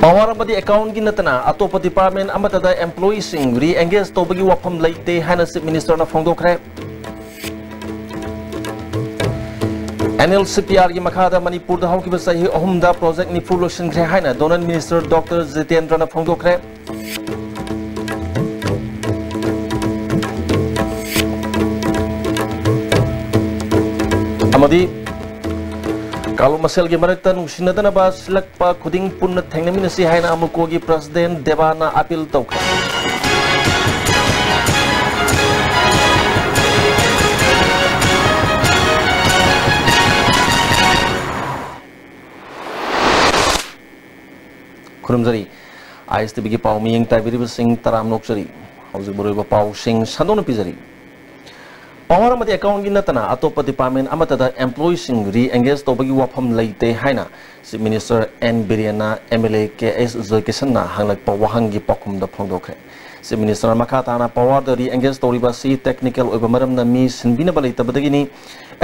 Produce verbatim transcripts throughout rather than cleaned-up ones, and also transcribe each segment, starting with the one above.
Power ꯑꯃꯗꯤ ꯑꯦꯀꯥꯎꯟꯒꯤ ꯅꯠꯇꯅ ꯑꯇꯣꯞꯄ ꯗꯤꯄꯥꯔꯠꯃꯦꯟ ꯑꯃꯠꯇꯗ ꯑꯦꯝꯄ꯭ꯂꯣꯌꯤꯁꯤꯡ ꯔꯤ ꯑꯦꯡꯒꯦꯖ ꯇꯧꯕꯒꯤ ꯋꯥꯐꯝ ꯂꯩꯇꯦ ꯍꯥꯏꯅ ꯆꯤꯐ ꯃꯤꯅꯤꯁꯇꯔꯅ ꯐꯣꯡꯗꯣꯛꯈ꯭ꯔꯦ꯫ ꯑꯦꯟ ꯑꯦꯜ ꯁꯤ ꯄꯤ ꯑꯥꯔꯒꯤ ꯃꯈꯥꯗ ꯃꯅꯤꯄꯨꯔꯗ ꯍꯧꯈꯤꯕ ꯆꯍꯤ ꯑꯍꯨꯝꯗ ꯄ꯭ꯔꯣꯖꯦꯛ ꯅꯤꯐꯨ ꯂꯣꯏꯁꯤꯟꯈ꯭ꯔꯦ ꯍꯥꯏꯅ ꯗꯣꯅꯦꯜ ꯃꯤꯅꯤꯁꯇꯔ ꯗꯣꯛꯇꯔ ꯖꯤꯇꯦꯟꯗ꯭ꯔꯅ ꯐꯣꯡꯗꯣꯛꯈ꯭ꯔꯦ꯫ ꯑꯃꯗꯤ ꯀꯥꯡꯂꯨꯞ ꯃꯁꯦꯜꯒꯤ ꯃꯔꯛꯇ ꯅꯨꯡꯁꯤꯅꯗꯅꯕ ꯁꯤꯜꯂꯛꯄ ꯈꯨꯗꯤꯡ ꯄꯨꯟꯅ ꯊꯦꯡꯅꯃꯤꯟꯅꯁꯤ ꯍꯥꯏꯅ ꯑꯃꯨꯀꯣꯒꯤ ꯄ꯭ꯔꯁꯤꯗꯦꯟ ꯗꯦꯕꯥꯅ ꯑꯥꯄꯤꯜ ꯇꯧꯈ꯭ꯔꯦ꯫ ꯈꯨꯔꯨꯝꯖꯔꯤ꯫ ꯑꯥꯏ ꯑꯦꯁ ꯇꯤ ꯚꯤꯒꯤ ꯄꯥꯎ ꯃꯤꯠꯌꯦꯡ ꯇꯥꯕꯤꯔꯤꯕꯁꯤꯡ ꯇꯔꯥꯝꯅ ꯑꯣꯛꯆꯔꯤ꯫ ꯍꯧꯖꯤꯛ ꯃꯔꯨꯑꯣꯏꯕ ꯄꯥꯎꯁꯤꯡ ꯁꯟꯗꯣꯛꯅ ꯄꯤꯖꯔꯤ꯫ ꯄꯥꯋꯔ ꯑꯃꯗꯤ ꯑꯦꯀꯥꯎꯟꯒꯤ ꯅꯠꯇꯅ ꯑꯇꯣꯞꯄ ꯗꯤꯄꯥꯔꯠꯃꯦꯟ ꯑꯃꯠꯇꯗ ꯑꯦꯝꯄ꯭ꯂꯣꯌꯤꯁꯤꯡ ꯔꯤ ꯑꯦꯡꯒꯦꯖ ꯇꯧꯕꯒꯤ ꯋꯥꯐꯝ ꯂꯩꯇꯦ ꯍꯥꯏꯅ ꯆꯤꯐ ꯃꯤꯅꯤꯁꯇꯔ ꯑꯦꯟ ꯕꯤꯔꯦꯟꯅ M L A K S ꯖꯣꯏꯀꯤꯁꯟꯅ ꯍꯪꯂꯛꯄ ꯋꯥꯍꯪꯒꯤ ꯄꯥꯎꯈꯨꯝꯗ ꯐꯣꯡꯗꯣꯛꯈ꯭ꯔꯦ꯫ ꯆꯤꯐ ꯃꯤꯅꯤꯁꯇꯔꯅ ꯃꯈꯥ ꯇꯥꯅ ꯄꯥꯋꯔꯗ ꯔꯤ ꯑꯦꯡꯒꯦꯖ ꯇꯧꯔꯤꯕ ꯑꯁꯤ ꯇꯦꯛꯅꯤꯀꯦꯜ ꯑꯣꯏꯕ ꯃꯔꯝꯅ ꯃꯤ ꯁꯤꯟꯕꯤꯅꯕ ꯂꯩꯇꯕꯗꯒꯤꯅꯤ꯫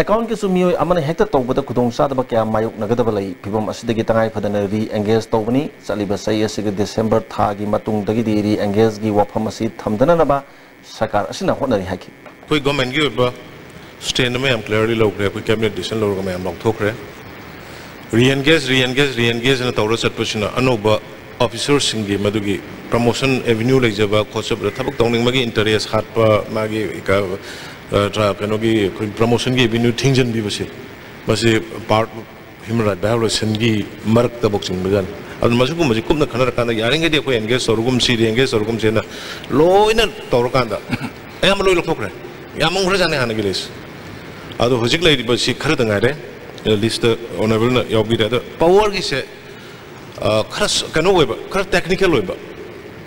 ꯑꯦꯀꯥꯎꯟꯒꯤꯁꯨ ꯃꯤꯑꯣꯏ ꯑꯃꯅ ꯍꯦꯛꯇ ꯇꯧꯕꯗ ꯈꯨꯗꯣꯡꯆꯥꯗꯕ ꯀꯌꯥ ꯃꯥꯌꯣꯛꯅꯒꯗꯕ ꯂꯩ꯫ ꯐꯤꯚꯝ ꯑꯁꯤꯗꯒꯤ ꯇꯉꯥꯏ ꯐꯗꯅ ꯔꯤ ꯑꯦꯡꯒꯦꯖ ꯇꯧꯕꯅꯤ꯫ ꯆꯠꯂꯤꯕ ꯆꯍꯤ ꯑꯁꯤꯒꯤ ꯗꯤꯁꯦꯝꯕꯔ ꯊꯥꯒꯤ ꯃꯇꯨꯡꯗꯒꯤꯗꯤ ꯔꯤ ꯑꯦꯡꯒꯦꯖꯒꯤ ꯋꯥꯐꯝ ꯑꯁꯤ ꯊꯝꯗꯅꯅꯕ ꯁꯔꯀꯥꯔ ꯑꯁꯤꯅ ꯍꯣꯠꯅꯔꯤ ꯍꯥꯏꯈꯤ꯫ ꯑꯩꯈꯣꯏ ꯒꯣꯔꯃꯦꯟꯒꯤ ꯑꯣꯏꯕ ꯁ꯭ꯇꯦꯟ ꯑꯃ ꯌꯥꯝ ꯀ꯭ꯂꯤꯌꯥꯔꯂꯤ ꯂꯧꯈ꯭ꯔꯦ ꯑꯩꯈꯣꯏ ꯀꯦꯕꯤꯅꯦꯠ ꯗꯤꯁꯤꯖꯟ ꯂꯧꯔꯒ ꯃꯌꯥꯝ ꯂꯧꯊꯣꯛꯈ꯭ꯔꯦ꯫ ꯔꯤ ꯑꯦꯟꯒꯦꯖ, ꯔꯤ ꯑꯦꯟꯒꯦꯖ, ꯔꯤ ꯑꯦꯟꯒꯦꯖ ꯑꯅ ꯇꯧꯔ ꯆꯠꯄꯁꯤꯅ ꯑꯅꯧꯕ ꯑꯣꯐꯤꯁꯔꯁꯤꯡꯒꯤ ꯃꯗꯨꯒꯤ ꯄ꯭ꯔꯃꯣꯁꯟ ꯑꯦꯚꯤꯅ꯭ꯌꯨ ꯂꯩꯖꯕ ꯈꯣꯠꯆꯕꯗ ꯊꯕꯛ ꯇꯧꯅꯤꯡꯕꯒꯤ ꯏꯟꯇꯔꯦꯁ ꯍꯥꯠꯄ, ꯃꯥꯒꯤ ꯀ-, ꯑ, ꯇ꯭ꯔꯥ-, ꯀꯩꯅꯣꯒꯤ ꯑꯩꯈꯣꯏ ꯄ꯭ꯔꯃꯣꯁꯟꯒꯤ ꯑꯦꯚꯤꯅ꯭ꯌꯨ ꯊꯤꯡꯖꯤꯟꯕꯤꯕꯁꯦ, ꯃꯁꯤ ꯄꯥꯔꯠ ꯍ꯭ꯌꯨꯃꯦꯟ ꯔꯥꯏꯠ ꯚꯥꯏꯑꯣꯂꯦꯁꯟꯒꯤ ꯃꯔꯛꯇꯐꯥꯎ ꯆꯤꯡꯕꯖꯥꯠꯅꯤ꯫ ꯑꯗꯨꯅ ꯃꯁꯤꯒꯨꯝꯕꯁꯤ ꯀꯨꯞꯅ ꯈꯟꯅꯔꯀꯥꯟꯗ ꯌꯥꯔꯤꯉꯩꯗꯤ ꯑꯩꯈꯣꯏ ꯑꯦꯟꯒꯦꯖ ꯇꯧꯔꯒꯨꯝꯁꯤ, ꯔꯤ ꯑꯦꯟꯒꯦꯖ ꯇꯧꯔꯒꯨꯝꯁꯦꯅ ꯂꯣꯏꯅ ꯇꯧꯔꯀꯥꯟꯗ ꯑꯌꯥꯝꯕ ꯂꯣꯏ ꯂꯧꯊꯣꯛꯈ꯭ꯔꯦ꯫ ꯌꯥꯝꯃꯝꯈ꯭ꯔꯖꯥꯠꯅꯤ ꯍꯥꯟꯅꯒꯤ ꯂꯤꯁ꯫ ꯑꯗꯣ ꯍꯧꯖꯤꯛ ꯂꯩꯔꯤꯕꯁꯤ ꯈꯔꯗ ꯉꯥꯏꯔꯦ꯫ ꯂꯤꯁꯇ ꯑꯣꯅꯔꯦꯕꯜꯅ ꯌꯥꯎꯕꯤꯔꯦ꯫ ꯑꯗꯣ ꯄꯥꯋꯔꯒꯤꯁꯦ, ꯑ, ꯈꯔ ꯁ-, ꯀꯩꯅꯣ ꯑꯣꯏꯕ, ꯈꯔ ꯇꯦꯛꯅꯤꯀꯦꯜ ꯑꯣꯏꯕ꯫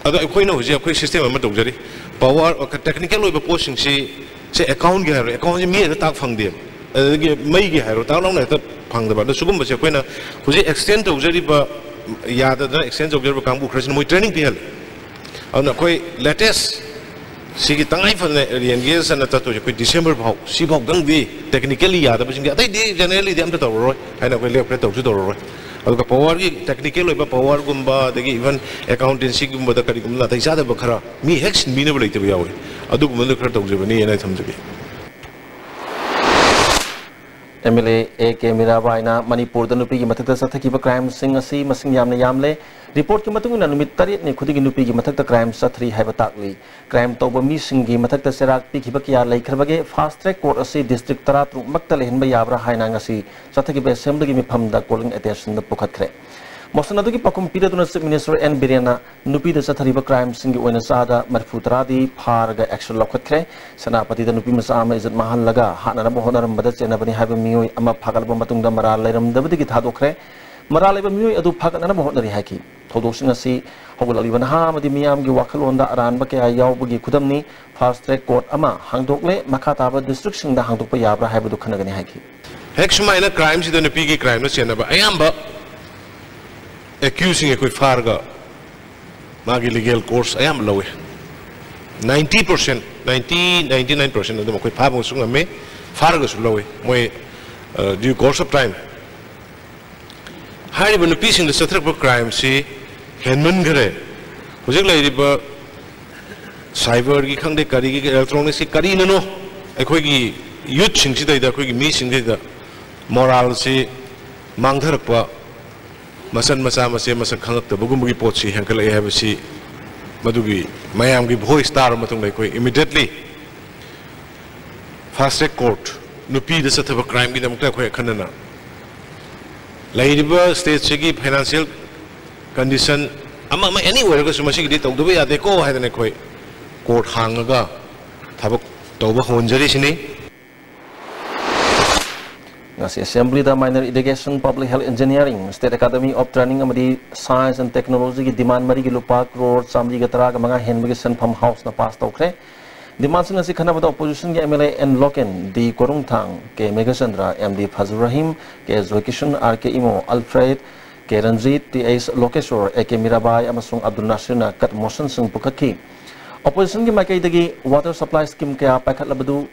ꯑꯗꯣ ꯑꯩꯈꯣꯏꯅ ꯍꯧꯖꯤꯛ ꯑꯩꯈꯣꯏ ꯁꯤꯁꯇꯦꯝ ꯑꯃ ꯇꯧꯖꯔꯤ꯫ ꯄꯋꯥꯔ, ꯇꯦꯛꯅꯤꯀꯦꯜ ꯑꯣꯏꯕ ꯄꯣꯠꯁꯤꯡꯁꯤ, ꯁꯦ, ꯑꯦꯀꯥꯎꯟꯒꯤ ꯍꯥꯏꯔꯣ, ꯑꯦꯀꯥꯎꯟꯁꯤ ꯃꯤ ꯍꯦꯛꯇ ꯇꯥꯛ ꯐꯪꯗꯦꯕ, ꯑꯗꯒꯤ ꯃꯩꯒꯤ ꯍꯥꯏꯔꯣ, ꯇꯥꯛ ꯂꯥꯎꯅ ꯍꯦꯛꯇ ꯐꯪꯗꯕ꯫ ꯑꯗꯣ ꯁꯤꯒꯨꯝꯕꯁꯦ ꯑꯩꯈꯣꯏꯅ ꯍꯧꯖꯤꯛ ꯑꯦꯛꯁꯇꯦꯟ ꯇꯧꯖꯔꯤꯕ, ꯌꯥꯗꯗꯅ ꯑꯦꯛꯁꯇꯦꯟ ꯇꯧꯖꯔꯤꯕ ꯀꯥꯡꯕꯨ ꯈꯔꯁꯤꯅ ꯃꯣꯏ ꯇ꯭ꯔꯦꯅꯤꯡ ꯄꯤꯍꯜꯂꯦ꯫ ꯑꯗꯨꯅ ꯑꯩꯈꯣꯏ ꯂꯦꯇꯦꯁ ꯁꯤꯒꯤ ꯇꯉꯥꯏ ꯐꯗꯅ ꯔꯦꯟꯒꯦꯖ ꯑꯅ ꯆꯠꯇꯣꯏꯁꯦ ꯑꯩꯈꯣꯏ ꯗꯤꯁꯦꯝꯕꯔ ꯐꯥꯎ, ꯁꯤꯐꯥꯎꯗꯪꯗꯤ ꯇꯦꯛꯅꯤꯀꯦꯜꯂꯤ ꯌꯥꯗꯕꯁꯤꯡꯗꯤ, ꯑꯇꯩꯗꯤ ꯖꯦꯅꯔꯦꯜꯂꯤꯗꯤ ꯑꯝꯇ ꯇꯧꯔꯔꯣꯏ ꯍꯥꯏꯅ ꯑꯩꯈꯣꯏ ꯂꯦꯞꯈ꯭ꯔꯦ, ꯇꯧꯁꯨ ꯇꯧꯔꯔꯣꯏ꯫ ꯑꯗꯨꯒ ꯄꯋꯥꯔꯒꯤ, ꯇꯦꯛꯅꯤꯀꯦꯜ ꯑꯣꯏꯕ ꯄꯋꯥꯔꯒꯨꯝꯕ, ꯑꯗꯒꯤ ꯏꯚꯟ ꯑꯦꯀꯥꯎꯟꯇꯦꯟꯁꯤꯒꯨꯝꯕꯗ ꯀꯔꯤꯒꯨꯝꯕ ꯅꯥꯇꯩ ꯆꯥꯗꯕ ꯈꯔ ꯃꯤ ꯍꯦꯛ ꯁꯤꯟꯕꯤꯅꯕ ꯂꯩꯇꯕ ꯌꯥꯎꯋꯤ, ꯑꯗꯨꯒꯨꯝꯕꯗꯨ ꯈꯔ ꯇꯧꯖꯕꯅꯤ ꯍꯥꯏꯅ ꯊꯝꯖꯒꯦ꯫ M L A A K ꯃꯤꯔꯥꯕꯥꯏꯅ ꯃꯅꯤꯄꯨꯔꯗ ꯅꯨꯄꯤꯒꯤ ꯃꯊꯛꯇ ꯆꯠꯊꯈꯤꯕ ꯀ꯭ꯔꯥꯏꯝꯁꯤꯡ ꯑꯁꯤ ꯃꯁꯤꯡ ꯌꯥꯝꯅ ꯌꯥꯝꯂꯦ꯫ ꯔꯤꯄꯣꯔꯠꯀꯤ ꯃꯇꯨꯡ ꯏꯟꯅ ꯅꯨꯃꯤꯠ ꯇꯔꯦꯠꯅꯤ ꯈꯨꯗꯤꯡꯒꯤ ꯅꯨꯄꯤꯒꯤ ꯃꯊꯛꯇ ꯀ꯭ꯔꯥꯏꯝ ꯆꯠꯊꯔꯤ ꯍꯥꯏꯕ ꯇꯥꯛꯂꯤ꯫ ꯀ꯭ꯔꯥꯏꯝ ꯇꯧꯕ ꯃꯤꯁꯤꯡꯒꯤ ꯃꯊꯛꯇ ꯆꯩꯔꯥꯛ ꯄꯤꯈꯤꯕ ꯀꯌꯥ ꯂꯩꯈ꯭ꯔꯕꯒꯦ? ꯐꯥꯁ ꯇ꯭ꯔꯦꯛ ꯀꯣꯔꯠ ꯑꯁꯤ ꯗꯤꯁꯇ꯭ꯔꯤꯛ ꯇꯔꯥꯇꯔꯨꯛ ꯃꯛꯇ ꯂꯩꯍꯟꯕ ꯌꯥꯕ꯭ꯔꯥ ꯍꯥꯏꯅ ꯉꯁꯤ ꯆꯠꯊꯈꯤꯕ ꯑꯦꯁꯦꯝꯕ꯭ꯂꯤꯒꯤ ꯃꯤꯐꯝꯗ ꯀꯣꯂꯤꯡ ꯑꯦꯇꯦꯟꯁꯟꯗ ꯄꯨꯈꯠꯈ꯭ꯔꯦ꯫ ꯃꯣꯁꯟ ꯑꯗꯨꯒꯤ ꯄꯥꯎꯈꯨꯝ ꯄꯤꯔꯗꯨꯅ ꯆꯤꯐ ꯃꯤꯅꯤꯁꯇꯔ ꯑꯦꯟ ꯕꯤꯔꯦꯟꯅ ꯅꯨꯄꯤꯗ ꯆꯠꯊꯔꯤꯕ ꯀ꯭ꯔꯥꯏꯝꯁꯤꯡꯒꯤ ꯑꯣꯏꯅ ꯆꯥꯗ ꯃꯔꯤꯐꯨ ꯇꯔꯥꯗꯤ ꯐꯥꯔꯒ ꯑꯦꯛꯁꯟ ꯂꯧꯈꯠꯈ꯭ꯔꯦ꯫ ꯁꯦꯅꯥꯄꯇꯤꯗ ꯅꯨꯄꯤ ꯃꯆꯥ ꯑꯃ ꯏꯖꯠ ꯃꯥꯡꯍꯜꯂꯒ ꯍꯥꯠꯅꯅꯕ ꯍꯣꯠꯅꯔꯝꯕꯗ ꯆꯦꯟꯅꯕꯅꯤ ꯍꯥꯏꯕ ꯃꯤꯑꯣꯏ ꯑꯃ ꯐꯥꯒꯠꯂꯕ ꯃꯇꯨꯡꯗ ꯃꯔꯥꯜ ꯂꯩꯔꯝꯗꯕꯗꯒꯤ ꯊꯥꯗꯣꯛꯈ꯭ꯔꯦ꯫ ꯃꯔꯥꯜ ꯂꯩꯕ ꯃꯤꯑꯣꯏ ꯑꯗꯨ ꯐꯥꯒꯠꯅꯅꯕ ꯍꯣꯠꯅꯔꯤ ꯍꯥꯏꯈꯤ꯫ ꯊꯧꯗꯣꯛꯁꯤꯡ ꯑꯁꯤ ꯍꯧꯒꯠꯂꯛꯂꯤꯕ ꯅꯍꯥ ꯑꯃꯗꯤ ꯃꯤꯌꯥꯝꯒꯤ ꯋꯥꯈꯜꯂꯣꯟꯗ ꯑꯔꯥꯟꯕ ꯀꯌꯥ ꯌꯥꯎꯕꯒꯤ ꯈꯨꯗꯝꯅꯤ꯫ ꯐꯥꯁ ꯇ꯭ꯔꯦꯛ ꯀꯣꯔꯠ ꯑꯃ ꯍꯥꯡꯗꯣꯛꯂꯦ, ꯃꯈꯥ ꯇꯥꯕ ꯗꯤꯁꯇ꯭ꯔꯤꯛꯁꯤꯡꯗ ꯍꯥꯡꯗꯣꯛꯄ ꯌꯥꯕ꯭ꯔꯥ ꯍꯥꯏꯕꯗꯨ ꯈꯟꯅꯒꯅꯤ ꯍꯥꯏꯈꯤ꯫ ꯍꯦꯛ ꯁꯨꯃꯥꯏꯅ ꯀ꯭ꯔꯥꯏꯝꯁꯤꯗ ꯅꯨꯄꯤꯒꯤ ꯀ꯭ꯔꯥꯏꯝꯅ ꯆꯦꯟꯅꯕ ꯑꯌꯥꯝꯕ ꯑꯦꯀ꯭ꯌꯨꯁꯁꯤꯡ ꯑꯩꯈꯣꯏ ꯐꯥꯔꯒ ꯃꯥꯒꯤ ꯂꯤꯒꯦꯜ ꯀꯣꯔꯁ ꯑꯌꯥꯝꯕ ꯂꯧꯋꯤ꯫ Ninety percent, ninety, ninety nine percent ꯑꯗꯨꯝ ꯑꯩꯈꯣꯏ ꯐꯥꯕꯁꯨ ꯉꯝꯃꯤ, ꯐꯥꯔꯒꯁꯨ ꯂꯧꯋꯤ ꯃꯣꯏ, due course of time꯫ ꯍꯥꯏꯔꯤꯕ ꯅꯨꯄꯤꯁꯤꯡꯗ ꯆꯠꯊꯔꯛꯄ ꯀ꯭ꯔꯥꯏꯝꯁꯤ ꯍꯦꯟꯃꯟꯈꯔꯦ꯫ ꯍꯧꯖꯤꯛ ꯂꯩꯔꯤꯕ ꯁꯥꯏꯕꯔꯒꯤ ꯈꯪꯗꯦ, ꯀꯔꯤꯒꯤ, ꯏꯂꯦꯛꯇ꯭ꯔꯣꯅꯤꯛꯁꯀꯤ ꯀꯔꯤꯅꯅꯣ, ꯑꯩꯈꯣꯏꯒꯤ ꯌꯨꯠꯁꯤꯡꯁꯤꯗꯩꯗ, ꯑꯩꯈꯣꯏꯒꯤ ꯃꯤꯁꯤꯡꯁꯤꯗ ꯃꯣꯔꯥꯜꯁꯤ ꯃꯥꯡꯊꯔꯛꯄ, ꯃꯆꯟ ꯃꯆꯥ ꯃꯆꯦ ꯃꯁꯛ ꯈꯪꯉꯛꯇꯕꯒꯨꯝꯕꯒꯤ ꯄꯣꯠꯁꯤ ꯍꯦꯟꯒꯠꯂꯛꯑꯦ ꯍꯥꯏꯕꯁꯤ ꯃꯗꯨꯒꯤ ꯃꯌꯥꯝꯒꯤ ꯚꯣꯏꯁ ꯇꯥꯔꯕ ꯃꯇꯨꯡꯗ ꯑꯩꯈꯣꯏ ꯏꯃꯤꯗꯤꯌꯦꯠꯂꯤ ꯐꯥꯁ ꯇ꯭ꯔꯦꯛ ꯀꯣꯔꯠ, ꯅꯨꯄꯤꯗ ꯆꯠꯊꯕ ꯀ꯭ꯔꯥꯏꯝꯒꯤꯗꯃꯛꯇ ꯑꯩꯈꯣꯏ ꯑꯈꯟꯅꯅ ꯂꯩꯔꯤꯕ ꯁ꯭ꯇꯦꯠꯁꯤꯒꯤ ꯐꯥꯏꯅꯥꯟꯁꯤꯌꯦꯜ ꯀꯟꯗꯤꯁꯟ ꯑꯃ ꯑꯃ ꯑꯦꯅꯤ ꯑꯣꯏꯔꯒꯁꯨ ꯃꯁꯤꯒꯤꯗꯤ ꯇꯧꯗꯕ ꯌꯥꯗꯦꯀꯣ ꯍꯥꯏꯗꯅ ꯑꯩꯈꯣꯏ ꯀꯣꯔꯠ ꯍꯥꯡꯉꯒ ꯊꯕꯛ ꯇꯧꯕ ꯍꯧꯍꯟꯖꯔꯤꯁꯤꯅꯤ꯫ ꯉꯁꯤ Assembly the Minor Irrigation, Public Health Engineering, State Academy of Training ꯑꯃꯗꯤ Science and Technology ꯒꯤ demand ꯃꯔꯤꯒꯤ ꯂꯨꯄꯥ ꯀ꯭ꯔꯣꯔ ꯆꯥꯃꯔꯤꯒ ꯇꯔꯥꯒ ꯃꯉꯥ ꯍꯦꯟꯕꯒꯤ ꯁꯦꯟꯐꯝ House ꯅ pass ꯇꯧꯈ꯭ꯔꯦ꯫ Demand ꯁꯤꯡ ꯑꯁꯤ ꯈꯟꯅꯕꯗ Opposition ꯒꯤ M L A N Loken, D ꯀꯣꯔꯨꯡꯊꯥꯡ, K Meghachandra, M D ꯐꯖꯨꯔ Rahim, K Joykishan, R K Imo, Alfred, K Ranjit, T H ꯂꯣꯀꯦꯁꯣꯔ, A K Mirabai ꯑꯃꯁꯨꯡ ꯑꯕꯗꯨꯜ ꯅꯥꯁꯤꯔꯅ cut motion ꯁꯤꯡ ꯄꯨꯈꯠꯈꯤ꯫ Opposition ꯒꯤ ꯃꯥꯏꯀꯩꯗꯒꯤ water supply scheme ꯀꯌꯥ ꯄꯥꯏꯈꯠꯂꯕꯗꯨ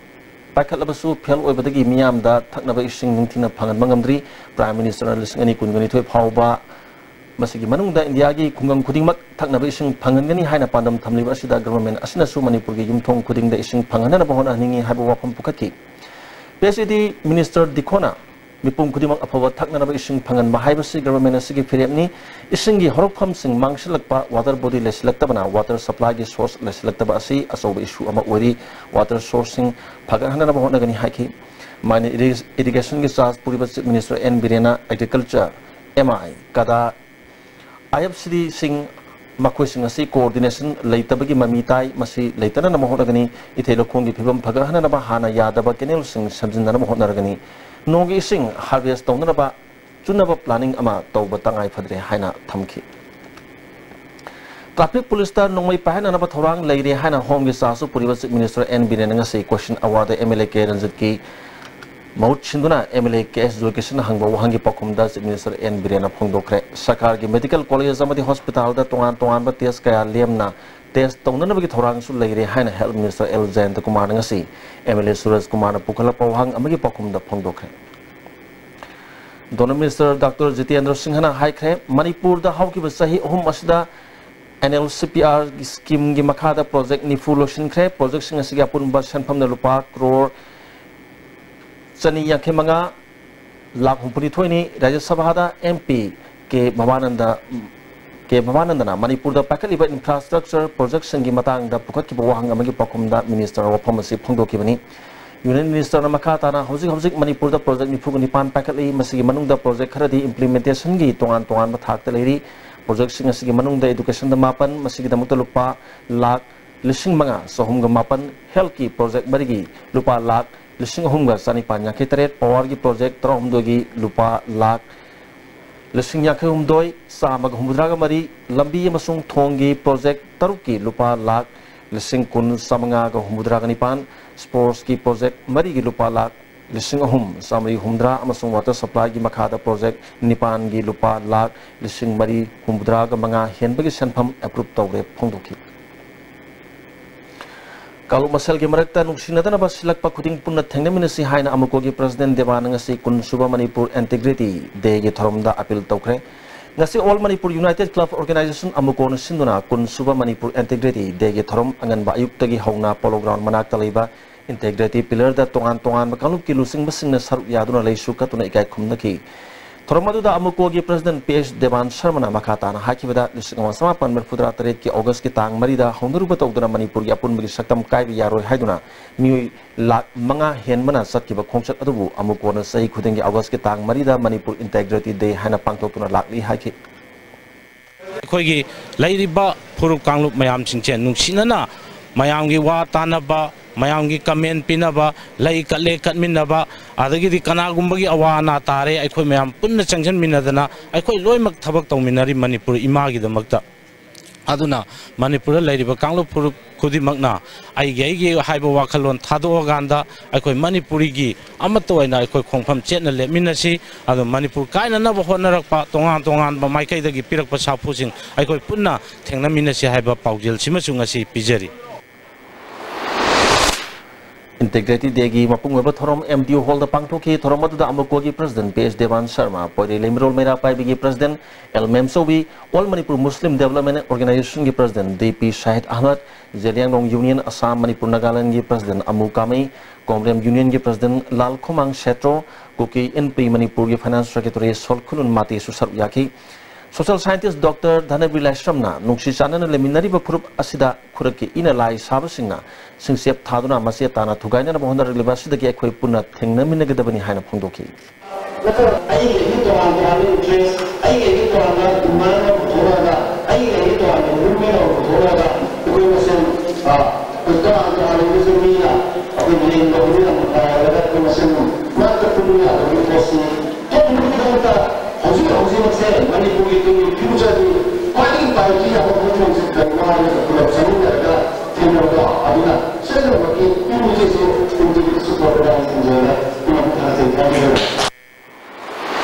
ꯄꯥꯏꯈꯠꯂꯕꯁꯨ fail ꯑꯣꯏꯕꯗꯒꯤ ꯃꯤꯌꯥꯝꯗ ꯊꯛꯅꯕ ꯏꯁꯤꯡ ꯅꯤꯡꯊꯤꯅ ꯐꯪꯍꯟꯕ ꯉꯝꯗ꯭ꯔꯤ꯫ Prime Minister ꯅ ꯂꯤꯁꯤꯡ ꯑꯅꯤ ꯀꯨꯟꯒ ꯅꯤꯊꯣꯏ ꯐꯥꯎꯕ ꯃꯁꯤꯒꯤ ꯃꯅꯨꯡꯗ ꯏꯟꯗꯤꯌꯥꯒꯤ ꯈꯨꯡꯒꯪ ꯈꯨꯗꯤꯡꯃꯛ ꯊꯛꯅꯕ ꯏꯁꯤꯡ ꯐꯪꯍꯟꯒꯅꯤ ꯍꯥꯏꯅ ꯄꯥꯟꯗꯝ ꯊꯝꯂꯤꯕ ꯑꯁꯤꯗ government ꯑꯁꯤꯅꯁꯨ ꯃꯅꯤꯄꯨꯔꯒꯤ ꯌꯨꯝꯊꯣꯡ ꯈꯨꯗꯤꯡꯗ ꯏꯁꯤꯡ ꯐꯪꯍꯟꯅꯅꯕ ꯍꯣꯠꯅꯍꯟꯅꯤꯡꯏ ꯍꯥꯏꯕ ꯋꯥꯐꯝ ꯄꯨꯈꯠꯈꯤ꯫ P H E D Minister ꯗꯤꯈꯣꯅ ꯃꯤꯄꯨꯝ ꯈꯨꯗꯤꯡꯃꯛ ꯑꯐꯕ ꯊꯛꯅꯅꯕ ꯏꯁꯤꯡ ꯐꯪꯍꯟꯕ ꯍꯥꯏꯕꯁꯤ government ꯑꯁꯤꯒꯤ ꯐꯤꯔꯦꯞꯅꯤ꯫ ꯏꯁꯤꯡꯒꯤ ꯍꯧꯔꯛꯐꯝꯁꯤꯡ ꯃꯥꯡꯁꯤꯜꯂꯛꯄ, water body ꯂꯩꯁꯤꯜꯂꯛꯇꯕꯅ water supply ꯒꯤ source ꯂꯩꯁꯤꯜꯂꯛꯇꯕ ꯑꯁꯤ ꯑꯆꯧꯕ issue ꯑꯃ ꯑꯣꯏꯔꯤ꯫ Water source ꯁꯤꯡ ꯐꯒꯠꯍꯟꯅꯅꯕ ꯍꯣꯠꯅꯒꯅꯤ ꯍꯥꯏꯈꯤ꯫ Minor Irri-, Irrigation ꯒꯤ charge ꯄꯨꯔꯤꯕ Chief Minister N ꯕꯤꯔꯦꯟꯅ Agriculture, M I, ꯀꯗꯥ, I F C D ꯁꯤꯡ ꯃꯈꯣꯏꯁꯤꯡ ꯑꯁꯤ coordination ꯂꯩꯇꯕꯒꯤ ꯃꯃꯤ ꯇꯥꯏ꯫ ꯃꯁꯤ ꯂꯩꯇꯅꯅꯕ ꯍꯣꯠꯅꯒꯅꯤ꯫ ꯏꯊꯩ ꯂꯧꯈꯣꯡꯒꯤ ꯐꯤꯕꯝ ꯐꯒꯠꯍꯟꯅꯅꯕ ꯍꯥꯟꯅ ꯌꯥꯗꯕ canal ꯁꯤꯡ ꯁꯦꯝꯖꯤꯟꯅꯅꯕ ꯍꯣꯠꯅꯔꯒꯅꯤ꯫ ꯅꯣꯡꯒꯤ ꯏꯁꯤꯡ harvest ꯇꯧꯅꯅꯕ ꯆꯨꯅꯕ planning ꯑꯃ ꯇꯧꯕ ꯇꯉꯥꯏ ꯐꯗ꯭ꯔꯦ ꯍꯥꯏꯅ ꯊꯝꯈꯤ꯫ Traffic police ꯇ ꯅꯣꯡꯃꯩ ꯄꯥꯏꯍꯟꯅꯅꯕ ꯊꯧꯔꯥꯡ ꯂꯩꯔꯦ ꯍꯥꯏꯅ Home ꯒꯤ charge ꯁꯨ ꯄꯨꯔꯤꯕ Chief Minister N ꯕꯤꯔꯦꯟꯅ ꯉꯁꯤ question hour the M L A K ꯔꯟꯖꯤꯠꯀꯤ ꯃꯍꯨꯠ ꯁꯤꯟꯗꯨꯅ M L A K S ꯖꯣꯏꯀꯤꯁꯟꯅ ꯍꯪꯕ ꯋꯥꯍꯪꯒꯤ ꯄꯥꯎꯈꯨꯝꯗ Chief Minister N ꯕꯤꯔꯦꯟꯅ ꯐꯣꯡꯗꯣꯛꯈ꯭ꯔꯦ꯫ ꯁꯔꯀꯥꯔꯒꯤ medical college ꯑꯃꯗꯤ hospital ꯗ ꯇꯣꯉꯥꯟ ꯇꯣꯉꯥꯟꯕ test ꯀꯌꯥ ꯂꯦꯝꯅ test ꯇꯧꯅꯅꯕꯒꯤ ꯊꯧꯔꯥꯡꯁꯨ ꯂꯩꯔꯦ ꯍꯥꯏꯅ Health Minister ꯑꯦꯜ ꯖꯌꯟꯇꯀꯨꯃꯥꯔꯅ ꯉꯁꯤ M L A ꯁꯨꯔꯖ ꯀꯨꯃꯥꯔꯅ ꯄꯨꯈꯠꯂꯛꯄ ꯋꯥꯍꯪ ꯑꯃꯒꯤ ꯄꯥꯎꯈꯨꯝꯗ ꯐꯣꯡꯗꯣꯛꯈ꯭ꯔꯦ꯫ Donor Minister Doctor ꯖꯤꯇꯦꯟꯗ꯭ꯔ ꯁꯤꯡꯍꯅ ꯍꯥꯏꯈ꯭ꯔꯦ, ꯃꯅꯤꯄꯨꯔꯗ ꯍꯧꯈꯤꯕ ꯆꯍꯤ ꯑꯍꯨꯝ ꯑꯁꯤꯗ N L C P R scheme ꯒꯤ ꯃꯈꯥꯗ project ꯅꯤꯐꯨ ꯂꯣꯏꯁꯤꯟꯈ꯭ꯔꯦ꯫ Project ꯁꯤꯡ ꯑꯁꯤꯒꯤ ꯑꯄꯨꯟꯕ ꯁꯦꯟꯐꯝꯅ ꯂꯨꯄꯥ ꯀ꯭ꯔꯣꯔ ꯆꯅꯤ ꯌꯥꯡꯈꯩ ꯃꯉꯥ ꯂꯥꯈ ꯍꯨꯝꯐꯨꯅꯤꯊꯣꯏꯅꯤ꯫ ꯔꯥꯖ꯭ꯌ ꯁꯚꯥꯗ M P ꯀꯦ ꯚꯕꯥꯅꯟꯗ, ꯀꯦ ꯚꯕꯥꯅꯟꯗꯅ ꯃꯅꯤꯄꯨꯔꯗ ꯄꯥꯏꯈꯠꯂꯤꯕ infrastructure project ꯁꯤꯡꯒꯤ ꯃꯇꯥꯡꯗ ꯄꯨꯈꯠꯈꯤꯕ ꯋꯥꯍꯪ ꯑꯃꯒꯤ ꯄꯥꯎꯈꯨꯝꯗ Minister ꯋꯥꯐꯝ ꯑꯁꯤ ꯐꯣꯡꯗꯣꯛꯈꯤꯕꯅꯤ꯫ Union Minister ꯅ ꯃꯈꯥ ꯇꯥꯅ ꯍꯧꯖꯤꯛ ꯍꯧꯖꯤꯛ ꯃꯅꯤꯄꯨꯔꯗ project ꯅꯤꯐꯨꯒ ꯅꯤꯄꯥꯟ ꯄꯥꯏꯈꯠꯂꯤ꯫ ꯃꯁꯤꯒꯤ ꯃꯅꯨꯡꯗ project ꯈꯔꯗꯤ implementation ꯒꯤ ꯇꯣꯉꯥꯟ ꯇꯣꯉꯥꯟꯕ ꯊꯥꯛꯇ ꯂꯩꯔꯤ꯫ Project ꯁꯤꯡ ꯑꯁꯤꯒꯤ ꯃꯅꯨꯡꯗ education ꯗ ꯃꯥꯄꯟ, ꯃꯁꯤꯒꯤꯗꯃꯛꯇ ꯂꯨꯄꯥ ꯂꯥꯈ ꯂꯤꯁꯤꯡ ꯃꯉꯥ ꯆꯍꯨꯝꯒ ꯃꯥꯄꯟ, health ꯀꯤ project ꯃꯔꯤꯒꯤ ꯂꯨꯄꯥ ꯂꯥꯈ ꯂꯤꯁꯤꯡ ꯑꯍꯨꯝꯒ ꯆꯅꯤꯄꯥꯟ ꯌꯥꯡꯈꯩ ꯇꯔꯦꯠ, powerꯒꯤ project ꯇꯔꯥꯍꯨꯝꯗꯣꯏꯒꯤ ꯂꯨꯄꯥ ꯂꯥꯈ ꯂꯤꯁꯤꯡ ꯌꯥꯡꯈꯩ ꯍꯨꯝꯗꯣꯏ ꯆꯥꯝꯃꯒ ꯍꯨꯝꯐꯨꯇꯔꯥꯒ ꯃꯔꯤ, ꯂꯝꯕꯤ ꯑꯃꯁꯨꯡ ꯊꯣꯡꯒꯤ project ꯇꯔꯨꯛꯀꯤ ꯂꯨꯄꯥ ꯂꯥꯈ ꯂꯤꯁꯤꯡ ꯀꯨꯟ ꯆꯥꯝꯃꯉꯥꯒ ꯍꯨꯝꯐꯨꯇꯔꯥꯒ ꯅꯤꯄꯥꯟ, sportsꯀꯤ project ꯃꯔꯤꯒꯤ ꯂꯨꯄꯥ ꯂꯥꯈ ꯂꯤꯁꯤꯡ ꯑꯍꯨꯝ ꯆꯥꯝꯃꯔꯤ ꯍꯨꯝꯐꯨꯇꯔꯥ ꯑꯃꯁꯨꯡ water supplyꯒꯤ ꯃꯈꯥꯗ project ꯅꯤꯄꯥꯟꯒꯤ ꯂꯨꯄꯥ ꯂꯥꯈ ꯂꯤꯁꯤꯡ ꯃꯔꯤ ꯍꯨꯝꯐꯨꯇꯔꯥꯒ ꯃꯉꯥ ꯍꯦꯟꯕꯒꯤ ꯁꯦꯟꯐꯝ approve ꯇꯧꯔꯦ ꯐꯣꯡꯗꯣꯛꯈꯤ꯫ ꯀꯥꯡꯂꯨꯞ ꯃꯁꯦꯜꯒꯤ ꯃꯔꯛꯇ ꯅꯨꯡꯁꯤꯅꯗꯅꯕ ꯁꯤꯜꯂꯛꯄ ꯈꯨꯗꯤꯡ ꯄꯨꯟꯅ ꯊꯦꯡꯅꯃꯤꯟꯅꯁꯤ ꯍꯥꯏꯅ ꯑꯃꯨꯀꯣꯒꯤ president ꯗꯦꯕꯥꯟꯅ ꯉꯁꯤ ꯀꯨꯟ ꯁꯨꯕ ꯃꯅꯤꯄꯨꯔ Integrity Dayꯒꯤ ꯊꯧꯔꯝꯗ appeal ꯇꯧꯈ꯭ꯔꯦ꯫ ꯉꯁꯤ All Manipur United Club Organization ꯑꯃꯨꯀꯣꯅ ꯁꯤꯟꯗꯨꯅ ꯀꯨꯟ ꯁꯨꯕ ꯃꯅꯤꯄꯨꯔ Integrity Dayꯒꯤ ꯊꯧꯔꯝ ꯑꯉꯟꯕ ꯑꯌꯨꯛꯇꯒꯤ ꯍꯧꯅ Polo Ground ꯃꯅꯥꯛꯇ ꯂꯩꯕ Integrity Pillarꯗ ꯇꯣꯉꯥꯟ ꯇꯣꯉꯥꯟꯕ ꯀꯥꯡꯂꯨꯞꯀꯤ ꯂꯨꯆꯤꯡꯕꯁꯤꯡꯅ ꯁꯔꯨꯛ ꯌꯥꯗꯨꯅ ꯂꯩꯁꯨ ꯀꯠꯇꯨꯅ ꯏꯀꯥꯏ ꯈꯨꯝꯅꯈꯤ꯫ ꯊꯧꯔꯝ ꯑꯗꯨꯗ ꯑꯃꯨꯀꯣꯒꯤ president ꯄꯤ ꯑꯦꯁ ꯗꯦꯕꯥꯟ ꯁꯔꯃꯅ ꯃꯈꯥ ꯇꯥꯅ ꯍꯥꯏꯈꯤꯕꯗ, ꯂꯤꯁꯤꯡ ꯑꯃ ꯆꯃꯥꯄꯟ ꯃꯔꯤꯐꯨꯇꯔꯥ ꯇꯔꯦꯠꯀꯤ Augustꯀꯤ ꯇꯥꯡ ꯃꯔꯤꯗ ꯍꯧꯅꯔꯨꯕ ꯇꯧꯗꯨꯅ ꯃꯅꯤꯄꯨꯔꯒꯤ ꯑꯄꯨꯟꯕꯒꯤ ꯁꯛꯇꯝ ꯀꯥꯏꯕ ꯌꯥꯔꯣꯏ ꯍꯥꯏꯗꯨꯅ ꯃꯤꯑꯣꯏ ꯂꯥꯈ ꯃꯉꯥ ꯍꯦꯟꯕꯅ ꯆꯠꯈꯤꯕ ꯈꯣꯡꯆꯠ ꯑꯗꯨꯕꯨ ꯑꯃꯨꯀꯣꯅ ꯆꯍꯤ ꯈꯨꯗꯤꯡꯒꯤ Augustꯀꯤ ꯇꯥꯡ ꯃꯔꯤꯗ ꯃꯅꯤꯄꯨꯔ Integrity Day ꯍꯥꯏꯅ ꯄꯥꯡꯊꯣꯛꯇꯨꯅ ꯂꯥꯛꯂꯤ ꯍꯥꯏꯈꯤ꯫ ꯑꯩꯈꯣꯏꯒꯤ ꯂꯩꯔꯤꯕ ꯐꯨꯔꯨꯞ ꯀꯥꯡꯂꯨꯞ ꯃꯌꯥꯝꯁꯤꯡꯁꯦ ꯅꯨꯡꯁꯤꯅꯅ ꯃꯌꯥꯝꯒꯤ ꯋꯥ ꯇꯥꯅꯕ, ꯃꯌꯥꯝꯒꯤ comment ꯄꯤꯅꯕ, ꯂꯩ ꯀꯠꯂꯦ ꯀꯠꯃꯤꯟꯅꯕ, ꯑꯗꯒꯤꯗꯤ ꯀꯅꯥꯒꯨꯝꯕꯒꯤ ꯑꯋꯥ ꯑꯅꯥ ꯇꯥꯔꯦ, ꯑꯩꯈꯣꯏ ꯃꯌꯥꯝ ꯄꯨꯟꯅ ꯆꯪꯁꯤꯟꯃꯤꯟꯅꯗꯅ ꯑꯩꯈꯣꯏ ꯂꯣꯏꯅꯃꯛ ꯊꯕꯛ ꯇꯧꯃꯤꯟꯅꯔꯤ ꯃꯅꯤꯄꯨꯔ ꯏꯃꯥꯒꯤꯗꯃꯛꯇ꯫ ꯑꯗꯨꯅ ꯃꯅꯤꯄꯨꯔꯗ ꯂꯩꯔꯤꯕ ꯀꯥꯡꯂꯨꯞ ꯐꯨꯔꯨꯞ ꯈꯨꯗꯤꯡꯃꯛꯅ ꯑꯩꯒꯤ ꯑꯩꯒꯤ ꯍꯥꯏꯕ ꯋꯥꯈꯜꯂꯣꯟ ꯊꯥꯗꯣꯛꯑꯀꯥꯟꯗ ꯑꯩꯈꯣꯏ ꯃꯅꯤꯄꯨꯔꯤꯒꯤ ꯑꯃꯠꯇ ꯑꯣꯏꯅ ꯑꯩꯈꯣꯏ ꯈꯣꯡꯐꯝ ꯆꯦꯠꯅ ꯂꯦꯞꯃꯤꯟꯅꯁꯤ꯫ ꯑꯗꯨ ꯃꯅꯤꯄꯨꯔ ꯀꯥꯏꯅꯅꯕ ꯍꯣꯠꯅꯔꯛꯄ ꯇꯣꯉꯥꯟ ꯇꯣꯉꯥꯟꯕ ꯃꯥꯏꯀꯩꯗꯒꯤ ꯄꯤꯔꯛꯄ ꯁꯥꯐꯨꯁꯤꯡ ꯑꯩꯈꯣꯏ ꯄꯨꯟꯅ ꯊꯦꯡꯅꯃꯤꯟꯅꯁꯤ ꯍꯥꯏꯕ ꯄꯥꯎꯖꯦꯜꯁꯤꯃꯁꯨ ꯉꯁꯤ ꯄꯤꯖꯔꯤ꯫ Integrity Dayꯒꯤ ꯃꯄꯨꯡ ꯑꯣꯏꯕ ꯊꯧꯔꯝ M D O Hallꯗ ꯄꯥꯡꯊꯣꯛꯈꯤ꯫ ꯊꯧꯔꯝ ꯑꯗꯨꯗ ꯑꯃꯨꯀꯣꯒꯤ president P S Deban Sharma, Poirei Leimarol Meira ꯄꯥꯏꯕꯤꯒꯤ president L Memchoubi, All Manipur Muslim Development Organizationꯒꯤ president D P Shahid Ahmad, Zeliangrong Union Assam Manipur Nagalandꯒꯤ president ꯑꯃꯨ ꯀꯥꯃꯩ, ꯀꯣꯝꯔꯦꯝ Unionꯒꯤ president ꯂꯥꯜ ꯈꯣꯃꯥꯡ ꯁꯦꯇ꯭ꯔꯣ, ꯀꯨꯀꯤ ꯏꯟꯄ꯭ꯔꯤ ꯃꯅꯤꯄꯨꯔꯒꯤ finance secretary ꯁꯣꯜꯈꯨꯅꯨꯟ ꯃꯥꯇꯦꯁꯨ ꯁꯔꯨꯛ ꯌꯥꯈꯤ꯫ Social scientist Doctor ꯙꯅꯕꯤꯔ ꯂꯥꯏꯁ꯭ꯔꯝꯅ ꯅꯨꯡꯁꯤ ꯆꯥꯟꯅꯅ ꯂꯩꯃꯤꯟꯅꯔꯤꯕ ꯐꯨꯔꯨꯞ ꯑꯁꯤꯗ ꯈꯨꯔꯛꯀꯤ ꯏꯅ ꯂꯥꯏ ꯁꯥꯕꯁꯤꯡꯅ ꯁꯤꯡꯆꯦꯞ ꯊꯥꯗꯨꯅ ꯃꯆꯦ ꯇꯥꯅ ꯊꯨꯒꯥꯏꯅꯅꯕ ꯍꯣꯠꯅꯔꯛꯂꯤꯕ ꯑꯁꯤꯗꯒꯤ ꯑꯩꯈꯣꯏ ꯄꯨꯟꯅ ꯊꯦꯡꯅꯃꯤꯟꯅꯒꯗꯕꯅꯤ ꯍꯥꯏꯅ ꯐꯣꯡꯗꯣꯛꯈꯤ꯫ ꯅꯠꯇ꯭ꯔꯒ ꯑꯩꯒꯤ ꯑꯩꯒꯤ ꯇꯣꯉꯥꯟ ꯇꯣꯉꯥꯟꯕ interest, ꯑꯩꯒꯤ ꯑꯩꯒꯤ ꯇꯣꯉꯥꯟꯕ demand ꯑꯃ ꯄꯨꯊꯣꯛꯂꯒ, ꯑꯩꯒꯤ ꯑꯩꯒꯤ ꯇꯣꯉꯥꯟꯕ movement ꯑꯃ ꯄꯨꯊꯣꯛꯂꯒ ꯑꯩꯈꯣꯏ ꯃꯁꯦꯟ, ꯑ, ꯑꯩꯈꯣꯏ ꯇꯣꯉꯥꯟ ꯇꯣꯉꯥꯟꯕ ꯃꯤꯁꯨ ꯃꯤꯅ ꯌꯦꯡꯕ ꯃꯤ ꯌꯥꯝꯅ ꯄꯥꯏꯔꯒ ꯑꯩꯈꯣꯏ ꯃꯁꯦꯟ ꯃꯔꯛꯇ ꯄꯨꯟꯕ ꯌꯥꯕꯒꯤ ꯄꯣꯠꯁꯤ ꯊꯣꯛꯅꯕꯒꯤꯗꯃꯛꯇ ꯍꯧꯖꯤꯛ ꯍꯧꯖꯤꯛꯃꯛꯁꯦ ꯃꯅꯤꯄꯨꯔꯒꯤ ꯇꯨꯡꯒꯤ future-ꯗꯤ ꯈ꯭ꯋꯥꯏꯗꯒꯤ ꯄꯥꯏꯈꯤ ꯌꯥꯕ ꯃꯐꯝꯁꯦ ꯀꯔꯤꯅꯣ ꯍꯥꯏꯕꯗ ꯄꯨꯂꯞ ꯆꯪꯃꯤꯟꯅꯔꯒ ꯊꯦꯡꯅꯕꯗꯣ, ꯑꯗꯨꯅ ꯁꯣꯏꯗꯅꯃꯛꯀꯤ ꯄꯨꯝꯅꯃꯛꯀꯤꯁꯨ ꯄꯨꯝꯅꯃꯛꯀꯤꯁꯨ ꯄ꯭ꯔꯣꯒ꯭ꯔꯥꯝ ꯁꯤꯡꯖꯦꯜꯗ ꯄꯨꯝꯅꯃꯛ ꯊꯥꯒꯠꯆꯔꯤ꯫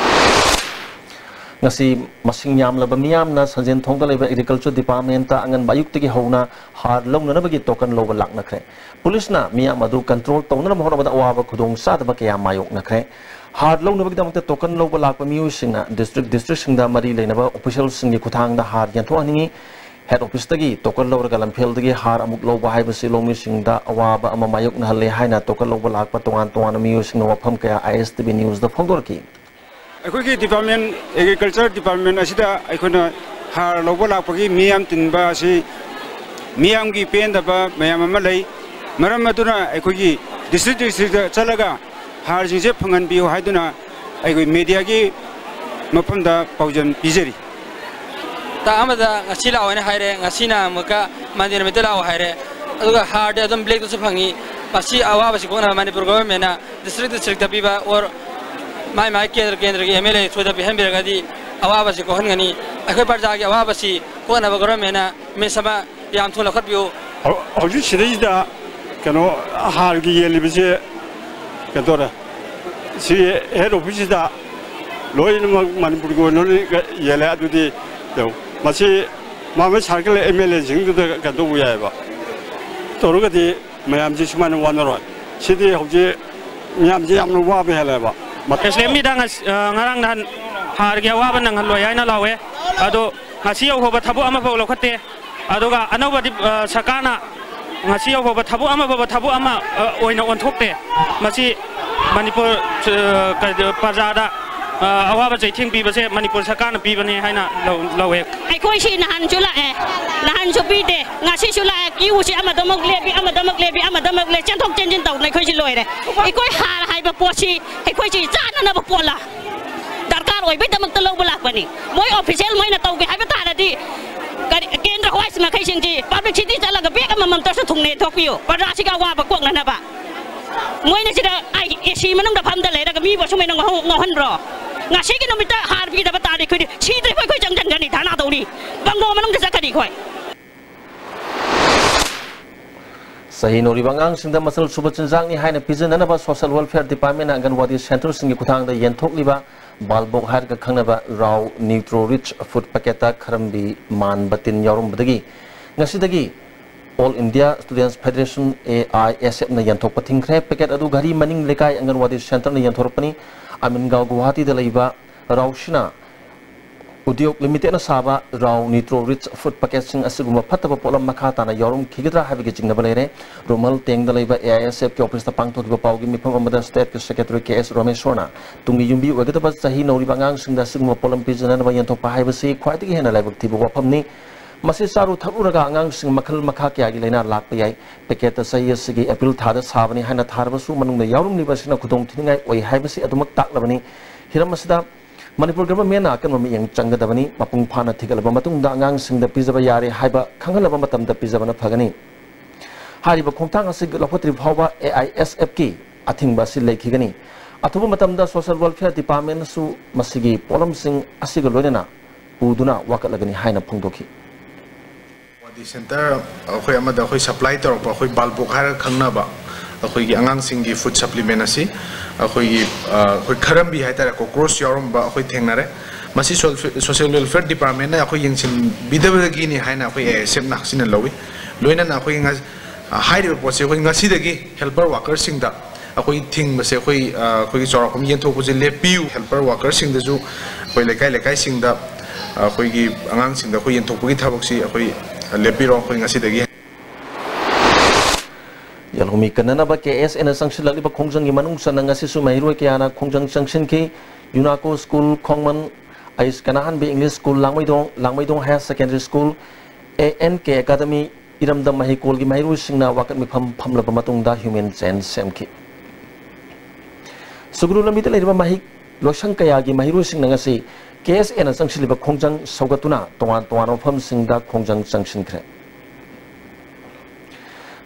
ꯉꯁꯤ ꯃꯁꯤꯡ ꯌꯥꯝꯂꯕ ꯃꯤꯌꯥꯝꯅ ꯁꯟꯖꯦꯟ ꯊꯣꯡꯗ ꯂꯩꯕ Agriculture Department-ꯇ ꯑꯉꯟꯕ ꯑꯌꯨꯛꯇꯒꯤ ꯍꯧꯅ ꯍꯥꯔ ꯂꯧꯅꯅꯕꯒꯤ token ꯂꯧꯕ ꯂꯥꯛꯅꯈ꯭ꯔꯦ꯫ ꯄꯨꯂꯤꯁꯅ ꯃꯤꯌꯥꯝ ꯑꯗꯨ control ꯇꯧꯅꯅꯕ ꯍꯣꯠꯅꯕꯗ ꯑꯋꯥꯕ ꯈꯨꯗꯣꯡꯆꯥꯗꯕ ꯀꯌꯥ ꯃꯥꯌꯣꯛꯅꯈ꯭ꯔꯦ꯫ ꯍꯥꯔ ꯂꯧꯅꯕꯒꯤꯗꯃꯛꯇ token ꯂꯧꯕ ꯂꯥꯛꯄ ꯃꯤꯑꯣꯏꯁꯤꯡꯅ district district-ꯁꯤꯡꯗ ꯃꯔꯤ ꯂꯩꯅꯕ official-ꯁꯤꯡꯒꯤ ꯈꯨꯠꯊꯥꯡꯗ ꯍꯥꯔ ꯌꯦꯟꯊꯣꯛꯍꯟꯅꯤꯡꯏ꯫ Head Office-ꯇꯒꯤ token ꯂꯧꯔꯒ ꯂꯝꯐꯦꯜꯗꯒꯤ ꯍꯥꯔ ꯑꯃꯨꯛ ꯂꯧꯕ ꯍꯥꯏꯕꯁꯤ ꯂꯧꯃꯤꯁꯤꯡꯗ ꯑꯋꯥꯕ ꯑꯃ ꯃꯥꯌꯣꯛꯅꯍꯜꯂꯦ ꯍꯥꯏꯅ token ꯂꯧꯕ ꯂꯥꯛꯄ ꯇꯣꯉꯥꯟ ꯇꯣꯉꯥꯟꯕ ꯃꯤꯑꯣꯏꯁꯤꯡꯅ ꯋꯥꯐꯝ ꯀꯌꯥ ISTV News-ꯗ ꯐꯣꯡꯗꯣꯔꯛꯈꯤ꯫ ꯑꯩꯈꯣꯏꯒꯤ department, Agriculture Department ꯑꯁꯤꯗ ꯑꯩꯈꯣꯏꯅ ꯍꯥꯔ ꯂꯧꯕ ꯂꯥꯛꯄꯒꯤ ꯃꯤꯌꯥꯝ ꯇꯤꯟꯕ ꯑꯁꯤ ꯃꯤꯌꯥꯝꯒꯤ ꯄꯦꯟꯗꯕ ꯃꯌꯥꯝ ꯑꯃ ꯂꯩ꯫ ꯃꯔꯝ ꯑꯗꯨꯅ ꯑꯩꯈꯣꯏꯒꯤ district district-ꯇ ꯆꯠꯂꯒ ꯍꯥꯔꯁꯤꯡꯁꯦ ꯐꯪꯍꯟꯕꯤꯌꯨ ꯍꯥꯏꯗꯨꯅ ꯑꯩꯈꯣꯏ media-ꯒꯤ ꯃꯐꯝꯗ ꯄꯥꯎꯖꯦꯜ ꯄꯤꯖꯔꯤ꯫ ꯇꯥꯡ ꯑꯃꯗ ꯉꯁꯤ ꯂꯥꯛꯑꯣ ꯍꯥꯏꯅ ꯍꯥꯏꯔꯦ, ꯉꯁꯤꯅ ꯑꯃꯨꯛꯀ Monday ꯅꯨꯃꯤꯠꯇ ꯂꯥꯛꯑꯣ ꯍꯥꯏꯔꯦ꯫ ꯑꯗꯨꯒ ꯍꯥꯔꯗꯤ ꯑꯗꯨꯝ black-ꯇꯁꯨ ꯐꯪꯉꯤ꯫ ꯃꯁꯤ ꯑꯋꯥꯕꯁꯤ ꯀꯣꯛꯅꯕ ꯃꯅꯤꯄꯨꯔ government-ꯅ district district-ꯇ ꯄꯤꯕ, or ꯃꯥꯏ ꯃꯥꯏ ꯀꯦꯟꯗ꯭ꯔ ꯀꯦꯟꯗ꯭ꯔꯒꯤ MLA ꯁꯣꯏꯗ ꯄꯤꯍꯟꯕꯤꯔꯒꯗꯤ ꯑꯋꯥꯕꯁꯤ ꯀꯣꯛꯍꯟꯒꯅꯤ꯫ ꯑꯩꯈꯣꯏ ꯄ꯭ꯔꯖꯥꯒꯤ ꯑꯋꯥꯕꯁꯤ ꯀꯣꯛꯅꯕ government-ꯅ ꯃꯤꯁ ꯑꯃ ꯌꯥꯝ ꯊꯨꯅ ꯂꯧꯈꯠꯄꯤꯌꯨ꯫ ꯍꯧ-, ꯍꯧꯖꯤꯛ ꯁꯤꯗꯩꯁꯤꯗ ꯀꯩꯅꯣ, ꯍꯥꯔꯒꯤ ꯌꯦꯜꯂꯤꯕꯁꯦ ꯀꯩꯅꯣ ꯇꯧꯔꯦ, ꯁꯤ head office-ꯁꯤꯗ ꯂꯣꯏꯅꯃꯛ ꯃꯅꯤꯄꯨꯔꯒꯤ ꯑꯣꯏꯅ ꯂꯣꯏꯅ ꯌꯦꯜꯂꯦ꯫ ꯑꯗꯨꯗꯤ ꯌꯦꯡꯉꯨ, ꯃꯁꯤ ꯃꯥ ꯃꯥ circle MLA-ꯁꯤꯡꯗꯨꯗ ꯀꯩꯅꯣ ꯇꯧꯕ ꯌꯥꯏꯑꯕ꯫ ꯇꯧꯔꯒꯗꯤ ꯃꯌꯥꯝꯁꯤ ꯁꯨꯃꯥꯏꯅ ꯋꯥꯅꯔꯣꯏ꯫ ꯁꯤꯗꯤ ꯍꯧꯖꯤꯛ ꯃꯌꯥꯝꯁꯤ ꯌꯥꯝꯅ ꯋꯥꯕ ꯍꯦꯜꯂꯦꯕ꯫ ꯃꯇꯝ ꯑꯦꯁꯦꯝꯕ꯭ꯂꯤꯗ ꯉꯁ-, ꯑ, ꯉꯔꯥꯡ ꯅꯍꯥꯟ ꯍꯥꯔꯒꯤ ꯑꯋꯥꯕ ꯅꯪꯍꯜꯂꯣꯏ ꯍꯥꯏꯅ ꯂꯥꯎꯋꯦ꯫ ꯑꯗꯣ ꯉꯁꯤ ꯌꯧꯐꯥꯎꯕ ꯊꯕꯛ ꯑꯃꯐꯥꯎ ꯂꯧꯈꯠꯇꯦ꯫ ꯑꯗꯨꯒ ꯑꯅꯧꯕ ꯗꯤꯞ-, ꯑ, ꯁꯔꯀꯥꯔꯅ ꯉꯁꯤ ꯌꯧꯐꯥꯎꯕ ꯊꯕꯛ ꯑꯃꯐꯥꯎꯕ ꯊꯕꯛ ꯑꯃ, ꯑ, ꯑꯣꯏꯅ ꯑꯣꯟꯊꯣꯛꯇꯦ꯫ ꯃꯁꯤ ꯃꯅꯤꯄꯨꯔ, ꯑ, ꯀ-, ꯄ꯭ꯔꯖꯥꯗ, ꯑ, ꯑꯋꯥꯕ ꯆꯩꯊꯦꯡ ꯄꯤꯕꯁꯦ ꯃꯅꯤꯄꯨꯔ ꯁꯔꯀꯥꯔꯅ ꯄꯤꯕꯅꯦ ꯍꯥꯏꯅ ꯂꯧ-, ꯂꯧꯋꯦ꯫ ꯑꯩꯈꯣꯏꯁꯤ ꯅꯍꯥꯟꯁꯨ ꯂꯥꯛꯑꯦ, ꯅꯍꯥꯟꯁꯨ ꯄꯤꯗꯦ, ꯉꯁꯤꯁꯨ ꯂꯥꯛꯑꯦ꯫ ꯀ꯭ꯌꯨꯁꯤ ꯑꯃꯗꯃꯛ ꯂꯦꯞꯄꯤ, ꯑꯃꯗꯃꯛ ꯂꯦꯞꯄꯤ, ꯑꯃꯗꯃꯛ ꯂꯦꯞꯄꯤ, ꯆꯦꯟꯊꯣꯛ ꯆꯦꯟꯁꯤꯟ ꯇꯧꯗꯅ ꯑꯩꯈꯣꯏꯁꯤ ꯂꯣꯏꯔꯦ꯫ ꯑꯩꯈꯣꯏ ꯍꯥꯔ ꯍꯥꯏꯕ ꯄꯣꯠꯁꯤ ꯑꯩꯈꯣꯏꯁꯤ ꯆꯥꯅꯅꯕ ꯄꯣꯠꯂ? ꯗꯔꯀꯥꯔ ꯑꯣꯏꯕꯩꯗꯃꯛꯇ ꯂꯧꯕ ꯂꯥꯛꯄꯅꯤ꯫ ꯃꯣꯏ official ꯃꯣꯏꯅ ꯇꯧꯒꯦ ꯍꯥꯏꯕ ꯇꯥꯔꯗꯤ, ꯀꯔꯤ, ꯀꯦꯟꯗ꯭ꯔ ꯍꯋꯥꯏ ꯃꯈꯩꯁꯤꯡꯁꯤ ꯄꯕ꯭ꯂꯤꯛ ꯁꯤꯇꯤ ꯆꯠꯂꯒ ꯕꯦꯒ ꯑꯃꯃꯝꯇꯁꯨ ꯊꯨꯡꯅ ꯊꯣꯛꯄꯤꯌꯨ꯫ ꯄ꯭ꯔꯖꯥꯁꯤꯒ ꯑꯋꯥꯕ ꯀꯣꯛꯅꯅꯕ꯫ ꯃꯣꯏꯅ ꯁꯤꯗ ꯑꯩ ꯑꯦ ꯁꯤ ꯃꯅꯨꯡꯗ ꯐꯝꯗ ꯂꯩꯔꯒ ꯃꯤꯕꯨ ꯑꯁꯨꯃꯥꯏꯅ ꯉꯥꯎꯍꯟ-, ꯉꯥꯎꯍꯟꯕ꯭ꯔꯣ? ꯉꯁꯤꯒꯤ ꯅꯨꯃꯤꯠꯇ ꯍꯥꯔ ꯄꯤꯗꯕ ꯇꯥꯔꯗꯤ ꯑꯩꯈꯣꯏꯗꯤ ꯁꯤꯗ꯭ꯔꯤꯐꯥꯎ ꯑꯩꯈꯣꯏ ꯆꯪꯁꯤꯟꯒꯅꯤ, ꯙꯔꯅꯥ ꯇꯧꯅꯤ꯫ ꯕꯪꯒ꯭ꯂꯣ ꯃꯅꯨꯡꯗ ꯆꯠꯀꯅꯤ ꯑꯩꯈꯣꯏ꯫ ꯆꯍꯤ ꯅꯧꯔꯤꯕ ꯑꯉꯥꯡꯁꯤꯡꯗ ꯃꯆꯜ ꯁꯨꯕ ꯆꯤꯟꯖꯥꯛꯅꯤ ꯍꯥꯏꯅ ꯄꯤꯖꯅꯅꯕ Social Welfare Departmentꯅ ꯑꯪꯒꯟꯋꯥꯗꯤ centreꯁꯤꯡꯒꯤ ꯈꯨꯠꯊꯥꯡꯗ ꯌꯦꯟꯊꯣꯛꯂꯤꯕ ꯕꯥꯜꯕꯣꯛ ꯍꯥꯏꯔꯒ ꯈꯪꯅꯕ ꯔꯥꯎ ꯅ꯭ꯌꯨꯇ꯭ꯔꯣ ꯔꯤꯆ ꯐꯨꯗ ꯄꯦꯀꯦꯠꯇ ꯈꯔꯝꯕꯤ ꯃꯥꯟꯕ ꯇꯤꯟ ꯌꯥꯎꯔꯝꯕꯗꯒꯤ ꯉꯁꯤꯗꯒꯤ All India Students Federation, AISFꯅ ꯌꯦꯟꯊꯣꯛꯄ ꯊꯤꯡꯈ꯭ꯔꯦ꯫ ꯄꯦꯀꯦꯠ ꯑꯗꯨ ꯘꯔꯤ ꯃꯅꯤꯡ ꯂꯩꯀꯥꯏ ꯑꯪꯒꯟꯋꯥꯗꯤ centreꯅ ꯌꯦꯟꯊꯣꯔꯛꯄꯅꯤ꯫ ꯑꯃꯤꯟꯒꯥꯎ ꯒꯨꯋꯥꯍꯥꯇꯤꯗ ꯂꯩꯕ ꯔꯥꯎꯁꯤꯅꯥ ꯎꯗ꯭ꯌꯣꯛ ꯂꯤꯃꯤꯇꯦꯗꯅ ꯁꯥꯕ ꯔꯥꯎ ꯅ꯭ꯌꯨꯇ꯭ꯔꯣ ꯔꯤꯆ ꯐꯨꯗ ꯄꯦꯀꯦꯠꯁꯤꯡ ꯑꯁꯤꯒꯨꯝꯕ ꯐꯠꯇꯕ ꯄꯣꯠꯂꯝ ꯃꯈꯥ ꯇꯥꯅ ꯌꯥꯎꯔꯝꯈꯤꯒꯗ꯭ꯔꯥ ꯍꯥꯏꯕꯒꯤ ꯆꯤꯡꯅꯕ ꯂꯩꯔꯦ꯫ ꯔꯨꯃꯜ ꯇꯦꯡꯗ ꯂꯩꯕ AISFꯀꯤ officeꯇ ꯄꯥꯡꯊꯣꯛꯈꯤꯕ ꯄꯥꯎꯒꯤ ꯃꯤꯐꯝ ꯑꯃꯗ stateꯀꯤ secretary K S ꯔꯣꯃꯦꯁꯣꯔꯅ ꯇꯨꯡꯒꯤ ꯌꯨꯝꯕꯤ ꯑꯣꯏꯒꯗꯕ ꯆꯍꯤ ꯅꯧꯔꯤꯕ ꯑꯉꯥꯡꯁꯤꯡꯗ ꯑꯁꯤꯒꯨꯝꯕ ꯄꯣꯠꯂꯝ ꯄꯤꯖꯅꯅꯕ ꯌꯦꯟꯊꯣꯛꯄ ꯍꯥꯏꯕꯁꯤ ꯈ꯭ꯋꯥꯏꯗꯒꯤ ꯍꯦꯟꯅ ꯂꯥꯏꯕꯛ ꯊꯤꯕ ꯋꯥꯐꯝꯅꯤ꯫ ꯃꯁꯤ ꯆꯥꯔꯨ ꯊꯛꯂꯨꯔꯒ ꯑꯉꯥꯡꯁꯤꯡ ꯃꯈꯜ ꯃꯈꯥ ꯀꯌꯥꯒꯤ ꯂꯥꯏꯅꯥ ꯂꯥꯛꯄ ꯌꯥꯏ꯫ ꯄꯦꯀꯦꯠꯇ ꯆꯍꯤ ꯑꯁꯤꯒꯤ ꯑꯦꯄ꯭ꯔꯤꯜ ꯊꯥꯗ ꯁꯥꯕꯅꯤ ꯍꯥꯏꯅ ꯊꯥꯔꯕꯁꯨ ꯃꯅꯨꯡꯗ ꯌꯥꯎꯔꯝꯂꯤꯕ ꯑꯁꯤꯅ ꯈꯨꯗꯣꯡꯊꯤꯅꯤꯡꯉꯥꯏ ꯑꯣꯏ ꯍꯥꯏꯕꯁꯤ ꯑꯗꯨꯃꯛ ꯇꯥꯛꯂꯕꯅꯤ꯫ ꯍꯤꯔꯝ ꯑꯁꯤꯗ ꯃꯅꯤꯄꯨꯔ ꯒꯚꯔꯟꯃꯦꯟꯅ ꯑꯀꯟꯕ ꯃꯤꯠꯌꯦꯡ ꯆꯪꯒꯗꯕꯅꯤ꯫ ꯃꯄꯨꯡ ꯐꯥꯅ ꯊꯤꯒꯠꯂꯕ ꯃꯇꯨꯡꯗ ꯑꯉꯥꯡꯁꯤꯡꯗ ꯄꯤꯖꯕ ꯌꯥꯔꯦ ꯍꯥꯏꯕ ꯈꯪꯍꯜꯂꯕ ꯃꯇꯝꯗ ꯄꯤꯖꯕꯅ ꯐꯒꯅꯤ꯫ ꯍꯥꯏꯔꯤꯕ ꯈꯣꯡꯊꯥꯡ ꯑꯁꯤ ꯂꯧꯈꯠꯇ꯭ꯔꯤ ꯐꯥꯎꯕ AISFꯀꯤ ꯑꯊꯤꯡꯕ ꯑꯁꯤ ꯂꯩꯈꯤꯒꯅꯤ꯫ ꯑꯊꯨꯕ ꯃꯇꯝꯗ Social Welfare Departmentꯅꯁꯨ ꯃꯁꯤꯒꯤ ꯄꯣꯠꯂꯝꯁꯤꯡ ꯑꯁꯤꯒ ꯂꯣꯏꯅꯅ ꯄꯨꯗꯨꯅ ꯋꯥꯀꯠꯂꯒꯅꯤ ꯍꯥꯏꯅ ꯐꯣꯡꯗꯣꯛꯈꯤ꯫ ꯑꯪꯒꯟꯋꯥꯗꯤ centre ꯑꯩꯈꯣꯏ ꯑꯃꯗ ꯑꯩꯈꯣꯏ supply ꯇꯧꯔꯛꯄ ꯑꯩꯈꯣꯏ ꯕꯥꯜꯕꯣꯛ ꯍꯥꯏꯔꯒ ꯈꯪꯅꯕ ꯑꯩꯈꯣꯏꯒꯤ ꯑꯉꯥꯡꯁꯤꯡꯒꯤ food supplement ꯑꯁꯤ ꯑꯩꯈꯣꯏꯒꯤ, ꯑ, ꯑꯩꯈꯣꯏ ꯈꯔꯝꯕꯤ ꯍꯥꯏꯇꯥꯔꯦ, cockroach ꯌꯥꯎꯔꯝꯕ ꯑꯩꯈꯣꯏ ꯊꯦꯡꯅꯔꯦ꯫ ꯃꯁꯤ ꯁꯣꯜ-, Social Welfare Departmentꯅ ꯑꯩꯈꯣꯏ ꯌꯦꯡꯁꯤꯟꯕꯤꯗꯕꯗꯒꯤꯅꯤ ꯍꯥꯏꯅ ꯑꯩꯈꯣꯏ AISFꯅ ꯍꯛꯆꯤꯟꯅ ꯂꯧꯏ꯫ ꯂꯣꯏꯅꯅ ꯑꯩꯈꯣꯏ ꯉ-, ꯑ, ꯍꯥꯏꯔꯤꯕ ꯄꯣꯠꯁꯤ ꯑꯩꯈꯣꯏ ꯉꯁꯤꯗꯒꯤ helper workerꯁꯤꯡꯗ ꯑꯩꯈꯣꯏ ꯊꯤꯡꯕꯁꯦ ꯑꯩꯈꯣꯏ, ꯑ, ꯑꯩꯈꯣꯏꯒꯤ ꯆꯥꯎꯔꯥꯛꯄ ꯑꯃ ꯌꯦꯟꯊꯣꯛꯄꯁꯦ ꯂꯦꯞꯄꯤꯌꯨ꯫ Helper workerꯁꯤꯡꯗꯁꯨ ꯑꯩꯈꯣꯏ ꯂꯩꯀꯥꯏ ꯂꯩꯀꯥꯏꯁꯤꯡꯗ ꯑꯩꯈꯣꯏꯒꯤ ꯑꯉꯥꯡꯁꯤꯡꯗ ꯑꯩꯈꯣꯏ ꯌꯦꯟꯊꯣꯛꯄꯒꯤ ꯊꯕꯛꯁꯤ ꯑꯩꯈꯣꯏ ꯂꯦꯞꯄꯤꯔꯣ꯫ ꯑꯩꯈꯣꯏ ꯉꯁꯤꯗꯒꯤ ꯌꯦꯜꯍꯧꯃꯤ ꯀꯟꯅꯅꯕ KSAꯅ ꯆꯪꯁꯤꯜꯂꯛꯂꯤꯕ ꯈꯣꯡꯖꯪꯒꯤ ꯃꯅꯨꯡ ꯆꯟꯅ ꯉꯁꯤꯁꯨ ꯃꯍꯩꯔꯣꯏ ꯀꯌꯥꯅ ꯈꯣꯡꯖꯪ ꯆꯪꯁꯤꯟꯈꯤ꯫ ꯌꯨꯅꯥꯀꯣ ꯁ꯭ꯀꯨꯜ ꯈꯣꯡꯃꯟ, ꯑꯩꯁ ꯀꯅꯥꯍꯟꯕꯤ English school Langmeidong, Langmeidong higher secondary school, ANK academy, ꯏꯔꯝꯗꯝ ꯃꯍꯩꯀꯣꯜꯒꯤ ꯃꯍꯩꯔꯣꯏꯁꯤꯡꯅ ꯋꯥꯀꯠ ꯃꯤꯐꯝ ꯐꯝꯂꯕ ꯃꯇꯨꯡꯗ ꯍ꯭ꯌꯨꯃꯦꯟ ꯆꯦꯟ ꯁꯦꯝꯈꯤ꯫ ꯁꯨꯒ꯭ꯔꯨ ꯂꯝꯕꯤꯗ ꯂꯩꯔꯤꯕ ꯃꯍꯩ ꯂꯣꯏꯁꯪ ꯀꯌꯥꯒꯤ ꯃꯍꯩꯔꯣꯏꯁꯤꯡꯅ ꯉꯁꯤ ꯀꯦ ꯑꯦꯁ ꯑꯦꯅ ꯆꯪꯁꯤꯜꯂꯤꯕ ꯈꯣꯡꯖꯪ ꯁꯧꯒꯠꯇꯨꯅ ꯇꯣꯉꯥꯟ ꯇꯣꯉꯥꯟꯕ ꯃꯐꯝꯁꯤꯡꯗ ꯈꯣꯡꯖꯪ ꯆꯪꯁꯤꯟꯈ꯭ꯔꯦ꯫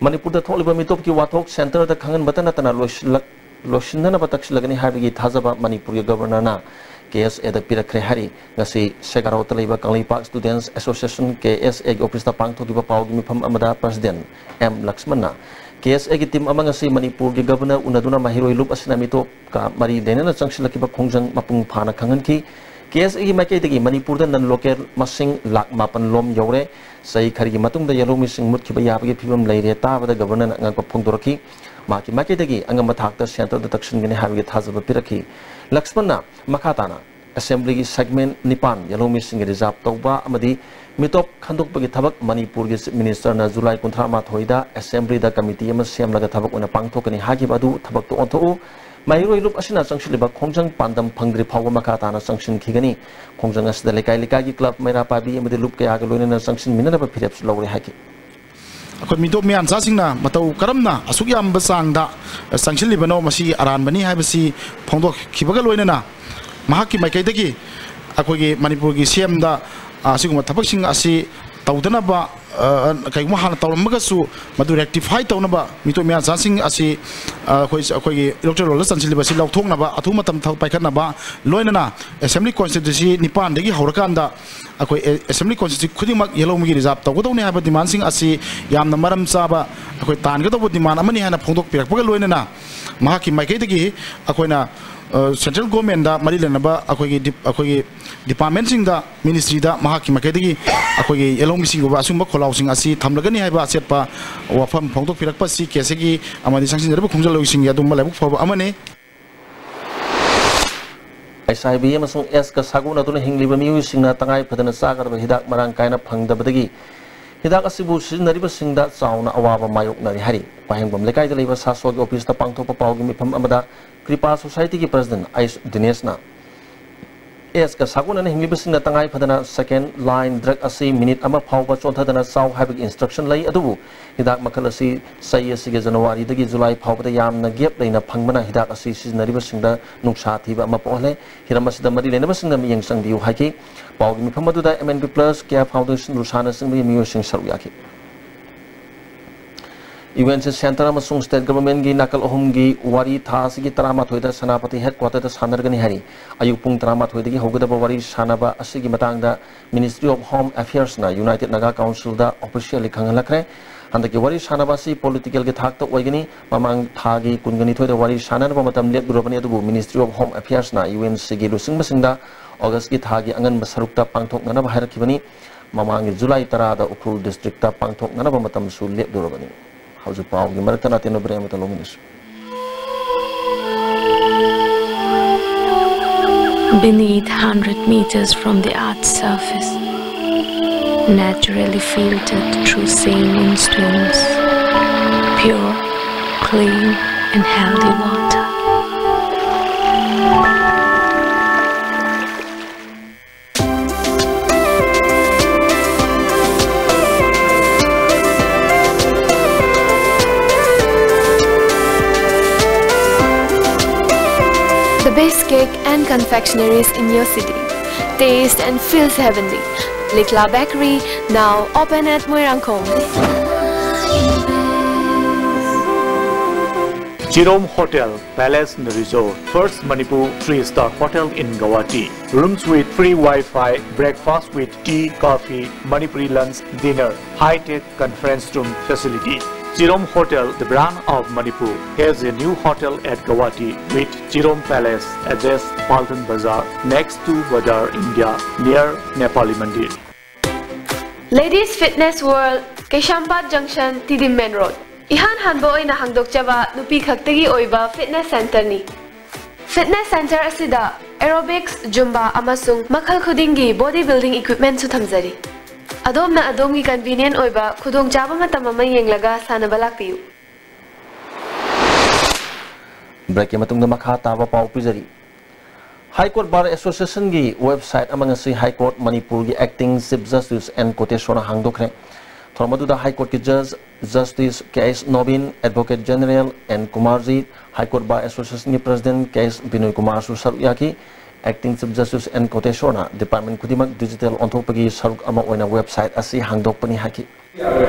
ꯃꯅꯤꯄꯨꯔꯗ ꯊꯣꯛꯂꯤꯕ ꯃꯤꯇꯣꯞꯀꯤ ꯋꯥꯊꯣꯛ centreꯗ ꯈꯪꯍꯟꯕꯇ ꯅꯠꯇꯅ ꯂꯣꯏꯁꯤꯜꯂꯛ-, ꯂꯣꯏꯁꯤꯟꯅꯅꯕ ꯇꯛꯁꯤꯜꯂꯒꯅꯤ ꯍꯥꯏꯕꯒꯤ ꯊꯥꯖꯕ ꯃꯅꯤꯄꯨꯔꯒꯤ Governorꯅ ꯀꯦ ꯑꯦꯁ ꯑꯦꯗ ꯄꯤꯔꯛꯈ꯭ꯔꯦ ꯍꯥꯏꯔꯤ꯫ ꯉꯁꯤ ꯁꯦꯒꯥꯔꯣꯠꯇ ꯂꯩꯕ ꯀꯪꯂꯩꯄꯥꯛ Students Association, ꯀꯦ ꯑꯦꯁ ꯑꯦꯒꯤ officeꯇ ꯄꯥꯡꯊꯣꯛꯈꯤꯕ ꯄꯥꯎꯒꯤ ꯃꯤꯐꯝ ꯑꯃꯗ President ꯑꯦꯝ ꯂꯛꯁꯃꯟꯅ ꯀꯦ ꯑꯦꯁ ꯑꯦꯒꯤ team ꯑꯃ ꯉꯁꯤ ꯃꯅꯤꯄꯨꯔꯒꯤ Governor ꯎꯅꯗꯨꯅ ꯃꯍꯩꯔꯣꯏ ꯂꯨꯞ ꯑꯁꯤꯅ ꯃꯤꯇꯣꯞ ꯀ ꯃꯔꯤ ꯂꯩꯅꯅ ꯆꯪꯁꯤꯜꯂꯛꯈꯤꯕ ꯈꯣꯡꯖꯪ ꯃꯄꯨꯡ ꯐꯥꯅ ꯈꯪꯍꯟꯈꯤ꯫ ꯀꯦ ꯑꯦꯁ ꯑꯦꯒꯤ ꯃꯥꯏꯀꯩꯗꯒꯤ ꯃꯅꯤꯄꯨꯔꯗ non local ꯃꯁꯤꯡ ꯂꯥꯈ ꯃꯥꯄꯟ ꯂꯣꯝ ꯌꯧꯔꯦ꯫ ꯆꯍꯤ ꯈꯔꯒꯤ ꯃꯇꯨꯡꯗ ꯌꯦꯜꯍꯧꯃꯤꯁꯤꯡ ꯃꯨꯠꯈꯤꯕ ꯌꯥꯕꯒꯤ ꯐꯤꯕꯝ ꯂꯩꯔꯦ ꯇꯥꯕꯗ Governorꯅ ꯑꯉꯛꯄ ꯐꯣꯡꯗꯣꯔꯛꯈꯤ꯫ ꯃꯍꯥꯛꯀꯤ ꯃꯥꯏꯀꯩꯗꯒꯤ ꯑꯉꯝꯕ ꯊꯥꯛꯇ centreꯗ ꯇꯛꯁꯤꯟꯒꯅꯤ ꯍꯥꯏꯕꯒꯤ ꯊꯥꯖꯕ ꯄꯤꯔꯛꯈꯤ꯫ ꯂꯛꯁꯃꯟꯅ ꯃꯈꯥ ꯇꯥꯅ Assemblyꯒꯤ segment ꯅꯤꯄꯥꯟ ꯌꯦꯜꯍꯧꯃꯤꯁꯤꯡꯒꯤ reserve ꯇꯧꯕ ꯑꯃꯗꯤ ꯃꯤꯇꯣꯞ ꯈꯟꯗꯣꯛꯄꯒꯤ ꯊꯕꯛ ꯃꯅꯤꯄꯨꯔꯒꯤ Chief Ministerꯅ ꯖꯨꯂꯥꯏ ꯀꯨꯟꯊ꯭ꯔꯥ ꯃꯥꯊꯣꯏꯗ Assemblyꯗ committee ꯑꯃ ꯁꯦꯝꯂꯒ ꯊꯕꯛ ꯑꯣꯏꯅ ꯄꯥꯡꯊꯣꯛꯀꯅꯤ ꯍꯥꯏꯈꯤꯕ ꯑꯗꯨ ꯊꯕꯛꯇ ꯑꯣꯟꯊꯣꯛꯎ꯫ ꯃꯍꯩꯔꯣꯏ ꯂꯨꯞ ꯑꯁꯤꯅ ꯆꯪꯁꯤꯜꯂꯤꯕ ꯈꯣꯡꯖꯪ ꯄꯥꯟꯗꯝ ꯐꯪꯗ꯭ꯔꯤ ꯐꯥꯎꯕ ꯃꯈꯥ ꯇꯥꯅ ꯆꯪꯁꯤꯟꯈꯤꯒꯅꯤ꯫ ꯈꯣꯡꯖꯪ ꯑꯁꯤꯗ ꯂꯩꯀꯥꯏ ꯂꯩꯀꯥꯏꯒꯤ club, ꯃꯩꯔꯥ ꯄꯥꯏꯕꯤ ꯑꯃꯗꯤ ꯂꯨꯞ ꯀꯌꯥꯒ ꯂꯣꯏꯅꯅ ꯆꯪꯁꯤꯟꯃꯤꯟꯅꯅꯕ ꯐꯤꯔꯦꯞꯁꯨ ꯂꯧꯔꯦ ꯍꯥꯏꯈꯤ꯫ ꯑꯩꯈꯣꯏ ꯃꯤꯇꯣꯞ ꯃꯤꯌꯥꯟꯆꯥꯁꯤꯡꯅ ꯃꯇꯧ ꯀꯔꯝꯅ ꯑꯁꯨꯛ ꯌꯥꯝꯕ ꯆꯥꯡꯗ ꯆꯪꯁꯤꯜꯂꯤꯕꯅꯣ, ꯃꯁꯤ ꯑꯔꯥꯟꯕꯅꯤ ꯍꯥꯏꯕꯁꯤ ꯐꯣꯡꯗꯣꯛꯈꯤꯕꯒ ꯂꯣꯏꯅꯅ ꯃꯍꯥꯛꯀꯤ ꯃꯥꯏꯀꯩꯗꯒꯤ ꯑꯩꯈꯣꯏꯒꯤ ꯃꯅꯤꯄꯨꯔꯒꯤ ꯁꯤ ꯑꯦꯝꯗ ꯑꯁꯤꯒꯨꯝꯕ ꯊꯕꯛꯁꯤꯡ ꯑꯁꯤ ꯇꯧꯗꯅꯕ, ꯑ, ꯀꯩꯒꯨꯝꯕ ꯍꯥꯟꯅ ꯇꯧꯔꯝꯃꯒꯁꯨ ꯃꯗꯨ rectify ꯇꯧꯅꯕ, ꯃꯤꯇꯣꯞ ꯃꯤꯌꯥꯟꯆꯥꯁꯤꯡ ꯑꯁꯤ, ꯑ, ꯑꯩꯈꯣꯏ, ꯑꯩꯈꯣꯏꯒꯤ electoral rollꯗ ꯆꯟꯁꯤꯜꯂꯤꯕ ꯑꯁꯤ ꯂꯧꯊꯣꯛꯅꯕ ꯑꯊꯨꯕ ꯃꯇꯝꯗ ꯊꯕꯛ ꯄꯥꯏꯈꯠꯅꯕ, ꯂꯣꯏꯅꯅ Assembly constituency ꯅꯤꯄꯥꯟꯗꯒꯤ ꯍꯧꯔꯀꯥꯟꯗ ꯑꯩꯈꯣꯏ ꯑꯦ-, Assembly constituency ꯈꯨꯗꯤꯡꯃꯛ ꯌꯦꯜꯍꯧꯃꯤꯒꯤ reserve ꯇꯧꯒꯗꯧꯅꯤ ꯍꯥꯏꯕ demandꯁꯤꯡ ꯑꯁꯤ ꯌꯥꯝꯅ ꯃꯔꯝ ꯆꯥꯕ, ꯑꯩꯈꯣꯏ ꯇꯥꯟꯒꯗꯧꯕ demand ꯑꯃꯅꯤ ꯍꯥꯏꯅ ꯐꯣꯡꯗꯣꯛꯄꯤꯔꯛꯄꯒ ꯂꯣꯏꯅꯅ ꯃꯍꯥꯛꯀꯤ ꯃꯥꯏꯀꯩꯗꯒꯤ ꯑꯩꯈꯣꯏꯅ, ꯑ, central governmentꯗ ꯃꯔꯤ ꯂꯩꯅꯕ ꯑꯩꯈꯣꯏꯒꯤ ꯗꯤꯞ-, ꯑꯩꯈꯣꯏꯒꯤ departmentꯁꯤꯡꯗ, ministryꯗ ꯃꯍꯥꯛꯀꯤ ꯃꯥꯏꯀꯩꯗꯒꯤ ꯑꯩꯈꯣꯏꯒꯤ ꯌꯦꯜꯍꯧꯃꯤꯁꯤꯡꯒꯤ ꯑꯣꯏꯕ ꯑꯁꯤꯒꯨꯝꯕ ꯈꯣꯜꯂꯥꯎꯁꯤꯡ ꯑꯁꯤ ꯊꯝꯂꯒꯅꯤ ꯍꯥꯏꯕ ꯑꯆꯦꯠꯄ ꯋꯥꯐꯝ ꯐꯣꯡꯗꯣꯛꯄꯤꯔꯛꯄ ꯑꯁꯤ ꯀꯦ ꯑꯦꯁ ꯑꯦꯒꯤ ꯑꯃꯗꯤ ꯆꯪꯁꯤꯟꯖꯔꯤꯕ ꯈꯣꯡꯖꯪꯂꯣꯏꯁꯤꯡꯒꯤ ꯑꯗꯨꯝꯕ ꯂꯥꯏꯕꯛ ꯐꯕ ꯑꯃꯅꯤ꯫ ꯑꯩꯆ ꯑꯥꯏ ꯚꯤ ꯑꯃꯁꯨꯡ ꯑꯦꯁꯀ ꯁꯥꯒꯣꯟꯅꯗꯨꯅ ꯍꯤꯡꯂꯤꯕ ꯃꯤꯑꯣꯏꯁꯤꯡꯅ ꯇꯉꯥꯏ ꯐꯗꯅ ꯆꯥꯒꯗꯕ ꯍꯤꯗꯥꯛ ꯃꯔꯥꯡ ꯀꯥꯏꯅ ꯐꯪꯗꯕꯗꯒꯤ ꯍꯤꯗꯥꯛ ꯑꯁꯤꯕꯨ ꯁꯤꯖꯤꯟꯅꯔꯤꯕꯁꯤꯡꯗ ꯆꯥꯎꯅ ꯑꯋꯥꯕ ꯃꯥꯌꯣꯛꯅꯔꯤ ꯍꯥꯏꯔꯤ꯫ ꯋꯥꯍꯦꯡꯕꯝ ꯂꯩꯀꯥꯏꯗ ꯂꯩꯕ ꯁꯥꯁꯣꯒꯤ officeꯇ ꯄꯥꯡꯊꯣꯛꯄ ꯄꯥꯎꯒꯤ ꯃꯤꯐꯝ ꯑꯃꯗ ꯀ꯭ꯔꯤꯄꯥ societyꯒꯤ president ꯑꯩꯆ ꯗꯤꯅꯦꯁꯅ ꯑꯦꯁꯀ ꯁꯥꯒꯣꯟꯅꯅ ꯍꯤꯡꯂꯤꯕꯁꯤꯡꯅ ꯇꯉꯥꯏ ꯐꯗꯅ second line drug ꯑꯁꯤ minute ꯑꯃ ꯐꯥꯎꯕ ꯆꯣꯟꯊꯗꯅ ꯆꯥꯎ ꯍꯥꯏꯕꯒꯤ instruction ꯂꯩ꯫ ꯑꯗꯨꯕꯨ ꯍꯤꯗꯥꯛ ꯃꯈꯜ ꯑꯁꯤ ꯆꯍꯤ ꯑꯁꯤꯒꯤ January ꯗꯒꯤ July ꯐꯥꯎꯕꯗ ꯌꯥꯝꯅ gap ꯂꯩꯅ ꯐꯪꯕꯅ ꯍꯤꯗꯥꯛ ꯑꯁꯤ ꯁꯤꯖꯤꯟꯅꯔꯤꯕꯁꯤꯡꯗ ꯅꯨꯡꯁꯥ ꯊꯤꯕ ꯑꯃ ꯄꯣꯛꯍꯜꯂꯦ꯫ ꯍꯤꯔꯝ ꯑꯁꯤꯗ ꯃꯔꯤ ꯂꯩꯅꯕꯁꯤꯡꯅ ꯃꯤꯠꯌꯦꯡ ꯆꯪꯕꯤꯌꯨ ꯍꯥꯏꯈꯤ꯫ ꯄꯥꯎꯒꯤ ꯃꯤꯐꯝ ꯑꯗꯨꯗ M N P Plus, Care Foundation, ꯔꯨꯁꯥꯅꯆꯤꯡꯕꯒꯤ ꯃꯤꯑꯣꯏꯁꯤꯡ ꯁꯔꯨꯛ ꯌꯥꯈꯤ꯫ UNC Centre ꯑꯃꯁꯨꯡ State Governmentꯀꯤ ꯅꯥꯀꯜ ꯑꯍꯨꯝꯒꯤ ꯋꯥꯔꯤ ꯊꯥ ꯑꯁꯤꯒꯤ ꯇꯔꯥꯃꯥꯊꯣꯏꯗ ꯁꯦꯅꯥꯄꯇꯤ headquarterꯗ ꯁꯥꯟꯅꯔꯒꯅꯤ ꯍꯥꯏꯔꯤ꯫ ꯑꯌꯨꯛ ꯄꯨꯡ ꯇꯔꯥꯃꯥꯊꯣꯏꯗꯒꯤ ꯍꯧꯒꯗꯕ ꯋꯥꯔꯤ ꯁꯥꯟꯅꯕ ꯑꯁꯤꯒꯤ ꯃꯇꯥꯡꯗ Ministry of Home Affairsꯅ United Naga Councilꯗ officially ꯈꯪꯍꯜꯂꯛꯈ꯭ꯔꯦ꯫ ꯍꯟꯗꯛꯀꯤ ꯋꯥꯔꯤ ꯁꯥꯟꯅꯕ ꯑꯁꯤ politicalꯒꯤ ꯊꯥꯛꯇ ꯑꯣꯏꯒꯅꯤ꯫ ꯃꯃꯥꯡ ꯊꯥꯒꯤ ꯀꯨꯟꯒ ꯅꯤꯊꯣꯏꯗ ꯋꯥꯔꯤ ꯁꯥꯟꯅꯅꯕ ꯃꯇꯝ ꯂꯦꯞꯂꯨꯔꯕꯅꯤ, ꯑꯗꯨꯕꯨ Ministry of Home Affairsꯅ UNCꯒꯤ ꯂꯨꯆꯤꯡꯕꯁꯤꯡꯗ Augustꯀꯤ ꯊꯥꯒꯤ ꯑꯉꯟꯕ ꯁꯔꯨꯛꯇ ꯄꯥꯡꯊꯣꯛꯅꯅꯕ ꯍꯥꯏꯔꯛꯈꯤꯕꯅꯤ꯫ ꯃꯃꯥꯡꯒꯤ July ꯇꯔꯥꯗ ꯎꯈ꯭ꯔꯨꯜ districtꯇ ꯄꯥꯡꯊꯣꯛꯅꯅꯕ ꯃꯇꯝꯁꯨ ꯂꯦꯞꯂꯨꯔꯕꯅꯤ꯫ ꯍꯧꯖꯤꯛ ꯄꯥꯎꯒꯤ ꯃꯔꯛꯇ ꯑꯇꯦꯟꯕ break ꯑꯃꯇ ꯂꯧꯃꯤꯟꯅꯁꯤ꯫ Beneath hundred meters from the earth's surface, naturally filtered through saline streams, pure, clean, and healthy water. The best cake and confectionaries in your city. Taste and feels heavenly. Likla Bakery, now open at Moirangkhom. Jerome Hotel, Palace and Resort, first Manipur three-star hotel in Guwahati. Rooms with free Wi-Fi, breakfast with tea, coffee, Manipuri lunch, dinner, high-tech conference room facility. Jerome Hotel, the brand of Manipur, has a new hotel at Guwahati with Jerome Palace, address Paltan Bazar, next to Bazar India, near Nepali Mandir. Ladies Fitness World, Keshambad Junction, Tiddim Main Road. ꯏꯍꯥꯟ ꯍꯥꯟꯕ ꯑꯣꯏꯅ ꯍꯥꯡꯗꯣꯛꯆꯕ ꯅꯨꯄꯤ ꯈꯛꯇꯒꯤ ꯑꯣꯏꯕ fitness centreꯅꯤ꯫ Fitness centre ꯑꯁꯤꯗ aerobics, Zumba ꯑꯃꯁꯨꯡ ꯃꯈꯜ ꯈꯨꯗꯤꯡꯒꯤ body building equipmentꯁꯨ ꯊꯝꯖꯔꯤ꯫ ꯑꯗꯣꯝꯅ ꯑꯗꯣꯝꯒꯤ convenient ꯑꯣꯏꯕ ꯈꯨꯗꯣꯡꯆꯥꯕ ꯃꯇꯝ ꯑꯃ ꯌꯦꯡꯂꯒ ꯁꯥꯟꯅꯕ ꯂꯥꯛꯄꯤꯌꯨ꯫ Breakꯀꯤ ꯃꯇꯨꯡꯗ ꯃꯈꯥ ꯇꯥꯕ ꯄꯥꯎ ꯄꯤꯖꯔꯤ꯫ High Court Bar Associationꯒꯤ website ꯑꯃ ꯉꯁꯤ High Court ꯃꯅꯤꯄꯨꯔꯒꯤ Acting Chief Justice N ꯀꯣꯇꯦꯁꯣꯔꯅ ꯍꯥꯡꯗꯣꯛꯈ꯭ꯔꯦ꯫ ꯊꯧꯔꯝ ꯑꯗꯨꯗ High Courtꯀꯤ Judge Justice K S Nobin, Advocate General N Kumarjit, High Court Bar Associationꯒꯤ President K S ꯕꯤꯅꯣꯏ ꯀꯨꯃꯥꯔꯁꯨ ꯁꯔꯨꯛ ꯌꯥꯈꯤ꯫ Acting Chief Justice N ꯀꯣꯇꯦꯁꯣꯔꯅ department ꯈꯨꯗꯤꯡꯃꯛ digital ꯑꯣꯟꯊꯣꯛꯄꯒꯤ ꯁꯔꯨꯛ ꯑꯃ ꯑꯣꯏꯅ website ꯑꯁꯤ ꯍꯥꯡꯗꯣꯛꯄꯅꯤ ꯍꯥꯏꯈꯤ꯫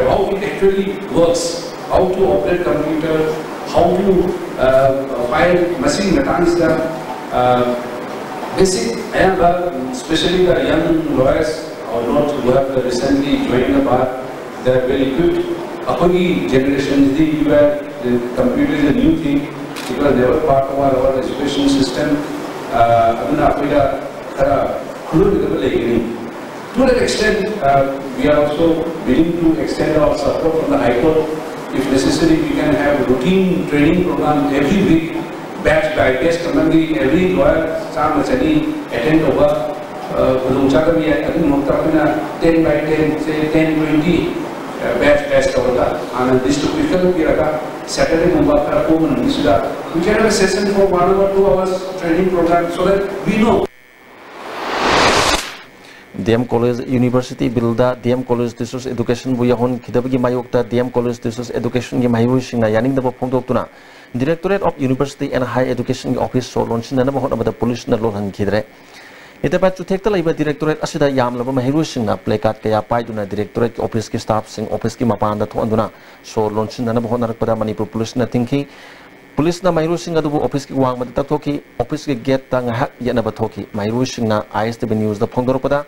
How it actually works, how to operate computer, how to, uh, file, ꯃꯁꯤꯒꯤ ꯃꯇꯥꯡꯁꯤꯗ, uh, basic ꯑꯌꯥꯝꯕ, especially the young lawyers or not who have recently joined the bar, they are well equipped. ꯑꯩꯈꯣꯏꯒꯤ generationsꯗꯤ, we were, the computer is a new thing, it was never part of our, our education system. Uh, ꯑꯗꯨꯅ ꯑꯩꯈꯣꯏꯗ ꯈꯔ ꯈꯨꯂꯣꯏꯒꯗꯕ ꯂꯩꯒꯅꯤ꯫ To that extent, uh, we are also willing to extend our support from the High Court. If necessary, we can have routine training program every week, batch by batch, commonly every lawyer ꯆꯥꯝꯃ ꯆꯅꯤ attend ꯇꯧꯕ, uh, ꯈꯨꯗꯣꯡꯆꯥꯗꯕ ꯌꯥꯏ꯫ ꯑꯗꯨꯒꯤꯗꯃꯛꯇ ꯑꯩꯈꯣꯏꯅ ten by ten, say ten twenty, uh, batch batch ꯇꯧꯔꯒ ꯍꯥꯟꯅ list ꯄꯤꯈꯠꯄꯤꯔꯒ Saturdayꯒꯨꯝꯕ ꯈꯔ ꯀꯣꯝꯕ ꯅꯨꯃꯤꯠꯁꯤꯗ we can have a session for one hour, two hours training program so that we know. D M College University Billꯗ D M College Teachers Educationꯕꯨ ꯌꯥꯎꯍꯟꯈꯤꯗꯕꯒꯤ ꯃꯥꯌꯣꯛꯇ D M College Teachers Educationꯒꯤ ꯃꯍꯩꯔꯣꯏꯁꯤꯡꯅ ꯌꯥꯅꯤꯡꯗꯕ ꯐꯣꯡꯗꯣꯛꯇꯨꯅ Directorate of University and Higher Educationꯒꯤ office ꯁꯣ ꯂꯣꯟꯁꯤꯟꯅꯅꯕ ꯍꯣꯠꯅꯕꯗ ꯄꯨꯂꯤꯁꯅ ꯂꯣꯜꯍꯟꯈꯤꯗ꯭ꯔꯦ꯫ ꯏꯇꯄꯥꯠ ꯆꯨꯊꯦꯛꯇ ꯂꯩꯕ directorate ꯑꯁꯤꯗ ꯌꯥꯝꯂꯕ ꯃꯍꯩꯔꯣꯏꯁꯤꯡꯅ placard ꯀꯌꯥ ꯄꯥꯏꯗꯨꯅ directorateꯀꯤ officeꯀꯤ staffꯁꯤꯡ officeꯀꯤ ꯃꯄꯥꯟꯗ ꯊꯣꯛꯍꯟꯗꯨꯅ ꯁꯣ ꯂꯣꯟꯁꯤꯟꯅꯅꯕ ꯍꯣꯠꯅꯔꯛꯄꯗ ꯃꯅꯤꯄꯨꯔ ꯄꯨꯂꯤꯁꯅ ꯊꯤꯡꯈꯤ꯫ ꯄꯨꯂꯤꯁꯅ ꯃꯍꯩꯔꯣꯏꯁꯤꯡ ꯑꯗꯨꯕꯨ officeꯀꯤ ꯋꯥꯡꯃꯗ ꯇꯛꯊꯣꯛꯈꯤ꯫ Officeꯀꯤ gateꯇ ꯉꯥꯏꯍꯥꯛ ꯌꯦꯠꯅꯕ ꯊꯣꯛꯈꯤ꯫ ꯃꯍꯩꯔꯣꯏꯁꯤꯡꯅ I S T V newsꯗ ꯐꯣꯡꯗꯣꯔꯛꯄꯗ,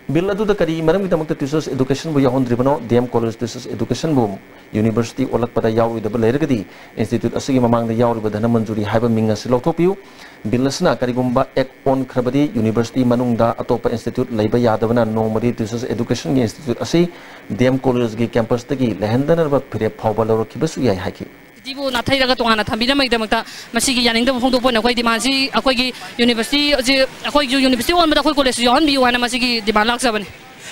bill ꯑꯗꯨꯗ ꯀꯔꯤ ꯃꯔꯝꯒꯤꯗꯃꯛꯇ teachers educationꯕꯨ ꯌꯥꯎꯍꯟꯗ꯭ꯔꯤꯕꯅꯣ? D M College teachers educationꯕꯨ university ꯑꯣꯜꯂꯛꯄꯗ ꯌꯥꯎꯔꯣꯏꯗꯕ ꯂꯩꯔꯒꯗꯤ, institute ꯑꯁꯤꯒꯤ ꯃꯃꯥꯡꯗ ꯌꯥꯎꯔꯤꯕ ꯙꯅꯃꯟꯖꯨꯔꯤ ꯍꯥꯏꯕ ꯃꯤꯡ ꯑꯁꯤ ꯂꯧꯊꯣꯛꯄꯤꯌꯨ꯫ Bill ꯑꯁꯤꯅ ꯀꯔꯤꯒꯨꯝꯕ act ꯑꯣꯟꯈ꯭ꯔꯕꯗꯤ, university ꯃꯅꯨꯡꯗ ꯑꯇꯣꯞꯄ institute ꯂꯩꯕ ꯌꯥꯗꯕꯅ ꯅꯣꯡꯃꯗꯤ teachers educationꯒꯤ institute ꯑꯁꯤ D M Collegeꯒꯤ campusꯇꯒꯤ ꯂꯩꯍꯟꯗꯅꯕ ꯐꯤꯔꯦꯞ ꯐꯥꯎꯕ ꯂꯧꯔꯛꯈꯤꯕꯁꯨ ꯌꯥꯏ ꯍꯥꯏꯈꯤ꯫ ꯁꯤꯕꯨ ꯅꯥꯊꯩꯔꯒ ꯇꯣꯉꯥꯟꯅ ꯊꯝꯕꯤꯔꯝꯕꯒꯤꯗꯃꯛꯇ ꯃꯁꯤꯒꯤ ꯌꯥꯅꯤꯡꯗꯕ ꯐꯣꯡꯗꯣꯛꯄ ꯑꯣꯏꯅ ꯑꯩꯈꯣꯏ demandꯁꯤ ꯑꯩꯈꯣꯏꯒꯤ university ꯍꯧꯖꯤꯛ ꯑꯩꯈꯣꯏꯁꯨ university ꯑꯣꯟꯕꯗ ꯑꯩꯈꯣꯏ collegeꯁꯨ ꯌꯥꯎꯍꯟꯕꯤꯌꯨ ꯍꯥꯏꯅ ꯃꯁꯤꯒꯤ demand ꯂꯥꯛꯆꯕꯅꯤ꯫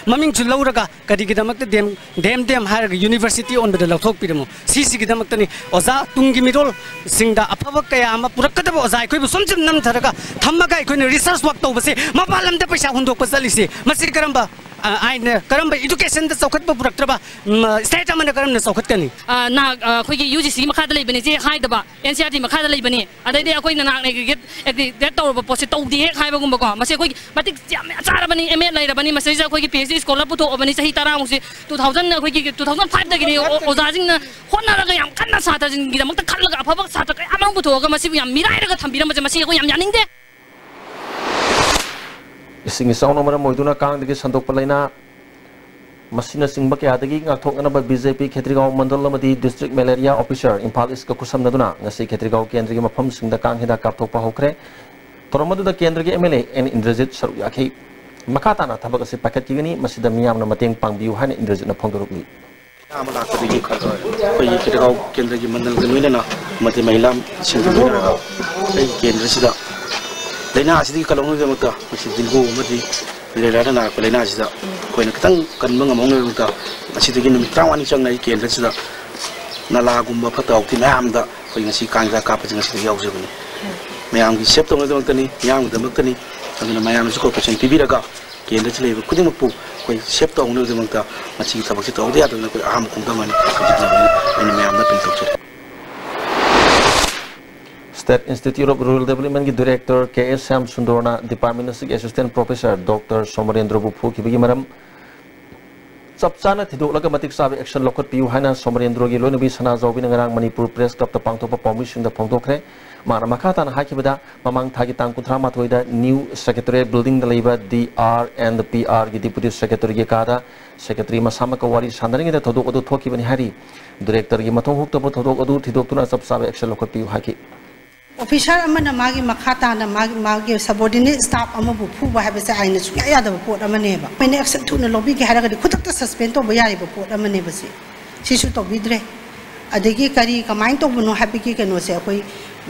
ꯃꯃꯤꯡꯁꯨ ꯂꯧꯔꯒ ꯀꯔꯤꯒꯤꯗꯃꯛꯇ ꯗꯦꯝ, ꯗꯦꯝ, ꯗꯦꯝ ꯍꯥꯏꯔꯒ ꯌꯨꯅꯤꯚꯔꯁꯤꯇꯤ ꯑꯣꯟꯕꯗ ꯂꯧꯊꯣꯛꯄꯤꯔꯝꯃꯣ? ꯁꯤꯁꯤꯒꯤꯗꯃꯛꯇꯅꯤ ꯑꯣꯖꯥ, ꯇꯨꯡꯒꯤ ꯃꯤꯔꯣꯜꯁꯤꯡꯗ ꯑꯐꯕ ꯀꯌꯥ ꯑꯃ ꯄꯨꯔꯛꯀꯗꯕ ꯑꯣꯖꯥ ꯑꯩꯈꯣꯏꯕꯨ ꯁꯨꯝ ꯁꯨꯝ ꯅꯝꯊꯔꯒ ꯊꯝꯃꯒ ꯑꯩꯈꯣꯏꯅ ꯔꯤꯁꯔꯁ ꯋꯥꯔꯛ ꯇꯧꯕꯁꯦ, ꯃꯄꯥꯟ ꯂꯝꯗ ꯄꯩꯁꯥ ꯍꯨꯟꯗꯣꯛꯄ ꯆꯠꯂꯤꯁꯦ, ꯃꯁꯤ ꯀꯔꯝꯕ, ꯑ, ꯑꯥꯏꯟꯅ, ꯀꯔꯝꯕ ꯏꯗꯨꯀꯦꯁꯟꯗ ꯆꯥꯎꯈꯠꯄ ꯄꯨꯔꯛꯇ꯭ꯔꯕ, ꯎꯝ, ꯁ꯭ꯇꯦꯠ ꯑꯃꯅ ꯀꯔꯝꯅ ꯆꯥꯎꯈꯠꯀꯅꯤ? ꯑ, ꯅꯍꯥꯛ, ꯑ, ꯑꯩꯈꯣꯏꯒꯤ ꯌꯨ ꯖꯤ ꯁꯤꯒꯤ ꯃꯈꯥꯗ ꯂꯩꯕꯅꯤ, ꯆꯦ ꯍꯥꯏꯗꯕ, ꯑꯦꯟ ꯁꯤ ꯑꯥꯔ ꯇꯤ ꯃꯈꯥꯗ ꯂꯩꯕꯅꯤ, ꯑꯗꯩꯗꯤ ꯑꯩꯈꯣꯏꯅ ꯅꯍꯥꯛꯅ ꯑꯦꯒ꯭ꯔꯤꯒꯦꯠ, ꯑꯦꯒ꯭ꯔꯤꯒꯦꯠ ꯇꯧꯔꯕ ꯄꯣꯠꯁꯦ ꯇꯧꯗꯦ ꯍꯦꯛ ꯍꯥꯏꯕꯒꯨꯝꯕꯀꯣ, ꯃꯁꯤ ꯑꯩꯈꯣꯏꯒꯤ ꯃꯇꯤꯛ ꯌꯥꯝ ꯆꯥꯔꯕꯅꯤ, ꯑꯦꯝ ꯑꯦꯗ ꯂꯩꯔꯕꯅꯤ, ꯃꯁꯤꯗꯩꯁꯤꯗ ꯑꯩꯈꯣꯏꯒꯤ ꯄꯤ ꯑꯩꯆ ꯗꯤ ꯁ꯭ꯀꯣꯂꯔ ꯄꯨꯊꯣꯛꯑꯕꯅꯤ, ꯆꯍꯤ ꯇꯔꯥꯃꯨꯛꯁꯦ, ꯇꯨ ꯊꯥꯎꯖꯟ, ꯑꯩꯈꯣꯏꯒꯤ ꯇꯨ ꯊꯥꯎꯖꯟ ꯐꯥꯏꯚꯇꯒꯤꯗꯤ ꯑꯣ-, ꯑꯣꯖꯥꯁꯤꯡꯅ ꯍꯣꯠꯅꯔꯒ ꯌꯥꯝ ꯀꯟꯅ ꯁꯥꯇ꯭ꯔꯁꯤꯡꯒꯤꯗꯃꯛꯇ ꯈꯜꯂꯒ ꯑꯐꯕ ꯁꯥꯇ꯭ꯔ ꯀꯌꯥ ꯑꯃ ꯄꯨꯊꯣꯛꯑꯒ ꯃꯁꯤꯕꯨ ꯌꯥꯝ ꯃꯤꯔꯥꯏꯔꯒ ꯊꯝꯕꯤꯔꯝꯕꯁꯦ, ꯃꯁꯤ ꯑꯩꯈꯣꯏ ꯌꯥꯝ ꯌꯥꯅꯤꯡꯗꯦ꯫ ꯏꯁꯤꯡ ꯏꯆꯥꯎꯅ ꯃꯔꯝ ꯑꯣꯏꯗꯨꯅ ꯀꯥꯡꯗꯒꯤ ꯁꯟꯗꯣꯛꯄ ꯂꯥꯏꯅꯥ ꯃꯁꯤꯅꯆꯤꯡꯕ ꯀꯌꯥꯗꯒꯤ ꯉꯥꯛꯊꯣꯛꯅꯅꯕ ꯕꯤ ꯖꯦ ꯄꯤ ꯈꯦꯇ꯭ꯔꯤꯒꯥꯎ ꯃꯟꯗꯜ ꯑꯃꯗꯤ ꯗꯤꯁꯇ꯭ꯔꯤꯛ ꯃꯦꯂꯦꯔꯤꯌꯥ ꯑꯣꯐꯤꯁꯥꯔ ꯏꯝꯐꯥꯜ ꯏꯁꯀ ꯈꯨꯠꯁꯝꯅꯗꯨꯅ ꯉꯁꯤ ꯈꯦꯇ꯭ꯔꯤꯒꯥꯎ ꯀꯦꯟꯗ꯭ꯔꯒꯤ ꯃꯐꯝꯁꯤꯡꯗ ꯀꯥꯡ ꯍꯤꯗꯥꯛ ꯀꯥꯞꯊꯣꯛꯄ ꯍꯧꯈ꯭ꯔꯦ꯫ ꯊꯧꯔꯝ ꯑꯗꯨꯗ ꯀꯦꯟꯗ꯭ꯔꯒꯤ M L A N Indrajit ꯁꯔꯨꯛ ꯌꯥꯈꯤ꯫ ꯃꯈꯥ ꯇꯥꯅ ꯊꯕꯛ ꯑꯁꯤ ꯄꯥꯏꯈꯠꯈꯤꯒꯅꯤ, ꯃꯁꯤꯗ ꯃꯤꯌꯥꯝꯅ ꯃꯇꯦꯡ ꯄꯥꯡꯕꯤꯌꯨ ꯍꯥꯏꯅ ꯏꯟꯗ꯭ꯔꯖꯤꯠꯅ ꯐꯣꯡꯗꯣꯔꯛꯂꯤ꯫ ꯑꯃ ꯂꯥꯛꯄꯗꯒꯤ ꯑꯩꯈꯣꯏꯒꯤ ꯈꯦꯇ꯭ꯔꯤꯒꯥꯎ ꯀꯦꯟꯗ꯭ꯔꯒꯤ ꯃꯟꯗꯜꯒ ꯂꯣꯏꯅꯅ ꯑꯃꯗꯤ ꯃꯍꯤꯂꯥꯁꯤꯡꯒ ꯂꯣꯏꯅꯔꯒ ꯑꯩꯒꯤ ꯀꯦꯟꯗ꯭ꯔꯁꯤꯗ ꯂꯥꯏꯅꯥ ꯑꯁꯤꯗꯒꯤ ꯀꯜꯍꯧꯅꯕꯒꯤꯗꯃꯛꯇ ꯃꯁꯤ ꯗꯦꯡꯒꯨ ꯑꯃꯗꯤ ꯃꯦꯂꯦꯔꯤꯌꯥꯅ ꯅꯥꯔꯛꯄ ꯂꯥꯏꯅꯥ ꯑꯁꯤꯗ ꯑꯩꯈꯣꯏꯅ ꯈꯤꯇꯪ ꯀꯟꯕ ꯉꯝꯍꯧꯅꯕꯒꯤꯗꯃꯛꯇ ꯉꯁꯤꯗꯒꯤ ꯅꯨꯃꯤꯠ ꯇꯔꯥꯃꯉꯥꯅꯤ ꯆꯪꯅ ꯑꯩ ꯀꯦꯟꯗ꯭ꯔꯁꯤꯗ ꯅꯂꯥꯒꯨꯝꯕ ꯐꯠꯇ ꯍꯥꯎꯊꯤ ꯃꯌꯥꯝꯗ ꯑꯩꯈꯣꯏ ꯉꯁꯤ ꯀꯥꯡ ꯍꯤꯗꯥꯛ ꯀꯥꯞꯄꯁꯤ ꯉꯁꯤꯗꯒꯤ ꯍꯧꯖꯕꯅꯤ꯫ ꯃꯌꯥꯝꯒꯤ ꯁꯦꯞ ꯇꯧꯅꯕꯒꯤꯗꯃꯛꯇꯅꯤ, ꯃꯤꯌꯥꯝꯒꯤꯗꯃꯛꯇꯅꯤ꯫ ꯑꯗꯨꯅ ꯃꯌꯥꯝꯅꯁꯨ ꯀꯣꯑꯣꯄꯔꯦꯁꯟ ꯄꯤꯕꯤꯔꯒ ꯀꯦꯟꯗ꯭ꯔꯁꯤ ꯂꯩꯔꯤꯕ ꯈꯨꯗꯤꯡꯃꯛꯄꯨ ꯑꯩꯈꯣꯏ ꯁꯦꯞ ꯇꯧꯍꯧꯅꯕꯒꯤꯗꯃꯛꯇ ꯃꯁꯤꯒꯤ ꯊꯕꯛꯁꯤ ꯇꯧꯍꯧꯗ ꯌꯥꯗꯕꯅ ꯑꯩꯈꯣꯏ ꯑꯍꯥꯟꯕ ꯈꯣꯡꯊꯥꯡ ꯑꯃꯅꯤ꯫ ꯑꯩꯅ ꯃꯌꯥꯝꯗ ꯑꯄꯤꯜ ꯇꯧꯖꯔꯤ꯫ State Institute of Rural Developmentꯀꯤ director ꯀꯦ ꯑꯦꯁ ꯁ꯭ꯌꯥꯝ ꯁꯨꯟꯗꯔꯅ department ꯑꯁꯤꯒꯤ assistant professor ꯗꯣꯛꯇꯔ ꯁꯣꯃꯔꯦꯟꯗ꯭ꯔꯕꯨ ꯐꯨꯈꯤꯕꯒꯤ ꯃꯔꯝ ꯆꯞ ꯆꯥꯅ ꯊꯤꯗꯣꯛꯂꯒ ꯃꯇꯤꯛ ꯆꯥꯕ action ꯂꯧꯈꯠꯄꯤꯌꯨ ꯍꯥꯏꯅ ꯁꯣꯃꯔꯦꯟꯗ꯭ꯔꯒꯤ ꯂꯣꯏꯅꯕꯤ ꯁꯅꯥꯖꯥꯎꯕꯤꯅ ꯉꯔꯥꯡ ꯃꯅꯤꯄꯨꯔ Press Clubꯇ ꯄꯥꯡꯊꯣꯛꯄ ꯄꯥꯎꯃꯤꯁꯤꯡꯗ ꯐꯣꯡꯗꯣꯛꯈ꯭ꯔꯦ꯫ ꯃꯥꯅ ꯃꯈꯥ ꯇꯥꯅ ꯍꯥꯏꯈꯤꯕꯗ, ꯃꯃꯥꯡ ꯊꯥꯒꯤ ꯇꯥꯡ ꯀꯨꯟꯊ꯭ꯔꯥ ꯃꯥꯊꯣꯏꯗ New Secretariat Buildingꯗ ꯂꯩꯕ ꯗꯤ ꯑꯥꯔ ꯑꯦꯟ ꯄꯤ ꯑꯥꯔꯒꯤ deputy secretaryꯒꯤ ꯀꯥꯗ secretary ꯃꯁꯥꯃꯛꯀ ꯋꯥꯔꯤ ꯁꯥꯟꯅꯔꯤꯉꯩꯗ ꯊꯧꯗꯣꯛ ꯑꯗꯨ ꯊꯣꯛꯈꯤꯕꯅꯤ ꯍꯥꯏꯔꯤ꯫ Directorꯒꯤ ꯃꯊꯧ ꯍꯨꯛꯇꯕ ꯊꯧꯗꯣꯛ ꯑꯗꯨ ꯊꯤꯗꯣꯛꯇꯨꯅ ꯆꯞ ꯆꯥꯕ action ꯂꯧꯈꯠꯄꯤꯌꯨ ꯍꯥꯏꯈꯤ꯫ Officer ꯑꯃꯅ ꯃꯥꯒꯤ ꯃꯈꯥ ꯇꯥꯅ ꯃꯥꯒꯤ, ꯃꯥꯒꯤ subordinate staff ꯑꯃꯕꯨ ꯐꯨꯕ ꯍꯥꯏꯕꯁꯦ ꯑꯥꯏꯟꯅ ꯁꯨꯡꯌꯥ ꯌꯥꯗꯕ ꯄꯣꯠ ꯑꯃꯅꯦꯕ꯫ ꯑꯩꯅ action ꯊꯨꯅ ꯂꯧꯕꯤꯒꯦ ꯍꯥꯏꯔꯒꯗꯤ ꯈꯨꯗꯛꯇ suspend ꯇꯧꯕ ꯌꯥꯔꯤꯕ ꯄꯣꯠ ꯑꯃꯅꯦꯕ ꯁꯤ꯫ ꯁꯤꯁꯨ ꯇꯧꯕꯤꯗ꯭ꯔꯦ꯫ ꯑꯗꯒꯤ ꯀꯔꯤ ꯀꯃꯥꯏꯅ ꯇꯧꯕꯅꯣ ꯍꯥꯏꯕꯒꯤ ꯀꯩꯅꯣꯁꯦ ꯑꯩꯈꯣꯏ,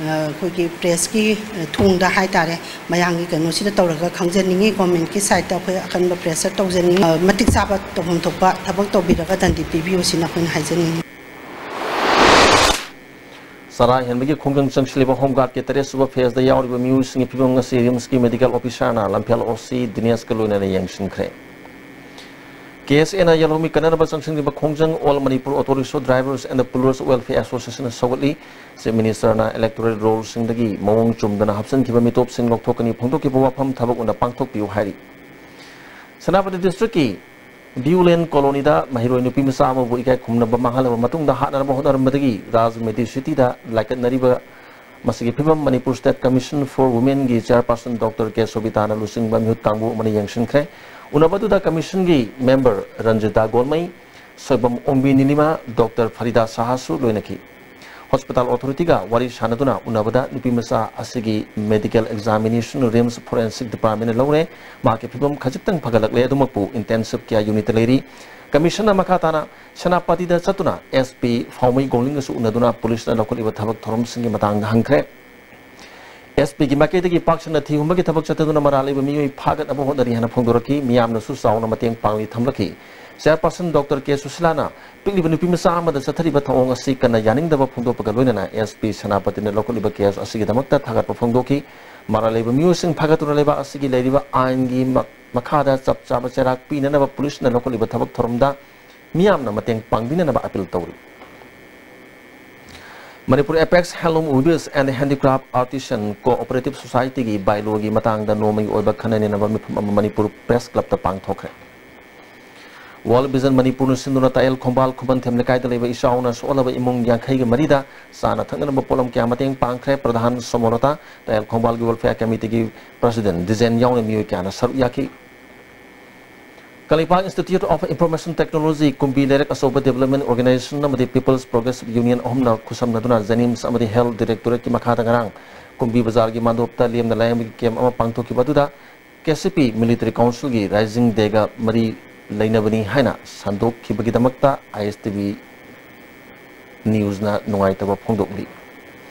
ꯑ, ꯑꯩꯈꯣꯏꯒꯤ pressꯀꯤ, ꯑ, ꯊꯣꯡꯗ ꯍꯥꯏꯇꯥꯔꯦ, ꯃꯌꯥꯝꯒꯤ ꯀꯩꯅꯣꯁꯤꯗ ꯇꯧꯔꯒ ꯈꯪꯖꯅꯤꯡꯉꯤ꯫ Governmentꯀꯤ sideꯇ ꯑꯩꯈꯣꯏ ꯑꯀꯟꯕ pressure ꯇꯧꯖꯅꯤꯡꯉꯤ꯫ ꯑ, ꯃꯇꯤꯛ ꯆꯥꯕ ꯇꯧꯐꯝ ꯊꯣꯛꯄ ꯊꯕꯛ ꯇꯧꯕꯤꯔꯒ ꯗꯟꯗꯤ ꯄꯤꯕꯤꯌꯨ ꯁꯤꯅ ꯑꯩꯈꯣꯏꯅ ꯍꯥꯏꯖꯅꯤꯡꯉꯤ꯫ ꯆꯔꯥ ꯍꯦꯟꯕꯒꯤ ꯈꯣꯡꯖꯪ ꯆꯪꯁꯤꯜꯂꯤꯕ Home Guardꯀꯤ ꯇꯔꯦꯠ ꯁꯨꯕ phaseꯇ ꯌꯥꯎꯔꯤꯕ ꯃꯤꯑꯣꯏꯁꯤꯡꯒꯤ ꯐꯤꯕꯝ ꯑꯁꯤ RIMSꯀꯤ medical officerꯅ ꯂꯝꯐꯦꯜ OC ꯗꯤꯅꯦꯁꯀ ꯂꯣꯏꯅꯅ ꯌꯦꯡꯁꯤꯟꯈ꯭ꯔꯦ꯫ KSAꯅ ꯌꯥꯂꯣꯡꯃꯤ ꯀꯟꯅꯅꯕ ꯆꯪꯁꯤꯟꯈꯤꯕ ꯈꯣꯡꯖꯪ All Manipur Auto Rickshaw Drivers and Pullers Welfare Associationꯅ ꯁꯧꯒꯠꯂꯤ꯫ Chief Ministerꯅ electoral rollꯁꯤꯡꯗꯒꯤ ꯃꯑꯣꯡ ꯆꯨꯝꯗꯅ ꯍꯥꯞꯆꯤꯟꯈꯤꯕ ꯃꯤꯇꯣꯞꯁꯤꯡ ꯂꯧꯊꯣꯛꯀꯅꯤ, ꯐꯣꯡꯗꯣꯛꯈꯤꯕ ꯋꯥꯐꯝ ꯊꯕꯛ ꯑꯣꯏꯅ ꯄꯥꯡꯊꯣꯛꯄꯤꯌꯨ ꯍꯥꯏꯔꯤ꯫ ꯁꯦꯅꯥꯄꯇꯤ districtꯀꯤ Viewland colonyꯗ ꯃꯍꯩꯔꯣꯏ ꯅꯨꯄꯤ ꯃꯆꯥ ꯑꯃꯕꯨ ꯏꯀꯥꯏ ꯈꯨꯝꯅꯕ ꯃꯥꯡꯍꯜꯂꯕ ꯃꯇꯨꯡꯗ ꯍꯥꯠꯅꯅꯕ ꯍꯣꯠꯅꯔꯝꯕꯗꯒꯤ Raj Medicityꯗ ꯂꯥꯏꯀꯠꯅꯔꯤꯕ ꯃꯁꯤꯒꯤ ꯐꯤꯕꯝ Manipur State Commission for Womenꯒꯤ chairperson Doctor K ꯁꯣꯕꯤꯇꯥꯅ ꯂꯨꯆꯤꯡꯕ ꯃꯤꯍꯨꯠ ꯀꯥꯡꯕꯨ ꯑꯃꯅ ꯌꯦꯡꯁꯤꯟꯈ꯭ꯔꯦ꯫ ꯎꯅꯕꯗꯨꯗ commissionꯒꯤ member ꯔꯟꯖꯤꯇꯥ ꯒꯣꯜꯃꯩ, ꯁꯣꯏꯕꯝ ꯑꯣꯡꯕꯤ ꯅꯤꯂꯤꯃꯥ, Doctor ꯐꯔꯤꯗꯥ ꯁꯍꯥꯁꯨ ꯂꯣꯏꯅꯈꯤ꯫ Hospital authorityꯒ ꯋꯥꯔꯤ ꯁꯥꯟꯅꯗꯨꯅ ꯎꯅꯕꯗ ꯅꯨꯄꯤ ꯃꯆꯥ ꯑꯁꯤꯒꯤ medical examination RIMS Forensic Departmentꯅ ꯂꯧꯔꯦ꯫ ꯃꯍꯥꯛꯀꯤ ꯐꯤꯕꯝ ꯈꯖꯤꯛꯇꯪ ꯐꯒꯠꯂꯛꯂꯦ, ꯑꯗꯨꯃꯛꯄꯨ intensive care unitꯇ ꯂꯩꯔꯤ꯫ Commissionꯅ ꯃꯈꯥ ꯇꯥꯅ ꯁꯦꯅꯥꯄꯇꯤꯗ ꯆꯠꯇꯨꯅ SP ꯐꯥꯎꯃꯩ ꯒꯣꯡꯂꯤꯡꯒꯁꯨ ꯎꯅꯗꯨꯅ ꯄꯨꯂꯤꯁꯅ ꯂꯧꯈꯠꯂꯤꯕ ꯊꯕꯛ ꯊꯧꯔꯝꯁꯤꯡꯒꯤ ꯃꯇꯥꯡꯗ ꯍꯪꯈ꯭ꯔꯦ꯫ SPꯒꯤ ꯃꯥꯏꯀꯩꯗꯒꯤ ꯄꯥꯛ ꯁꯟꯅ ꯊꯤꯍꯨꯝꯕꯒꯤ ꯊꯕꯛ ꯆꯠꯊꯗꯨꯅ ꯃꯔꯥꯜ ꯂꯩꯕ ꯃꯤꯑꯣꯏ ꯐꯥꯒꯠꯅꯕ ꯍꯣꯠꯅꯔꯤ ꯍꯥꯏꯅ ꯐꯣꯡꯗꯣꯔꯛꯈꯤ꯫ ꯃꯤꯌꯥꯝꯅꯁꯨ ꯆꯥꯎꯅ ꯃꯇꯦꯡ ꯄꯥꯡꯂꯤ ꯊꯝꯂꯛꯈꯤ꯫ Chairperson Doctor K ꯁꯨꯁꯤꯂꯥꯅ ꯄꯤꯛꯂꯤꯕ ꯅꯨꯄꯤ ꯃꯆꯥ ꯑꯃꯗ ꯆꯠꯊꯔꯤꯕ ꯊꯧꯑꯣꯡ ꯑꯁꯤ ꯀꯟꯅ ꯌꯥꯅꯤꯡꯗꯕ ꯐꯣꯡꯗꯣꯛꯄꯒ ꯂꯣꯏꯅꯅ SP ꯁꯦꯅꯥꯄꯇꯤꯅ ꯂꯧꯈꯠꯂꯤꯕ case ꯑꯁꯤꯒꯤꯗꯃꯛꯇ ꯊꯥꯒꯠꯄ ꯐꯣꯡꯗꯣꯛꯈꯤ꯫ ꯃꯔꯥꯜ ꯂꯩꯕ ꯃꯤꯑꯣꯏꯁꯤꯡ ꯐꯥꯒꯠꯇꯨꯅ ꯂꯩꯕꯥꯛ ꯑꯁꯤꯒꯤ ꯂꯩꯔꯤꯕ ꯑꯥꯏꯟꯒꯤ ꯃ-, ꯃꯈꯥꯗ ꯆꯞ ꯆꯥꯕ ꯆꯩꯔꯥꯛ ꯄꯤꯅꯅꯕ ꯄꯨꯂꯤꯁꯅ ꯂꯧꯈꯠꯂꯤꯕ ꯊꯕꯛ ꯊꯧꯔꯝꯗ ꯃꯤꯌꯥꯝꯅ ꯃꯇꯦꯡ ꯄꯥꯡꯕꯤꯅꯅꯕ appeal ꯇꯧꯔꯤ꯫ Manipur Apex Handloom Weavers and Handicraft Artisan Cooperative Societyꯒꯤ bylawꯒꯤ ꯃꯇꯥꯡꯗ ꯅꯣꯡꯃꯒꯤ ꯑꯣꯏꯕ ꯈꯟꯅ ꯅꯩꯅꯕ ꯃꯤꯐꯝ ꯑꯃ ꯃꯅꯤꯄꯨꯔ Press Clubꯇ ꯄꯥꯡꯊꯣꯛꯈ꯭ꯔꯦ꯫ World Vision ꯃꯅꯤꯄꯨꯔꯅ ꯁꯤꯟꯗꯨꯅ ꯇꯥꯌꯦꯜ ꯈꯣꯡꯕꯥꯜ ꯈꯨꯃꯟꯊꯦꯝ ꯂꯩꯀꯥꯏꯗ ꯂꯩꯕ ꯏꯆꯥꯎꯅ ꯁꯣꯛꯍꯜꯂꯕ ꯏꯃꯨꯡ ꯌꯥꯡꯈꯩꯒ ꯃꯔꯤꯗ ꯆꯥꯅ ꯊꯛꯅꯅꯕ ꯄꯣꯠꯂꯝ ꯀꯌꯥ ꯃꯇꯦꯡ ꯄꯥꯡꯈ꯭ꯔꯦ꯫ ꯄ꯭ꯔꯙꯥꯟ ꯁꯣꯃꯣꯂꯇꯥ, ꯇꯥꯌꯦꯜ ꯈꯣꯡꯕꯥꯜꯒꯤ Welfare Committeeꯒꯤ President ꯗꯤꯖꯦꯟ ꯌꯥꯎꯅ ꯃꯤꯑꯣꯏ ꯀꯌꯥꯅ ꯁꯔꯨꯛ ꯌꯥꯈꯤ꯫ Kangleipak Institute of Information Technology, ꯀꯨꯝꯕꯤ ꯂꯩꯔꯛ ꯑꯆꯧꯕ Development Organization ꯑꯃꯗꯤ People's Progressive Union ꯑꯍꯨꯝꯅ ꯈꯨꯠꯁꯝꯅꯗꯨꯅ JNIMS ꯑꯃꯗꯤ Health Directorateꯀꯤ ꯃꯈꯥꯗ ꯉꯔꯥꯡ ꯀꯨꯝꯕꯤ ꯕꯖꯥꯔꯒꯤ ꯃꯥꯟꯗꯣꯞꯇ ꯂꯦꯝꯅ ꯂꯥꯌꯦꯡꯕꯒꯤ camp ꯑꯃ ꯄꯥꯡꯊꯣꯛꯈꯤꯕ ꯑꯗꯨꯗ KCP Military Councilꯒꯤ Rising Dayꯒ ꯃꯔꯤ ꯂꯩꯅꯕꯅꯤ ꯍꯥꯏꯅ ꯁꯟꯗꯣꯛꯈꯤꯕꯒꯤꯗꯃꯛꯇ ISTV ꯅ꯭ꯌꯨꯁꯅ ꯅꯨꯡꯉꯥꯏꯇꯕ ꯐꯣꯡꯗꯣꯛꯂꯤ꯫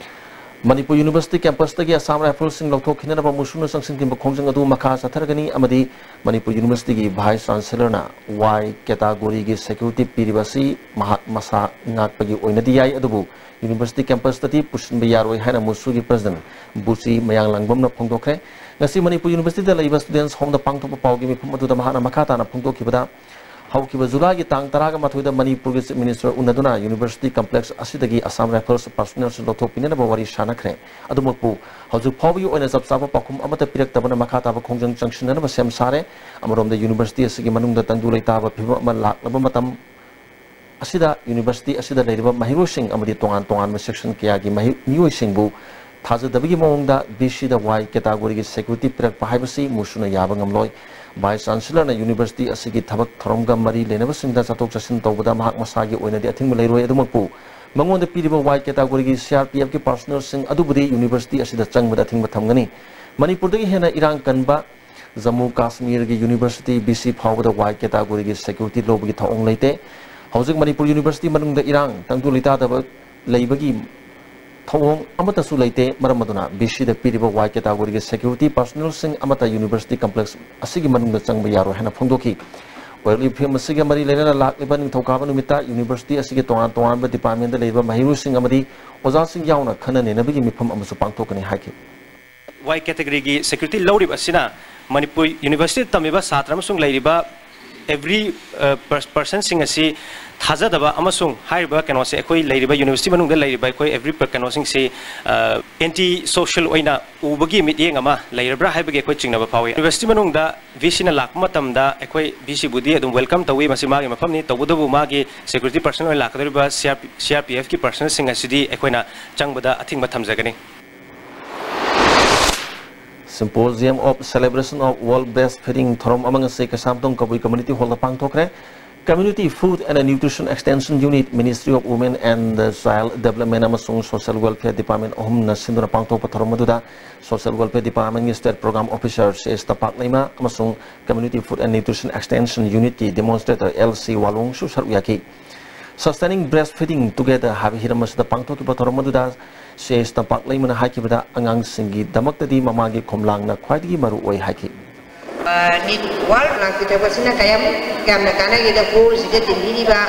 ꯃꯅꯤꯄꯨꯔ ꯌꯨꯅꯤꯚꯔꯁꯤꯇꯤ ꯀꯦꯝꯄꯁꯇꯒꯤ ꯑꯁꯥꯝ ꯔꯥꯏꯐꯜꯁꯤꯡ ꯂꯧꯊꯣꯛꯈꯤꯅꯅꯕ ꯃꯨꯁꯨꯅ ꯆꯪꯁꯤꯟꯈꯤꯕ ꯈꯣꯡꯖꯪ ꯑꯗꯨ ꯃꯈꯥ ꯆꯠꯊꯔꯒꯅꯤ ꯑꯃꯗꯤ ꯃꯅꯤꯄꯨꯔ ꯌꯨꯅꯤꯚꯔꯁꯤꯇꯤꯒꯤ ꯚꯥꯏꯁ ꯆꯥꯟꯁꯦꯂꯔꯅ ꯋꯥꯏ ꯀꯦꯇꯥꯒꯣꯔꯤꯒꯤ ꯁꯦꯀ꯭ꯌꯨꯔꯤꯇꯤ ꯄꯤꯔꯤꯕ ꯑꯁꯤ ꯃꯍꯥꯛ ꯃꯁꯥ ꯉꯥꯛꯄꯒꯤ ꯑꯣꯏꯅꯗꯤ ꯌꯥꯏ, ꯑꯗꯨꯕꯨ ꯌꯨꯅꯤꯚꯔꯁꯤꯇꯤ ꯀꯦꯝꯄꯁꯇꯗꯤ ꯄꯨꯁꯤꯟꯕ ꯌꯥꯔꯣꯏ ꯍꯥꯏꯅ ꯃꯨꯁꯨꯒꯤ ꯄ꯭ꯔꯁꯤꯗꯦꯟꯠ ꯕꯨꯆꯤ ꯃꯌꯥꯡꯂꯥꯡꯕꯝꯅ ꯐꯣꯡꯗꯣꯛꯈ꯭ꯔꯦ꯫ ꯉꯁꯤ ꯃꯅꯤꯄꯨꯔ ꯌꯨꯅꯤꯚꯔꯁꯤꯇꯤꯗ ꯂꯩꯕ ꯁ꯭ꯇꯨꯗꯦꯟꯠꯁ ꯍꯣꯝꯗ ꯄꯥꯡꯊꯣꯛꯄ ꯄꯥꯎꯒꯤ ꯃꯤꯐꯝ ꯑꯗꯨꯗ ꯃꯍꯥꯛꯅ ꯃꯈꯥ ꯇꯥꯅ ꯐꯣꯡꯗꯣꯛꯈꯤꯕꯗ, ꯍꯧꯈꯤꯕ ꯖꯨꯂꯥꯏꯒꯤ ꯇꯥꯡ ꯇꯔꯥꯒ ꯃꯥꯊꯣꯏꯗ ꯃꯅꯤꯄꯨꯔꯒꯤ ꯆꯤꯐ ꯃꯤꯅꯤꯁꯇꯔ ꯎꯅꯗꯨꯅ ꯌꯨꯅꯤꯚꯔꯁꯤꯇꯤ ꯀꯝꯄ꯭ꯂꯦꯛꯁ ꯑꯁꯤꯗꯒꯤ ꯑꯁꯥꯝ ꯔꯥꯏꯐꯜꯁ ꯄꯥꯔꯁꯣꯅꯦꯜꯁꯤꯡ ꯂꯧꯊꯣꯛꯄꯤꯅꯅꯕ ꯋꯥꯔꯤ ꯁꯥꯅꯈ꯭ꯔꯦ꯫ ꯑꯗꯨꯃꯛꯄꯨ ꯍꯧꯖꯤꯛ ꯐꯥꯎꯕꯒꯤ ꯑꯣꯏꯅ ꯆꯞ ꯆꯥꯕ ꯄꯥꯎꯈꯨꯝ ꯑꯃꯠꯇ ꯄꯤꯔꯛꯇꯕꯅ ꯃꯈꯥ ꯇꯥꯕ ꯈꯣꯡꯖꯪ ꯆꯪꯁꯤꯟꯅꯅꯕ ꯁꯦꯝ ꯁꯥꯔꯦ꯫ ꯑꯃꯔꯣꯝꯗ ꯌꯨꯅꯤꯚꯔꯁꯤꯇꯤ ꯑꯁꯤꯒꯤ ꯃꯅꯨꯡꯗ ꯇꯪꯗꯨ ꯂꯩꯇꯥꯕ ꯐꯤꯕꯝ ꯑꯃ ꯂꯥꯛꯂꯕ ꯃꯇꯝ ꯑꯁꯤꯗ ꯌꯨꯅꯤꯚꯔꯁꯤꯇꯤ ꯑꯁꯤꯗ ꯂꯩꯔꯤꯕ ꯃꯍꯩꯔꯣꯏꯁꯤꯡ ꯑꯃꯗꯤ ꯇꯣꯉꯥꯟ ꯇꯣꯉꯥꯟꯕ ꯁꯦꯛꯁꯟ ꯀꯌꯥꯒꯤ ꯃꯍꯩ-, ꯃꯤꯑꯣꯏꯁꯤꯡꯕꯨ ꯊꯥꯖꯗꯕꯒꯤ ꯃꯑꯣꯡꯗ ꯚꯤ ꯁꯤꯗ ꯋꯥꯏ ꯀꯦꯇꯥꯒꯣꯔꯤꯒꯤ ꯁꯦꯀ꯭ꯌꯨꯔꯤꯇꯤ ꯄꯤꯔꯛꯄ ꯍꯥꯏꯕꯁꯤ ꯃꯨꯁꯨꯅ ꯌꯥꯕ ꯉꯝꯂꯣꯏ꯫ ꯚꯥꯏꯁ ꯆꯥꯟꯁꯦꯂꯔꯅ ꯌꯨꯅꯤꯚꯔꯁꯤꯇꯤ ꯑꯁꯤꯒꯤ ꯊꯕꯛ ꯊꯧꯔꯝꯒ ꯃꯔꯤ ꯂꯩꯅꯕꯁꯤꯡꯗ ꯆꯠꯊꯣꯛ ꯆꯠꯁꯤꯟ ꯇꯧꯕꯗ ꯃꯍꯥꯛ ꯃꯁꯥꯒꯤ ꯑꯣꯏꯅꯗꯤ ꯑꯊꯤꯡꯕ ꯂꯩꯔꯣꯏ꯫ ꯑꯗꯨꯃꯛꯄꯨ ꯃꯉꯣꯟꯗ ꯄꯤꯔꯤꯕ ꯋꯥꯏ ꯀꯦꯇꯥꯒꯣꯔꯤꯒꯤ ꯁꯤ ꯑꯥꯔ ꯄꯤ ꯑꯦꯐꯀꯤ ꯄꯥꯔꯁꯣꯅꯦꯜꯁꯤꯡ ꯑꯗꯨꯕꯨꯗꯤ ꯌꯨꯅꯤꯚꯔꯁꯤꯇꯤ ꯑꯁꯤꯗ ꯆꯪꯕꯗ ꯑꯊꯤꯡꯕ ꯊꯝꯒꯅꯤ꯫ ꯃꯅꯤꯄꯨꯔꯗꯒꯤ ꯍꯦꯟꯅ ꯏꯔꯥꯡ ꯀꯟꯕ ꯖꯝꯃꯨ ꯀꯥꯁꯃꯤꯔꯒꯤ ꯌꯨꯅꯤꯚꯔꯁꯤꯇꯤ ꯚꯤ ꯁꯤ ꯐꯥꯎꯕꯗ ꯋꯥꯏ ꯀꯦꯇꯥꯒꯣꯔꯤꯒꯤ ꯁꯦꯀ꯭ꯌꯨꯔꯤꯇꯤ ꯂꯧꯕꯒꯤ ꯊꯧꯑꯣꯡ ꯂꯩꯇꯦ꯫ ꯍꯧꯖꯤꯛ ꯃꯅꯤꯄꯨꯔ ꯌꯨꯅꯤꯚꯔꯁꯤꯇꯤ ꯃꯅꯨꯡꯗ ꯏꯔꯥꯡ ꯇꯪꯗꯨ ꯂꯩꯇꯥꯗꯕ ꯂꯩꯕꯒꯤ ꯊꯧꯑꯣꯡ ꯑꯃꯠꯇꯁꯨ ꯂꯩꯇꯦ꯫ ꯃꯔꯝ ꯑꯗꯨꯅ ꯚꯤ ꯁꯤꯗ ꯄꯤꯔꯤꯕ ꯋꯥꯏ ꯀꯦꯇꯥꯒꯣꯔꯤꯒꯤ ꯁꯦꯀ꯭ꯌꯨꯔꯤꯇꯤ ꯄꯥꯔꯁꯣꯅꯦꯜꯁꯤꯡ ꯑꯃꯠꯇ ꯌꯨꯅꯤꯚꯔꯁꯤꯇꯤ ꯀꯝꯄ꯭ꯂꯦꯛꯁ ꯑꯁꯤꯒꯤ ꯃꯅꯨꯡꯗ ꯆꯪꯕ ꯌꯥꯔꯣꯏ ꯍꯥꯏꯅ ꯐꯣꯡꯗꯣꯛꯈꯤ꯫ ꯑꯣꯏꯔꯛꯂꯤꯕ ꯐꯤꯕꯝ ꯑꯁꯤꯒ ꯃꯔꯤ ꯂꯩꯅꯅ ꯂꯥꯛꯂꯤꯕ ꯅꯤꯡꯊꯧꯀꯥꯕ ꯅꯨꯃꯤꯠꯇ ꯌꯨꯅꯤꯚꯔꯁꯤꯇꯤ ꯑꯁꯤꯒꯤ ꯇꯣꯉꯥꯟ ꯇꯣꯉꯥꯟꯕ ꯗꯤꯄꯥꯔꯠꯃꯦꯟꯗ ꯂꯩꯔꯤꯕ ꯃꯍꯩꯔꯣꯏꯁꯤꯡ ꯑꯃꯗꯤ ꯑꯣꯖꯥꯁꯤꯡ ꯌꯥꯎꯅ ꯈꯟꯅ ꯅꯩꯅꯕꯒꯤ ꯃꯤꯐꯝ ꯑꯃꯁꯨ ꯄꯥꯡꯊꯣꯛꯀꯅꯤ ꯍꯥꯏꯈꯤ꯫ ꯋꯥꯏ ꯀꯦꯇꯒꯔꯤꯒꯤ ꯁꯦꯀ꯭ꯌꯨꯔꯤꯇꯤ ꯂꯧꯔꯤꯕ ꯑꯁꯤꯅ ꯃꯅꯤꯄꯨꯔ ꯌꯨꯅꯤꯚꯔꯁꯤꯇꯤꯗ ꯇꯝꯃꯤꯕ ꯁꯥꯇ꯭ꯔ ꯑꯃꯁꯨꯡ ꯂꯩꯔꯤꯕ ꯑꯦꯚ꯭ꯔꯤ, ꯑ, ꯄꯔ-, ꯄꯔꯁꯟꯁꯤꯡ ꯑꯁꯤ ꯊꯥꯖꯗꯕ ꯑꯃꯁꯨꯡ ꯍꯥꯏꯔꯤꯕ ꯀꯩꯅꯣꯁꯦ ꯑꯩꯈꯣꯏ ꯂꯩꯔꯤꯕ ꯌꯨꯅꯤꯚꯔꯁꯤꯇꯤ ꯃꯅꯨꯡꯗ ꯂꯩꯔꯤꯕ ꯑꯩꯈꯣꯏ ꯑꯦꯚ꯭ꯔꯤ ꯄ-, ꯀꯩꯅꯣꯁꯤꯡꯁꯤ, ꯑ, ꯑꯦꯟꯇꯤ ꯁꯣꯁꯤꯌꯦꯜ ꯑꯣꯏꯅ ꯎꯕꯒꯤ ꯃꯤꯠꯌꯦꯡ ꯑꯃ ꯂꯩꯔꯕ꯭ꯔꯥ ꯍꯥꯏꯕꯒꯤ ꯑꯩꯈꯣꯏ ꯆꯤꯡꯅꯕ ꯐꯥꯎꯏ꯫ ꯌꯨꯅꯤꯚꯔꯁꯤꯇꯤ ꯃꯅꯨꯡꯗ ꯚꯤ ꯁꯤꯅ ꯂꯥꯛꯄ ꯃꯇꯝꯗ ꯑꯩꯈꯣꯏ ꯚꯤ ꯁꯤꯕꯨꯗꯤ ꯑꯗꯨꯝ ꯋꯦꯜꯀꯝ ꯇꯧꯏ, ꯃꯁꯤ ꯃꯥꯒꯤ ꯃꯐꯝꯅꯤ꯫ ꯇꯧꯕꯇꯕꯨ ꯃꯥꯒꯤ ꯁꯦꯀ꯭ꯌꯨꯔꯤꯇꯤ ꯄꯔꯁꯟ ꯑꯣꯏꯅ ꯂꯥꯛꯀꯗꯧꯔꯤꯕ C R P, C R P ꯑꯦꯐꯀꯤ ꯄꯔꯁꯅꯦꯜꯁꯤꯡ ꯑꯁꯤꯗꯤ ꯑꯩꯈꯣꯏꯅ ꯆꯪꯕꯗ ꯑꯊꯤꯡꯕ ꯊꯝꯖꯒꯅꯤ꯫ Symposium of Celebration of World Breastfeeding ꯊꯧꯔꯝ ꯑꯃ ꯉꯁꯤ ꯀꯩꯁꯥꯝꯊꯣꯡ ꯀꯕꯨꯏ ꯀꯝꯃ꯭ꯌꯨꯅꯤꯇꯤ ꯍꯣꯜꯗ ꯄꯥꯡꯊꯣꯛꯈ꯭ꯔꯦ꯫ Community Food and Nutrition Extension Unit, Ministry of Women and Child Development ꯑꯃꯁꯨꯡ Social Welfare Department ꯑꯍꯨꯝꯅ ꯁꯤꯟꯗꯨꯅ ꯄꯥꯡꯊꯣꯛꯄ ꯊꯧꯔꯝ ꯑꯗꯨꯗ Social Welfare Departmentꯀꯤ State Program Officer C S ꯇꯝꯄꯥꯛꯂꯩꯃ ꯑꯃꯁꯨꯡ Community Food and Nutrition Extension Unitꯀꯤ Demonstrator ꯑꯦꯜ ꯁꯤ ꯋꯥꯂꯣꯡꯁꯨ ꯁꯔꯨꯛ ꯌꯥꯈꯤ꯫ Sustaining Breastfeeding Together ꯍꯥꯏꯕ ꯍꯤꯔꯝ ꯑꯁꯤꯗ ꯄꯥꯡꯊꯣꯛꯈꯤꯕ ꯊꯧꯔꯝ ꯑꯗꯨꯗ ꯁꯤ ꯑꯦꯁ ꯇꯝꯄꯥꯛ ꯂꯩꯃꯅ ꯍꯥꯏꯈꯤꯕꯗ, ꯑꯉꯥꯡꯁꯤꯡꯒꯤꯗꯃꯛꯇꯗꯤ ꯃꯃꯥꯒꯤ ꯈꯣꯝꯂꯥꯡꯅ ꯈ꯭ꯋꯥꯏꯗꯒꯤ ꯃꯔꯨ ꯑꯣꯏ ꯍꯥꯏꯈꯤ꯫ ꯅꯤꯠ ꯋꯥꯔꯜ ꯂꯥꯡ ꯄꯤꯊꯛꯄꯁꯤꯅ ꯀꯌꯥꯃꯨꯛ ꯌꯥꯝꯅ ꯀꯥꯟꯅꯒꯦꯗ, ꯍꯣꯜꯁꯤꯗ ꯇꯤꯟꯕꯤꯔꯤꯕ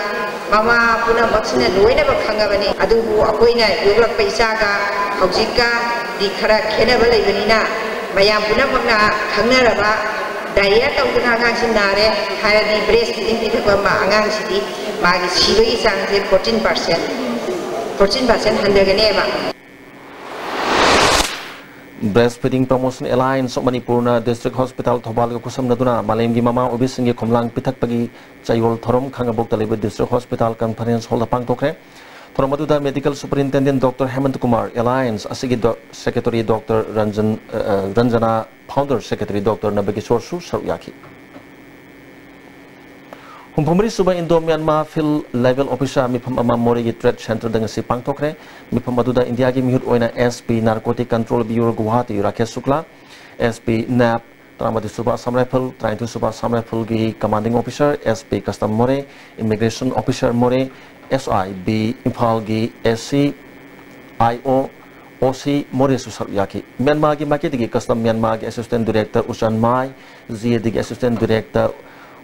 ꯃꯃꯥ ꯄꯨꯝꯅꯃꯛꯁꯤꯅ ꯂꯣꯏꯅꯃꯛ ꯈꯪꯉꯕꯅꯤ꯫ ꯑꯗꯨꯕꯨ ꯑꯩꯈꯣꯏꯅ ꯌꯣꯛꯂꯛꯄ ꯏꯆꯥꯒ ꯍꯧꯖꯤꯛꯀꯗꯤ ꯈꯔ ꯈꯦꯠꯅꯕ ꯂꯩꯕꯅꯤꯅ, ꯃꯌꯥꯝ ꯄꯨꯝꯅꯃꯛꯅ ꯈꯪꯅꯔꯕ, ꯗꯥꯏꯔꯤꯌꯥ ꯇꯧꯗꯨꯅ ꯑꯉꯥꯡꯁꯤ ꯅꯥꯔꯦ ꯍꯥꯏꯔꯗꯤ, ꯕ꯭ꯔꯦꯁ ꯐꯤꯗꯤꯡ ꯄꯤꯊꯛꯄ ꯑꯃ ꯑꯉꯥꯡꯁꯤꯗꯤ ꯃꯥꯒꯤ ꯁꯤꯕꯒꯤ ꯆꯥꯡꯁꯦ ꯐꯣꯔꯇꯤꯟ ꯄꯥꯔꯁꯦꯟ, ꯐꯣꯔꯇꯤꯟ ꯄꯥꯔꯁꯦꯟ ꯍꯟꯊꯒꯅꯦꯕ꯫ Breastfeeding Promotion Alliance of ꯃꯅꯤꯄꯨꯔꯅ District Hospital ꯊꯧꯕꯥꯜꯒ ꯈꯨꯠꯁꯝꯅꯗꯨꯅ ꯃꯥꯂꯦꯝꯒꯤ ꯃꯃꯥ ꯑꯣꯏꯕꯤꯁꯤꯡꯒꯤ ꯈꯣꯝꯂꯥꯡ ꯄꯤꯊꯛꯄꯒꯤ ꯆꯌꯣꯜ ꯊꯧꯔꯝ ꯈꯥꯡꯉꯕꯣꯛꯇ ꯂꯩꯕ District Hospital Conference Hallꯗ ꯄꯥꯡꯊꯣꯛꯈ꯭ꯔꯦ꯫ ꯊꯧꯔꯝ ꯑꯗꯨꯗ Medical Superintendent Doctor ꯍꯦꯃꯟꯇ Kumar, Alliance ꯑꯁꯤꯒꯤ ꯗꯣ-, Secretary Doctor ꯔꯟꯖꯟ, ꯑ, ꯑ, ꯔꯟꯖꯅꯥ, Founder Secretary Doctor ꯅꯕꯀꯤꯁꯣꯔꯁꯨ ꯁꯔꯨꯛ ꯌꯥꯈꯤ꯫ ꯍꯨꯝꯐꯨꯃꯔꯤ ꯁꯨꯕ Indo Myanmar Field Level Officer ꯃꯤꯐꯝ ꯑꯃ ꯃꯣꯔꯦꯒꯤ Trade Centreꯗ ꯉꯁꯤ ꯄꯥꯡꯊꯣꯛꯈ꯭ꯔꯦ꯫ ꯃꯤꯐꯝ ꯑꯗꯨꯗ ꯏꯟꯗꯤꯌꯥꯒꯤ ꯃꯤꯍꯨꯠ ꯑꯣꯏꯅ S P Narcotic Control Bureau Guwahati Rakesh ꯁꯨꯛꯂꯥ, S P ꯅꯦꯞ, ꯇꯔꯥꯃꯥꯊꯣꯏ ꯁꯨꯕ Assam Rifle, ꯇꯔꯥꯅꯤꯊꯣꯏ ꯁꯨꯕ Assam Rifleꯒꯤ Commanding Officer, S P Custom ꯃꯣꯔꯦ, Immigration Officer ꯃꯣꯔꯦ, S I B ꯏꯝꯐꯥꯜꯒꯤ S C, I O, O C ꯃꯣꯔꯦꯁꯨ ꯁꯔꯨꯛ ꯌꯥꯈꯤ꯫ ꯃ꯭ꯌꯥꯟꯃꯥꯔꯒꯤ ꯃꯥꯏꯀꯩꯗꯒꯤ Custom ꯃ꯭ꯌꯥꯟꯃꯥꯔꯒꯤ Assistant Director ꯎꯆꯥꯟ my, G A Dꯒꯤ Assistant Director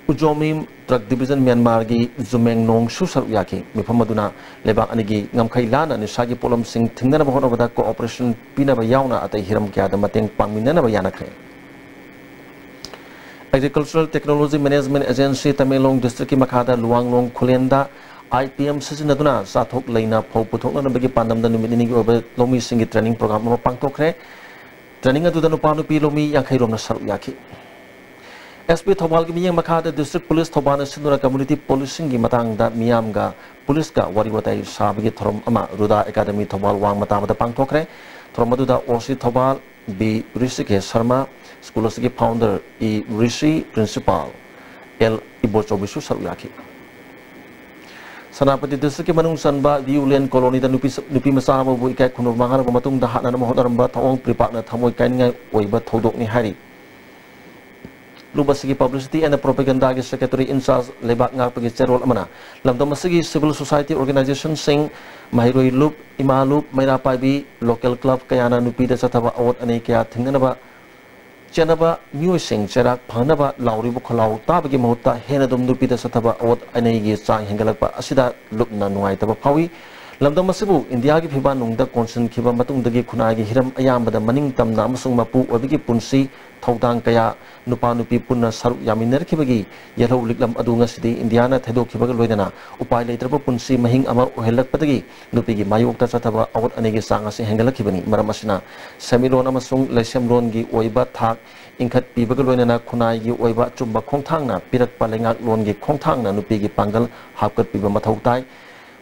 ꯎꯖꯣꯃꯤꯝ, Drug Division ꯃ꯭ꯌꯥꯟꯃꯥꯔꯒꯤ ꯖꯨꯃꯦꯡ ꯅꯣꯡꯁꯨ ꯁꯔꯨꯛ ꯌꯥꯈꯤ꯫ ꯃꯤꯐꯝ ꯑꯗꯨꯅ ꯂꯩꯕꯥꯛ ꯑꯅꯤꯒꯤ ꯉꯝꯈꯩ ꯂꯥꯟꯅ ꯅꯤꯁꯥꯒꯤ ꯄꯣꯠꯂꯝꯁꯤꯡ ꯊꯤꯡꯅꯅꯕ ꯍꯣꯠꯅꯕꯗ cooperation ꯄꯤꯅꯕ ꯌꯥꯎꯅ ꯑꯇꯩ ꯍꯤꯔꯝ ꯀꯌꯥꯗ ꯃꯇꯦꯡ ꯄꯥꯡꯃꯤꯟꯅꯅꯕ ꯌꯥꯅꯈ꯭ꯔꯦ꯫ Agricultural Technology Management Agency Tamenglong Districtꯀꯤ ꯃꯈꯥꯗ ꯂꯨꯋꯥꯡꯂꯣꯡ ꯈꯨꯂꯦꯟꯗ I P M ꯁꯤꯖꯤꯟꯅꯗꯨꯅ ꯆꯥꯊꯣꯛ ꯂꯩꯅ ꯐꯧ ꯄꯨꯊꯣꯛꯅꯅꯕꯒꯤ ꯄꯥꯟꯗꯝꯗ ꯅꯨꯃꯤꯠ ꯅꯤꯅꯤꯒꯤ ꯑꯣꯏꯕ ꯂꯧꯃꯤꯁꯤꯡꯒꯤ training program ꯑꯃ ꯄꯥꯡꯊꯣꯛꯈ꯭ꯔꯦ꯫ Training ꯑꯗꯨꯗ ꯅꯨꯄꯥ ꯅꯨꯄꯤ ꯂꯧꯃꯤ ꯌꯥꯡꯈꯩ ꯔꯣꯝꯅ ꯁꯔꯨꯛ ꯌꯥꯈꯤ꯫ S P ꯊꯧꯕꯥꯜꯒꯤ ꯃꯤꯠꯌꯦꯡ ꯃꯈꯥꯗ District Police ꯊꯧꯕꯥꯜꯅ ꯁꯤꯟꯗꯨꯅ community policingꯒꯤ ꯃꯇꯥꯡꯗ ꯃꯤꯌꯥꯝꯒ ꯄꯨꯂꯤꯁꯀ ꯋꯥꯔꯤ ꯋꯥꯇꯥꯏ ꯁꯥꯕꯒꯤ ꯊꯧꯔꯝ ꯑꯃ ꯔꯨꯗꯥ ꯑꯦꯀꯥꯗꯃꯤ ꯊꯧꯕꯥꯜ ꯋꯥꯡꯃ ꯇꯥꯕꯗ ꯄꯥꯡꯊꯣꯛꯈ꯭ꯔꯦ꯫ ꯊꯧꯔꯝ ꯑꯗꯨꯗ O C Thoubal B Rishikesh Sharma, school ꯑꯁꯤꯒꯤ founder E ꯔꯤꯁꯤ, principal L ꯏꯕꯣꯆꯧꯕꯤꯁꯨ ꯁꯔꯨꯛ ꯌꯥꯈꯤ꯫ ꯁꯦꯅꯥꯄꯇꯤ Districtꯀꯤ ꯃꯅꯨꯡ ꯆꯟꯕ ꯗꯤꯌꯨꯂꯦꯟ ꯀꯣꯂꯣꯅꯤꯗ ꯅꯨꯄꯤ, ꯅꯨꯄꯤ ꯃꯆꯥ ꯑꯃꯕꯨ ꯏꯀꯥꯏ ꯈꯨꯝꯅꯕ ꯃꯥꯡꯍꯜꯂꯕ ꯃꯇꯨꯡꯗ ꯍꯥꯠꯅꯅꯕ ꯍꯣꯠꯅꯔꯝꯕ ꯊꯧꯑꯣꯡ ꯄ꯭ꯔꯤꯄꯥꯛꯅ ꯊꯃꯣꯏ ꯀꯥꯏꯅꯤꯡꯉꯥꯏ ꯑꯣꯏꯕ ꯊꯧꯗꯣꯛꯅꯤ ꯍꯥꯏꯔꯤ꯫ ꯂꯨꯞ ꯑꯁꯤꯒꯤ Publicity and Propagandaꯒꯤ Secretary in charge ꯂꯩꯕꯥꯛ ꯉꯥꯛꯄꯒꯤ ꯆꯦꯔꯣꯜ ꯑꯃꯅ ꯂꯝꯗꯝ ꯑꯁꯤꯒꯤ civil society organizationꯁꯤꯡ, ꯃꯍꯩꯔꯣꯏ ꯂꯨꯞ, ꯏꯃꯥ ꯂꯨꯞ, ꯃꯩꯔꯥ ꯄꯥꯏꯕꯤ, local club ꯀꯌꯥꯅ ꯅꯨꯄꯤꯗ ꯆꯠꯊꯕ ꯑꯋꯣꯠ ꯑꯅꯩ ꯀꯌꯥ ꯊꯤꯡꯅꯅꯕ ꯆꯦꯟꯅꯕ ꯃꯤꯑꯣꯏꯁꯤꯡ ꯆꯩꯔꯥꯛ ꯐꯅꯕ ꯂꯥꯎꯔꯤꯕ ꯈꯣꯜꯂꯥꯎ ꯇꯥꯕꯒꯤ ꯃꯍꯨꯠꯇ ꯍꯦꯟꯅ ꯑꯗꯨꯝ ꯅꯨꯄꯤꯗ ꯆꯠꯊꯕ ꯑꯋꯣꯠ ꯑꯅꯩꯒꯤ ꯆꯥꯡ ꯍꯦꯟꯒꯠꯂꯛꯄ ꯑꯁꯤꯗ ꯂꯨꯞꯅ ꯅꯨꯡꯉꯥꯏꯇꯕ ꯐꯥꯎꯏ꯫ ꯂꯝꯗꯝ ꯑꯁꯤꯕꯨ ꯏꯟꯗꯤꯌꯥꯒꯤ ꯐꯤꯕꯥꯟꯅꯨꯡꯗ ꯀꯣꯟꯁꯤꯟꯈꯤꯕ ꯃꯇꯨꯡꯗꯒꯤ ꯈꯨꯟꯅꯥꯏꯒꯤ ꯍꯤꯔꯝ ꯑꯌꯥꯝꯕꯗ ꯃꯅꯤꯡ ꯇꯝꯅ ꯑꯃꯁꯨꯡ ꯃꯄꯨ ꯑꯣꯏꯕꯒꯤ ꯄꯨꯟꯁꯤ ꯊꯧꯗꯥꯡ ꯀꯌꯥ ꯅꯨꯄꯥ ꯅꯨꯄꯤ ꯄꯨꯟꯅ ꯁꯔꯨꯛ ꯌꯥꯃꯤꯟꯅꯔꯛꯈꯤꯕꯒꯤ ꯌꯦꯜꯍꯧ ꯂꯤꯛꯂꯝ ꯑꯗꯨ ꯉꯁꯤꯗꯤ ꯏꯟꯗꯤꯌꯥꯅ ꯊꯩꯗꯣꯛꯈꯤꯕꯒ ꯂꯣꯏꯅꯅ ꯎꯄꯥꯏ ꯂꯩꯇ꯭ꯔꯕ ꯄꯨꯟꯁꯤ ꯃꯍꯤꯡ ꯑꯃ ꯑꯣꯏꯍꯜꯂꯛꯄꯗꯒꯤ ꯅꯨꯄꯤꯒꯤ ꯃꯥꯌꯣꯛꯇ ꯆꯠꯊꯕ ꯑꯋꯣꯠ ꯑꯅꯩꯒꯤ ꯆꯥꯡ ꯑꯁꯤ ꯍꯦꯟꯒꯠꯂꯛꯈꯤꯕꯅꯤ꯫ ꯃꯔꯝ ꯑꯁꯤꯅ ꯁꯦꯟꯃꯤꯠꯂꯣꯟ ꯑꯃꯁꯨꯡ ꯂꯩꯁꯦꯝꯂꯣꯟꯒꯤ ꯑꯣꯏꯕ ꯊꯥꯛ ꯏꯟꯈꯠꯄꯤꯕꯒ ꯂꯣꯏꯅꯅ ꯈꯨꯟꯅꯥꯏꯒꯤ ꯑꯣꯏꯕ ꯑꯆꯨꯝꯕ ꯈꯣꯡꯊꯥꯡꯅ ꯄꯤꯔꯛꯄ ꯂꯩꯉꯥꯛꯂꯣꯟꯒꯤ ꯈꯣꯡꯊꯥꯡꯅ ꯅꯨꯄꯤꯒꯤ ꯄꯥꯡꯒꯜ ꯍꯥꯞꯀꯠꯄꯤꯕ ꯃꯊꯧ ꯇꯥꯏ꯫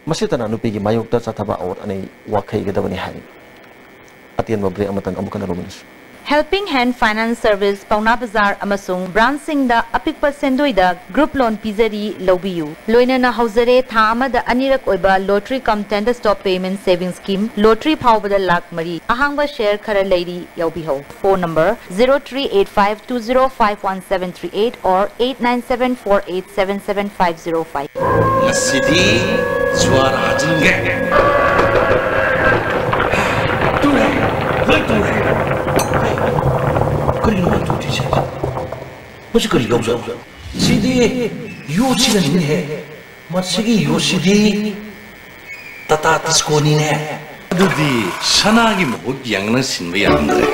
ꯃꯁꯤꯇꯅ ꯅꯨꯄꯤꯒꯤ ꯃꯥꯌꯣꯛꯇ ꯆꯠꯊꯕ ꯑꯋꯣꯠ ꯑꯅꯩ ꯋꯥꯈꯩꯒꯗꯕꯅꯤ ꯍꯥꯏꯔꯤ꯫ ꯑꯇꯦꯟꯕ break ꯑꯃꯇꯪ ꯑꯃꯨꯛ ꯍꯟꯅ ꯂꯧꯃꯤꯟꯅꯁꯤ꯫ Helping Hand Finance Service, ꯄꯥꯎꯅꯥ ꯕꯖꯥꯔ ꯑꯃꯁꯨꯡ branchꯁꯤꯡꯗ ꯑꯄꯤꯛꯄ ꯁꯦꯟꯗꯣꯏꯗ group loan ꯄꯤꯖꯔꯤ, ꯂꯧꯕꯤꯌꯨ꯫ ꯂꯣꯏꯅꯅ ꯍꯧꯖꯔꯦ ꯊꯥ ꯑꯃꯗ ꯑꯅꯤꯔꯛ ꯑꯣꯏꯕ lottery cum tender stop payment saving scheme, lottery ꯐꯥꯎꯕꯗ ꯂꯥꯈ ꯃꯔꯤ꯫ ꯑꯍꯥꯡꯕ share ꯈꯔ ꯂꯩꯔꯤ, ꯌꯥꯎꯕꯤꯍꯧ꯫ Phone number zero three eight five two zero five one seven three eight or eight nine seven four eight seven seven five zero five꯫ ꯉꯁꯤꯗꯤ ꯖ꯭ꯋꯥꯔ ꯍꯥꯖꯤꯟꯒꯦ꯫ ꯇꯨꯔꯦ, ꯂꯣꯏ ꯇꯨꯔꯦ꯫ ꯀꯔꯤꯅꯣ ꯃꯥ ꯇꯨꯗ꯭ꯔꯤꯁꯦ? ꯃꯁꯤ ꯀꯔꯤ ꯌꯣꯠꯁꯛꯅꯣ? ꯁꯤꯗꯤ ꯌꯣꯠꯁꯤꯅꯅꯤꯅꯦꯍꯦ꯫ ꯃꯁꯤꯒꯤ ꯌꯣꯠꯁꯤꯗꯤ ꯇꯥꯇꯥ ꯇꯤꯁꯀꯣꯅꯤꯅꯦ꯫ ꯑꯗꯨꯗꯤ ꯁꯅꯥꯒꯤ ꯃꯍꯨꯠ ꯌꯦꯡꯅ ꯁꯤꯟꯕ ꯌꯥꯔꯝꯗ꯭ꯔꯦ꯫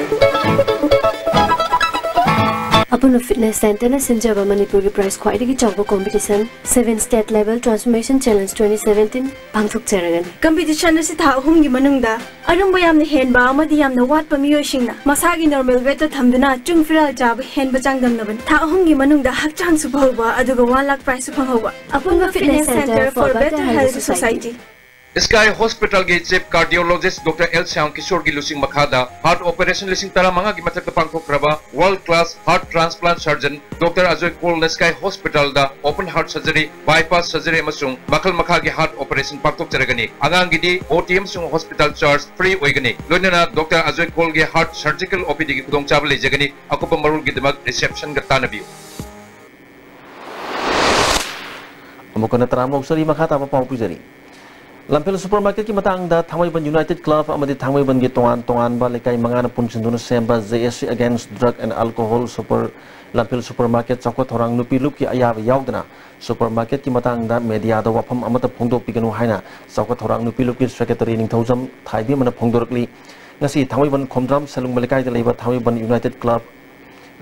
ꯑꯄꯨꯟꯕ Fitness Centreꯅ ꯁꯤꯟꯖꯕ ꯃꯅꯤꯄꯨꯔꯒꯤ prize ꯈ꯭ꯋꯥꯏꯗꯒꯤ ꯆꯥꯎꯕ competition Seven State Level Transformation Challenge twenty seventeen ꯄꯥꯡꯊꯣꯛꯆꯔꯒꯅꯤ꯫ Competition ꯑꯁꯤ ꯊꯥ ꯑꯍꯨꯝꯒꯤ ꯃꯅꯨꯡꯗ ꯑꯔꯨꯝꯕ ꯌꯥꯝꯅ ꯍꯦꯟꯕ ꯑꯃꯗꯤ ꯌꯥꯝꯅ ꯋꯥꯠꯄ ꯃꯤꯑꯣꯏꯁꯤꯡꯅ ꯃꯁꯥꯒꯤ normal weightꯇ ꯊꯝꯗꯨꯅ ꯆꯨꯡ ꯐꯤꯔꯥꯜ ꯆꯥꯕ ꯍꯦꯟꯕ ꯆꯥꯡꯗꯝꯅꯕꯅꯤ꯫ ꯊꯥ ꯑꯍꯨꯝꯒꯤ ꯃꯅꯨꯡꯗ ꯍꯛꯆꯥꯡꯁꯨ ꯐꯍꯧꯕ ꯑꯗꯨꯒ one lakh prizeꯁꯨ ꯐꯪꯍꯧꯕ꯫ ꯑꯄꯨꯟꯕ Fitness Centre for Better Health Society꯫ Sky Hospital ꯒꯤ Chief Cardiologist Doctor L Shyam Kishore ꯒꯤ ꯂꯨꯆꯤꯡ ꯃꯈꯥꯗ heart operation ꯂꯤꯁꯤꯡ ꯇꯔꯥꯃꯉꯥꯒꯤ ꯃꯊꯛꯇ ꯄꯥꯡꯊꯣꯛꯈ꯭ꯔꯕ world class heart transplant surgeon Doctor Ajay Kaul ꯅ Sky Hospital ꯗ open heart surgery, bypass surgery ꯑꯃꯁꯨꯡ ꯃꯈꯜ ꯃꯈꯥꯒꯤ heart operation ꯄꯥꯡꯊꯣꯛꯆꯔꯒꯅꯤ꯫ ꯑꯉꯥꯡꯒꯤꯗꯤ O T ꯑꯃꯁꯨꯡ hospital charge free ꯑꯣꯏꯒꯅꯤ꯫ ꯂꯣꯏꯅꯅ Doctor Ajay Kaul ꯒꯤ heart surgical O P D ꯒꯤ ꯈꯨꯗꯣꯡꯆꯥꯕ ꯂꯩꯖꯒꯅꯤ꯫ ꯑꯀꯨꯞꯄ ꯃꯔꯣꯜꯒꯤꯗꯃꯛ reception ꯒ ꯇꯥꯟꯅꯕꯤꯌꯨ꯫ ꯑꯃꯨꯛ ꯍꯟꯅ ꯇꯔꯥꯝꯅ ꯑꯣꯛꯆꯔꯤ, ꯃꯈꯥ ꯇꯥꯕ ꯄꯥꯎ ꯄꯤꯖꯔꯤ꯫ ꯂꯝꯐꯦꯜ ꯁꯨꯄꯔ ꯃꯥꯔꯀꯦꯠꯀꯤ ꯃꯇꯥꯡꯗ ꯊꯥꯡꯃꯩꯕꯟ ꯌꯨꯅꯥꯏꯇꯦꯠ ꯀ꯭ꯂꯕ ꯑꯃꯗꯤ ꯊꯥꯡꯃꯩꯕꯟꯒꯤ ꯇꯣꯉꯥꯟ ꯇꯣꯉꯥꯟꯕ ꯂꯩꯀꯥꯏ ꯃꯉꯥꯅ ꯄꯨꯟꯁꯤꯟꯗꯨꯅ ꯁꯦꯝꯕ J S C Against Drug and Alcohol super, Lamphel super market ꯆꯥꯎꯈꯠ ꯊꯧꯔꯥꯡ ꯅꯨꯄꯤ ꯂꯨꯞꯀꯤ ꯑꯌꯥꯕ ꯌꯥꯎꯗꯅ ꯁꯨꯄꯔ ꯃꯥꯔꯀꯦꯠꯀꯤ ꯃꯇꯥꯡꯗ ꯃꯦꯗꯤꯌꯥꯗ ꯋꯥꯐꯝ ꯑꯃꯠꯇ ꯐꯣꯡꯗꯣꯛꯄꯤꯒꯅꯨ ꯍꯥꯏꯅ ꯆꯥꯎꯈꯠ ꯊꯧꯔꯥꯡ ꯅꯨꯄꯤ ꯂꯨꯞꯀꯤ ꯁꯦꯀ꯭ꯔꯦꯇꯔꯤ ꯅꯤꯡꯊꯧꯖꯝ ꯊꯥꯏꯕꯦꯝꯃꯅ ꯐꯣꯡꯗꯣꯔꯛꯂꯤ꯫ ꯉꯁꯤ ꯊꯥꯡꯃꯩꯕꯟ ꯈꯣꯝꯗ꯭ꯔꯥꯝ ꯁꯦꯂꯨꯡꯕ ꯂꯩꯀꯥꯏꯗ ꯂꯩꯕ ꯊꯥꯡꯃꯩꯕꯟ ꯌꯨꯅꯥꯏꯇꯦꯠ ꯀ꯭ꯂꯕ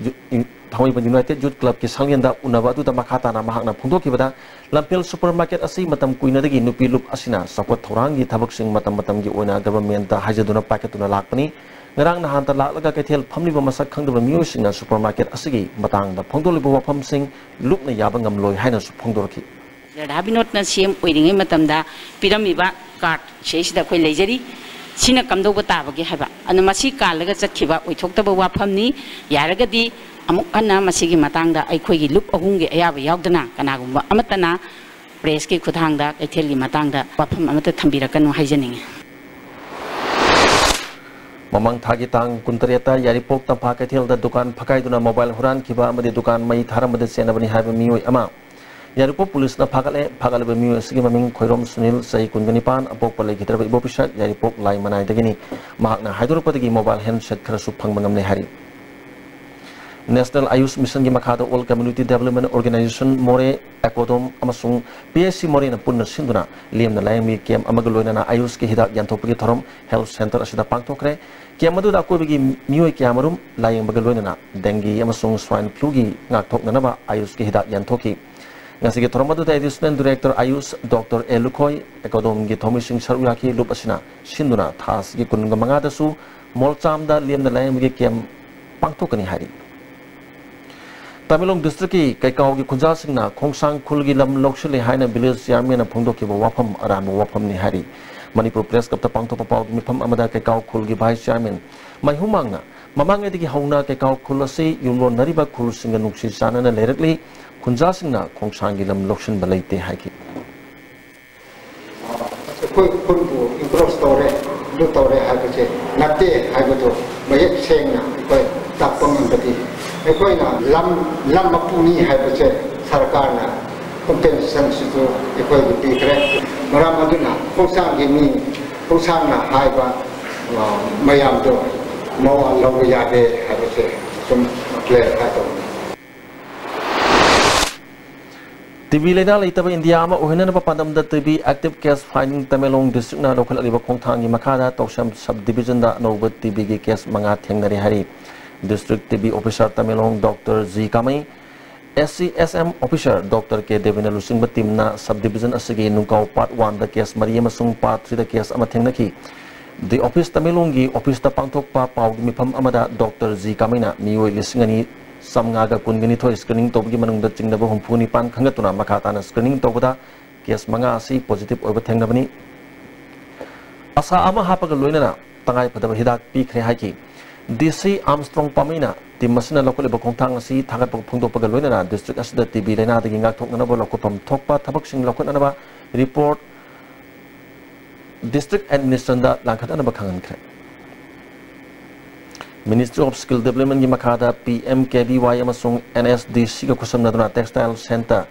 ꯌꯨ-, ꯌꯨ-, ꯊꯥꯡꯃꯩꯕꯟ ꯌꯨꯅꯥꯏꯇꯦꯠ ꯌꯨꯠ ꯀ꯭ꯂꯕꯀꯤ ꯁꯪꯂꯦꯟꯗ ꯎꯅꯕ ꯑꯗꯨꯗ ꯃꯈꯥ ꯇꯥꯅ ꯃꯍꯥꯛꯅ ꯐꯣꯡꯗꯣꯛꯈꯤꯕꯗ, ꯂꯝꯐꯦꯜ ꯁꯨꯄꯔ ꯃꯥꯔꯀꯦꯠ ꯑꯁꯤ ꯃꯇꯝ ꯀꯨꯏꯅꯗꯒꯤ ꯅꯨꯄꯤ ꯂꯨꯞ ꯑꯁꯤꯅ ꯆꯥꯎꯈꯠ ꯊꯧꯔꯥꯡꯒꯤ ꯊꯕꯛꯁꯤꯡ ꯃꯇꯝ ꯃꯇꯝꯒꯤ ꯑꯣꯏꯅ ꯒꯚꯔꯟꯃꯦꯟꯠꯇ ꯍꯥꯏꯖꯗꯨꯅ ꯄꯥꯏꯈꯠꯇꯨꯅ ꯂꯥꯛꯄꯅꯤ꯫ ꯉꯔꯥꯡ ꯅꯍꯥꯟꯇ ꯂꯥꯛꯂꯒ ꯀꯩꯊꯦꯜ ꯐꯝꯂꯤꯕ ꯃꯁꯛ ꯈꯪꯗꯕ ꯃꯤꯑꯣꯏꯁꯤꯡꯅ ꯁꯨꯄꯔ ꯃꯥꯔꯀꯦꯠ ꯑꯁꯤꯒꯤ ꯃꯇꯥꯡꯗ ꯐꯣꯡꯗꯣꯛꯂꯤꯕ ꯋꯥꯐꯝꯁꯤꯡ ꯂꯨꯞꯅ ꯌꯥꯕ ꯉꯝꯂꯣꯏ ꯍꯥꯏꯅꯁꯨ ꯐꯣꯡꯗꯣꯔꯛꯈꯤ꯫ ꯔꯥꯙꯥ ꯕꯤꯅꯣꯗꯅ ꯁꯤ ꯑꯦꯝ ꯑꯣꯏꯔꯤꯉꯩ ꯃꯇꯝꯗ ꯄꯤꯔꯝꯃꯤꯕ ꯀꯥꯔꯗ ꯁꯤꯗꯩꯁꯤꯗ ꯑꯩꯈꯣꯏ ꯂꯩꯖꯔꯤ꯫ ꯁꯤꯅ ꯀꯝꯗꯧꯕ ꯇꯥꯕꯒꯦ ꯍꯥꯏꯕ꯫ ꯑꯗꯨꯅ ꯃꯁꯤ ꯀꯥꯜꯂꯒ ꯆꯠꯈꯤꯕ ꯑꯣꯏꯊꯣꯛꯇꯕ ꯋꯥꯐꯝꯅꯤ꯫ ꯌꯥꯔꯒꯗꯤ ꯑꯃꯨꯛ ꯍꯟꯅ ꯃꯁꯤꯒꯤ ꯃꯇꯥꯡꯗ ꯑꯩꯈꯣꯏꯒꯤ ꯂꯨꯞ ꯑꯍꯨꯝꯒꯤ ꯑꯌꯥꯕ ꯌꯥꯎꯗꯅ ꯀꯅꯥꯒꯨꯝꯕ ꯑꯃꯠꯇꯅ ꯄ꯭ꯔꯦꯁꯀꯤ ꯈꯨꯠꯊꯥꯡꯗ ꯀꯩꯊꯦꯜꯒꯤ ꯃꯇꯥꯡꯗ ꯋꯥꯐꯝ ꯑꯃꯠꯇ ꯊꯝꯕꯤꯔꯛꯀꯅꯨ ꯍꯥꯏꯖꯅꯤꯡꯉꯤ꯫ ꯃꯃꯥꯡ ꯊꯥꯒꯤ ꯇꯥꯡ ꯀꯨꯟꯇꯔꯦꯠꯇ ꯌꯥꯏꯔꯤꯄꯣꯛ ꯇꯝꯐꯥ ꯀꯩꯊꯦꯜꯗ ꯗꯨꯀꯥꯟ ꯐꯛꯀꯥꯏꯗꯨꯅ ꯃꯣꯕꯥꯏꯜ ꯍꯨꯔꯥꯟꯈꯤꯕ ꯑꯃꯗꯤ ꯗꯨꯀꯥꯟ ꯃꯩ ꯊꯥꯔꯝꯕꯗ ꯆꯦꯟꯅꯕꯅꯤ ꯍꯥꯏꯕ ꯃꯤꯑꯣꯏ ꯑꯃ ꯌꯥꯏꯔꯤꯄꯣꯛ ꯄꯨꯂꯤꯁꯅ ꯐꯥꯒꯠꯂꯦ꯫ ꯐꯥꯒꯠꯂꯕ ꯃꯤꯑꯣꯏ ꯑꯁꯤꯒꯤ ꯃꯃꯤꯡ ꯈꯣꯏꯔꯣꯝ ꯁꯨꯅꯤꯜ, ꯆꯍꯤ ꯀꯨꯟꯒ ꯅꯤꯄꯥꯟ, ꯑꯄꯣꯛꯄ ꯂꯩꯈꯤꯗ꯭ꯔꯕ ꯏꯕꯣꯄꯤꯁꯛ, ꯌꯥꯏꯔꯤꯄꯣꯛ ꯂꯥꯏ ꯃꯅꯥꯏꯗꯒꯤꯅꯤ꯫ ꯃꯍꯥꯛꯅ ꯍꯥꯏꯗꯣꯔꯛꯄꯗꯒꯤ ꯃꯣꯕꯥꯏꯜ ꯍꯦꯟꯁꯦꯠ ꯈꯔꯁꯨ ꯐꯪꯕ ꯉꯝꯂꯦ ꯍꯥꯏꯔꯤ꯫ ꯅꯦꯁꯅꯦꯜ ꯑꯌꯨꯁ ꯃꯤꯁꯟꯒꯤ ꯃꯈꯥꯗ ꯑꯣꯜ ꯀꯝꯃ꯭ꯌꯨꯅꯤꯇꯤ ꯗꯦꯕꯂꯞꯃꯦꯟꯠ ꯑꯣꯔꯒꯅꯥꯏꯖꯦꯁꯟ ꯃꯣꯔꯦ, ꯑꯦꯀꯣꯗꯣꯝ ꯑꯃꯁꯨꯡ P H C ꯃꯣꯔꯦꯅ ꯄꯨꯟꯅ ꯁꯤꯟꯗꯨꯅ ꯂꯦꯝꯅ ꯂꯥꯌꯦꯡꯕꯒꯤ ꯀꯦꯝꯞ ꯑꯃꯒ ꯂꯣꯏꯅꯅ ꯑꯌꯨꯁꯀꯤ ꯍꯤꯗꯥꯛ ꯌꯦꯟꯊꯣꯛꯄꯒꯤ ꯊꯧꯔꯝ ꯍꯦꯜꯊ ꯁꯦꯟꯇꯔ ꯑꯁꯤꯗ ꯄꯥꯡꯊꯣꯛꯈ꯭ꯔꯦ꯫ ꯀꯦꯝꯞ ꯑꯗꯨꯗ ꯑꯀꯣꯏꯕꯒꯤ ꯃꯤꯑꯣꯏ ꯀꯌꯥꯃꯔꯨꯝ ꯂꯥꯌꯦꯡꯕꯒ ꯂꯣꯏꯅꯅ ꯗꯦꯡꯒꯤ ꯑꯃꯁꯨꯡ ꯁ꯭ꯋꯥꯏꯟ ꯐ꯭ꯂꯨꯒꯤ ꯉꯥꯛꯊꯣꯛꯅꯅꯕ ꯑꯌꯨꯁꯀꯤ ꯍꯤꯗꯥꯛ ꯌꯦꯟꯊꯣꯛꯈꯤ꯫ ꯉꯁꯤꯒꯤ ꯊꯧꯔꯝ ꯑꯗꯨꯗ ꯑꯦꯗꯤꯁꯅꯦꯜ ꯗꯤꯔꯦꯛꯇꯔ ꯑꯌꯨꯁ ꯗꯣꯛꯇꯔ ꯑꯦ ꯂꯨꯈꯣꯏ, ꯑꯦꯀꯣꯗꯣꯝꯒꯤ ꯊꯧꯃꯤꯁꯤꯡ ꯁꯔꯨꯛ ꯌꯥꯈꯤ꯫ ꯂꯨꯞ ꯑꯁꯤꯅ ꯁꯤꯟꯗꯨꯅ ꯊꯥ ꯑꯁꯤꯒꯤ ꯀꯨꯟꯒ ꯃꯉꯥꯗꯁꯨ ꯃꯣꯜꯆꯥꯝꯗ ꯂꯦꯝꯅ ꯂꯥꯌꯦꯡꯕꯒꯤ ꯀꯦꯝꯞ ꯄꯥꯡꯊꯣꯛꯀꯅꯤ ꯍꯥꯏꯔꯤ꯫ ꯇꯃꯦꯡꯂꯣꯡ ꯗꯤꯁꯇ꯭ꯔꯤꯛꯀꯤ ꯀꯩꯀꯥꯎꯒꯤ ꯈꯨꯟꯖꯥꯁꯤꯡꯅ ꯈꯣꯡꯁꯥꯡ ꯈꯨꯜꯒꯤ ꯂꯝ ꯂꯧꯁꯤꯜꯂꯦ ꯍꯥꯏꯅ ꯚꯤꯂꯦꯖ ꯆꯤꯌꯥꯔꯃꯦꯟꯅ ꯐꯣꯡꯗꯣꯛꯈꯤꯕ ꯋꯥꯐꯝ ꯑꯔꯥꯟꯕ ꯋꯥꯐꯝꯅꯤ ꯍꯥꯏꯔꯤ꯫ ꯃꯅꯤꯄꯨꯔ ꯄ꯭ꯔꯦꯁ ꯀ꯭ꯂꯕꯇ ꯄꯥꯡꯊꯣꯛꯄ ꯄꯥꯎꯒꯤ ꯃꯤꯐꯝ ꯑꯃꯗ ꯀꯩꯀꯥꯎ ꯈꯨꯜꯒꯤ ꯚꯥꯏꯁ ꯆꯤꯌꯥꯔꯃꯦꯟ ꯃꯥꯏꯍꯨꯃꯥꯡꯅ ꯃꯃꯥꯡꯉꯩꯗꯒꯤ ꯍꯧꯅ ꯀꯩꯀꯥꯎ ꯈꯨꯜ ꯑꯁꯤ ꯌꯨꯝꯂꯣꯟꯅꯔꯤꯕ ꯈꯨꯜꯁꯤꯡꯒ ꯅꯨꯡꯁꯤ ꯆꯥꯟꯅꯅ ꯂꯩꯔꯛꯂꯤ, ꯈꯨꯟꯖꯥꯁꯤꯡꯅ ꯈꯣꯡꯁꯥꯡꯒꯤ ꯂꯝ ꯂꯧꯁꯤꯟꯕ ꯂꯩꯇꯦ ꯍꯥꯏꯈꯤ꯫ ꯑꯩꯈꯣꯏ ꯈꯨꯟꯕꯨ ꯏꯟꯀ꯭ꯔꯣꯁ ꯇꯧꯔꯦ, ꯑꯗꯨ ꯇꯧꯔꯦ ꯍꯥꯏꯕꯁꯦ ꯅꯠꯇꯦ ꯍꯥꯏꯕꯗꯨ ꯃꯌꯦꯛ ꯁꯦꯡꯅ ꯑꯩꯈꯣꯏ ꯇꯥꯛꯄ ꯉꯝꯕꯗꯤ, ꯑꯩꯈꯣꯏꯅ ꯂꯝ, ꯂꯝ ꯃꯄꯨꯅꯤ ꯍꯥꯏꯕꯁꯦ ꯁꯔꯀꯥꯔꯅ ꯀꯣꯝꯄꯦꯟꯁꯦꯁꯟꯁꯤꯁꯨ ꯑꯩꯈꯣꯏꯒꯤ ꯄꯤꯈ꯭ꯔꯦ꯫ ꯃꯔꯝ ꯑꯗꯨꯅ ꯈꯣꯡꯁꯥꯡꯒꯤ ꯃꯤ, ꯈꯣꯡꯁꯥꯡꯅ ꯍꯥꯏꯕ, ꯑ, ꯃꯌꯥꯝꯗꯣ ꯃꯋꯥ ꯂꯧꯕ ꯌꯥꯗꯦ ꯍꯥꯏꯕꯁꯦ ꯁꯨꯝ ꯀ꯭ꯂꯦꯔꯤꯐꯥꯏ ꯇꯧꯅꯤ꯫ ꯇꯤ ꯕꯤ ꯂꯥꯏꯅꯥ ꯂꯩꯇꯕ ꯏꯟꯗꯤꯌꯥ ꯑꯃ ꯑꯣꯏꯍꯟꯅꯅꯕ ꯄꯥꯟꯗꯝꯗ T B active case finding ꯇꯃꯦꯡꯂꯣꯡ ꯗꯤꯁꯇ꯭ꯔꯤꯛꯅ ꯂꯧꯈꯠꯂꯛꯂꯤꯕ ꯈꯣꯡꯊꯥꯡꯒꯤ ꯃꯈꯥꯗ ꯇꯧꯁꯦꯝ ꯁꯕ ꯗꯤꯕꯤꯖꯟꯗ ꯑꯅꯧꯕ ꯇꯤ ꯕꯤꯒꯤ ꯀꯦꯁ ꯃꯉꯥ ꯊꯦꯡꯅꯔꯦ ꯍꯥꯏꯔꯤ꯫ District T B officer Tamenglong doctor G Kamei, S C S M officer doctor K ꯗꯦꯕꯤꯅ ꯂꯨꯆꯤꯡꯕ ꯇꯤꯝꯅ ꯁꯕ ꯗꯤꯕꯤꯖꯟ ꯑꯁꯤꯒꯤ ꯅꯨꯡꯀꯥꯎ ꯄꯥꯔꯠ ꯋꯥꯟꯗ ꯀꯦꯁ ꯃꯔꯤ ꯑꯃꯁꯨꯡ ꯄꯥꯔꯠ ꯊ꯭ꯔꯤꯗ ꯀꯦꯁ ꯑꯃ ꯊꯦꯡꯅꯈꯤ꯫ ꯗꯤ ꯑꯣꯐꯤꯁ ꯇꯃꯦꯡꯂꯣꯡꯒꯤ ꯑꯣꯐꯤꯁꯇ ꯄꯥꯡꯊꯣꯛꯄ ꯄꯥꯎꯒꯤ ꯃꯤꯐꯝ ꯑꯃꯗ ꯗꯣꯛꯇꯔ ꯖꯤ ꯀꯥꯃꯩꯅ ꯃꯤꯑꯣꯏ ꯂꯤꯁꯤꯡ ꯑꯅꯤ ꯆꯥꯝꯃꯉꯥꯒ ꯀꯨꯟꯒ ꯅꯤꯊꯣꯏ ꯁ꯭ꯀ꯭ꯔꯤꯅꯤꯡ ꯇꯧꯕꯒꯤ ꯃꯅꯨꯡꯗ ꯆꯤꯡꯅꯕ ꯍꯨꯝꯐꯨ ꯅꯤꯄꯥꯟ ꯈꯟꯒꯠꯇꯨꯅ ꯃꯈꯥ ꯇꯥꯅ ꯁ꯭ꯀ꯭ꯔꯤꯅꯤꯡ ꯇꯧꯕꯗ ꯀꯦꯁ ꯃꯉꯥ ꯑꯁꯤ ꯄꯣꯖꯤꯇꯤꯚ ꯑꯣꯏꯕ ꯊꯦꯡꯅꯕꯅꯤ꯫ ꯑꯁꯥ ꯑꯃ ꯍꯥꯞꯄꯒ ꯂꯣꯏꯅꯅ ꯇꯉꯥꯏ ꯐꯗꯕ ꯍꯤꯗꯥꯛ ꯄꯤꯈ꯭ꯔꯦ ꯍꯥꯏꯈꯤ꯫ ꯗꯤ ꯁꯤ ꯑꯥꯔꯝꯁꯇ꯭ꯔꯣꯡ ꯄꯥꯃꯩꯅ ꯇꯤꯝ ꯑꯁꯤꯅ ꯂꯧꯈꯠꯂꯤꯕ ꯈꯣꯡꯊꯥꯡ ꯑꯁꯤ ꯊꯥꯒꯠꯄ ꯐꯣꯡꯗꯣꯛꯄꯒ ꯂꯣꯏꯅꯅ ꯗꯤꯁꯇ꯭ꯔꯤꯛ ꯑꯁꯤꯗ ꯇꯤ ꯕꯤ ꯂꯥꯏꯅꯥꯗꯒꯤ ꯉꯥꯛꯊꯣꯛꯅꯅꯕ ꯂꯧꯈꯠꯐꯝ ꯊꯣꯛꯄ ꯊꯕꯛꯁꯤꯡ ꯂꯧꯈꯠꯅꯅꯕ ꯔꯤꯄꯣꯔꯠ ꯗꯤꯁꯇ꯭ꯔꯤꯛ ꯑꯦꯗꯃꯤꯅꯤꯁꯇ꯭ꯔꯦꯁꯟꯗ ꯂꯥꯡꯈꯠꯅꯅꯕ ꯈꯪꯍꯟꯈ꯭ꯔꯦ꯫ Ministry of Skill Developmentꯀꯤ ꯃꯈꯥꯗ ꯄꯤ ꯑꯦꯝ ꯀꯦ ꯚꯤ ꯋꯥꯏ ꯑꯃꯁꯨꯡ ꯑꯦꯟ ꯑꯦꯁ ꯗꯤ ꯁꯤꯒ ꯈꯨꯠꯁꯝꯅꯗꯨꯅ Textile Centre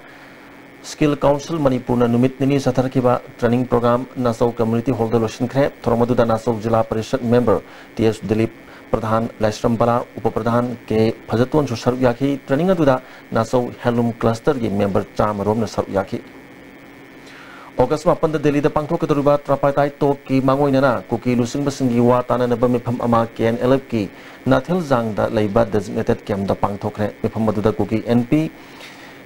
Skill Council ꯃꯅꯤꯄꯨꯔꯅ ꯅꯨꯃꯤꯠ ꯅꯤꯅꯤ ꯆꯠꯊꯔꯛꯈꯤꯕ training program ꯅꯥꯆꯧ community hallꯗ ꯂꯣꯏꯁꯤꯟꯈ꯭ꯔꯦ꯫ ꯊꯧꯔꯝ ꯑꯗꯨꯗ ꯅꯥꯆꯧ ꯖꯤꯂꯥ ꯄꯔꯤꯁꯠ member ꯇꯤ ꯑꯦꯁ ꯗꯤꯂꯤꯞ, ꯄ꯭ꯔꯙꯥꯟ ꯂꯥꯏꯁ꯭ꯔꯝ ꯕꯂꯥ, ꯎꯄ ꯄ꯭ꯔꯙꯥꯟ ꯀꯦ ꯐꯖꯇꯣꯟꯁꯨ ꯁꯔꯨꯛ ꯌꯥꯈꯤ꯫ Training ꯑꯗꯨꯗ ꯅꯥꯆꯧ handloom clusterꯒꯤ member ꯆꯥꯝꯃ ꯔꯣꯝꯅ ꯁꯔꯨꯛ ꯌꯥꯈꯤ꯫ ꯑꯣꯒꯁ ꯃꯥꯄꯟꯗ ꯗꯦꯜꯂꯤꯗ ꯄꯥꯡꯊꯣꯛꯀꯗꯧꯔꯤꯕ tripartite talkꯀꯤ ꯃꯥꯡꯑꯣꯏꯅꯅ ꯀꯨꯀꯤ ꯂꯨꯆꯤꯡꯕꯁꯤꯡꯒꯤ ꯋꯥ ꯇꯥꯅꯅꯕ ꯃꯤꯐꯝ ꯑꯃ ꯀꯦ ꯑꯦꯟ ꯑꯦꯜ ꯑꯦꯐꯀꯤ ꯅꯥꯊꯦꯜꯖꯥꯡꯗ ꯂꯩꯕ designated campꯇ ꯄꯥꯡꯊꯣꯛꯈ꯭ꯔꯦ꯫ ꯃꯤꯐꯝ ꯑꯗꯨꯗ ꯀꯨꯀꯤ N P,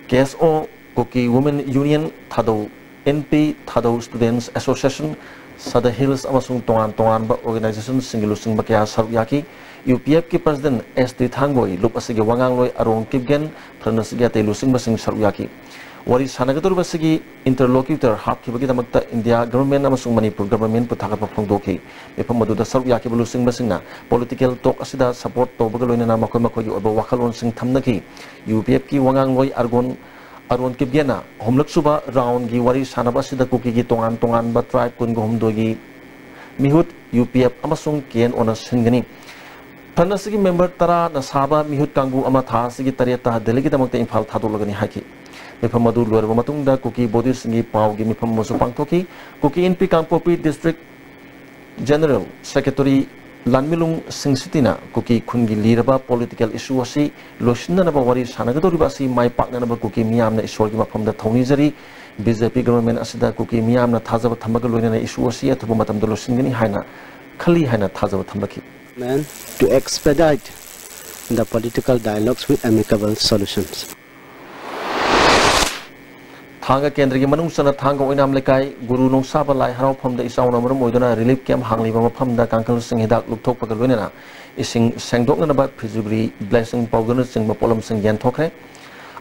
K S O, ꯀꯨꯀꯤ Women Union, Thadou N P, Thadou Students Association, Sadar hills ꯑꯃꯁꯨꯡ ꯇꯣꯉꯥꯟ ꯇꯣꯉꯥꯟꯕ ꯑꯣꯔꯒꯅꯥꯏꯖꯦꯁꯟꯁꯤꯡꯒꯤ ꯂꯨꯆꯤꯡꯕ ꯀꯌꯥ ꯁꯔꯨꯛ ꯌꯥꯈꯤ꯫ UPFꯀꯤ ꯄ꯭ꯔꯁꯤꯗꯦꯟꯠ ꯑꯦꯁ ꯇꯤ ꯊꯥꯡꯒꯣꯏ, ꯂꯨꯞ ꯑꯁꯤꯒꯤ ꯋꯥꯉꯥꯡꯂꯣꯏ ꯑꯔꯣꯟ ꯀꯤꯞꯒꯦꯟ, ꯐ꯭ꯔꯟ ꯑꯁꯤꯒꯤ ꯑꯇꯩ ꯂꯨꯆꯤꯡꯕꯁꯤꯡ ꯁꯔꯨꯛ ꯌꯥꯈꯤ꯫ ꯋꯥꯔꯤ ꯁꯥꯟꯅꯒꯗꯧꯔꯤꯕ ꯑꯁꯤꯒꯤ ꯏꯟꯇꯔꯂꯣꯀ꯭ꯌꯨꯇꯔ ꯍꯥꯞꯈꯤꯕꯒꯤꯗꯃꯛꯇ ꯏꯟꯗꯤꯌꯥ ꯒꯚꯔꯟꯃꯦꯟꯠ ꯑꯃꯁꯨꯡ ꯃꯅꯤꯄꯨꯔ ꯒꯚꯔꯟꯃꯦꯟꯠꯄꯨ ꯊꯥꯒꯠꯄ ꯐꯣꯡꯗꯣꯛꯈꯤ꯫ ꯃꯤꯐꯝ ꯑꯗꯨꯗ ꯁꯔꯨꯛ ꯌꯥꯈꯤꯕ ꯂꯨꯆꯤꯡꯕꯁꯤꯡꯅ ꯄꯣꯂꯤꯇꯤꯀꯦꯜ ꯇꯣꯛ ꯑꯁꯤꯗ ꯁꯄꯣꯔꯠ ꯇꯧꯕꯒ ꯂꯣꯏꯅꯅ ꯃꯈꯣꯏ ꯃꯈꯣꯏꯒꯤ ꯑꯣꯏꯕ ꯋꯥꯈꯜꯂꯣꯟꯁꯤꯡ ꯊꯝꯅꯈꯤ꯫ UPFꯀꯤ ꯋꯥꯉꯥꯡꯂꯣꯏ ꯑꯔꯒꯣꯟ, ꯑꯔꯣꯟ ꯀꯤꯞꯒꯦꯟꯅ ꯑꯍꯨꯝꯂꯛꯁꯨꯕ ꯔꯥꯎꯟꯒꯤ ꯋꯥꯔꯤ ꯁꯥꯟꯅꯕ ꯑꯁꯤꯗ ꯀꯨꯀꯤꯒꯤ ꯇꯣꯉꯥꯟ ꯇꯣꯉꯥꯟꯕ ꯇ꯭ꯔꯥꯏꯕ ꯀꯨꯟꯒ ꯍꯨꯝꯗꯣꯏꯒꯤ ꯃꯤꯍꯨꯠ UPF ꯑꯃꯁꯨꯡ KNOꯅ ꯁꯤꯟꯒꯅꯤ꯫ ꯐ꯭ꯔꯟ ꯑꯁꯤꯒꯤ ꯃꯦꯝꯕꯔ ꯇꯔꯥꯅ ꯁꯥꯕ ꯃꯤꯍꯨꯠ ꯀꯥꯡꯕꯨ ꯑꯃ ꯊꯥ ꯑꯁꯤꯒꯤ ꯇꯔꯦꯠꯇ ꯗꯦꯜꯂꯤꯒꯤꯗꯃꯛꯇ ꯏꯝꯐꯥꯜ ꯊꯥꯗꯣꯛꯂꯒꯅꯤ ꯍꯥꯏꯈꯤ꯫ ꯃꯤꯐꯝ ꯑꯗꯨ ꯂꯣꯏꯔꯕ ꯃꯇꯨꯡꯗ ꯀꯨꯀꯤ ꯕꯣꯗꯤꯁꯤꯡꯒꯤ ꯄꯥꯎꯒꯤ ꯃꯤꯐꯝ ꯑꯃꯁꯨ ꯄꯥꯡꯊꯣꯛꯈꯤ꯫ ꯀꯨꯀꯤ ꯏꯟꯄꯤ ꯀꯥꯡꯄꯣꯛꯄꯤ ꯗꯤꯁꯇ꯭ꯔꯤꯛ ꯖꯦꯅꯔꯦꯜ ꯁꯦꯀ꯭ꯔꯦꯇꯔꯤ ꯂꯥꯟꯃꯤꯂꯨꯡ ꯁꯤꯡꯁꯤꯇꯤꯅ ꯀꯨꯀꯤ ꯈꯨꯟꯒꯤ ꯂꯤꯔꯕ ꯄꯣꯂꯤꯇꯤꯀꯦꯜ ꯏꯁꯨ ꯑꯁꯤ ꯂꯣꯏꯁꯤꯟꯅꯅꯕ ꯋꯥꯔꯤ ꯁꯥꯟꯅꯒꯗꯧꯔꯤꯕ ꯑꯁꯤ ꯃꯥꯏ ꯄꯥꯛꯅꯅꯕ ꯀꯨꯀꯤ ꯃꯤꯌꯥꯝꯅ ꯏꯁꯣꯔꯒꯤ ꯃꯐꯝꯗ ꯊꯧꯅꯤꯖꯔꯤ꯫ BJP ꯒꯚꯔꯟꯃꯦꯟꯠ ꯑꯁꯤꯗ ꯀꯨꯀꯤ ꯃꯤꯌꯥꯝꯅ ꯊꯥꯖꯕ ꯊꯝꯕꯒ ꯂꯣꯏꯅꯅ ꯏꯁꯨ ꯑꯁꯤ ꯑꯊꯨꯕ ꯃꯇꯝꯗ ꯂꯣꯏꯁꯤꯟꯒꯅꯤ ꯍꯥꯏꯅ ꯈꯜꯂꯤ ꯍꯥꯏꯅ ꯊꯥꯖꯕ ꯊꯝꯂꯛꯈꯤ꯫ Man to expedite the political dialogues with amicable solutions. ꯊꯥꯡꯒ ꯀꯦꯟꯗ꯭ꯔꯒꯤ ꯃꯅꯨꯡ ꯆꯟꯅ ꯊꯥꯡꯒ ꯑꯣꯏꯅꯥꯝ ꯂꯩꯀꯥꯏ ꯒꯨꯔꯨ ꯅꯣꯡꯁꯥꯕ ꯂꯥꯏ ꯍꯔꯥꯎꯐꯝꯗ ꯏꯆꯥꯎꯅ ꯃꯔꯝ ꯑꯣꯏꯗꯨꯅ ꯔꯤꯂꯤꯐ ꯀꯦꯝꯞ ꯍꯥꯡꯂꯤꯕ ꯃꯐꯝꯗ ꯀꯥꯡꯈꯜꯁꯤꯡ ꯍꯤꯗꯥꯛ ꯂꯨꯞꯊꯣꯛꯄꯒ ꯂꯣꯏꯅꯅ ꯏꯁꯤꯡ ꯁꯦꯡꯗꯣꯛꯅꯅꯕ ꯐꯤꯖꯨꯒ꯭ꯔꯤ, ꯕ꯭ꯂꯦꯆꯤꯡ ꯄꯥꯎꯗꯔꯅꯆꯤꯡꯕ ꯄꯣꯠꯂꯝꯁꯤꯡ ꯌꯦꯟꯊꯣꯛꯈ꯭ꯔꯦ꯫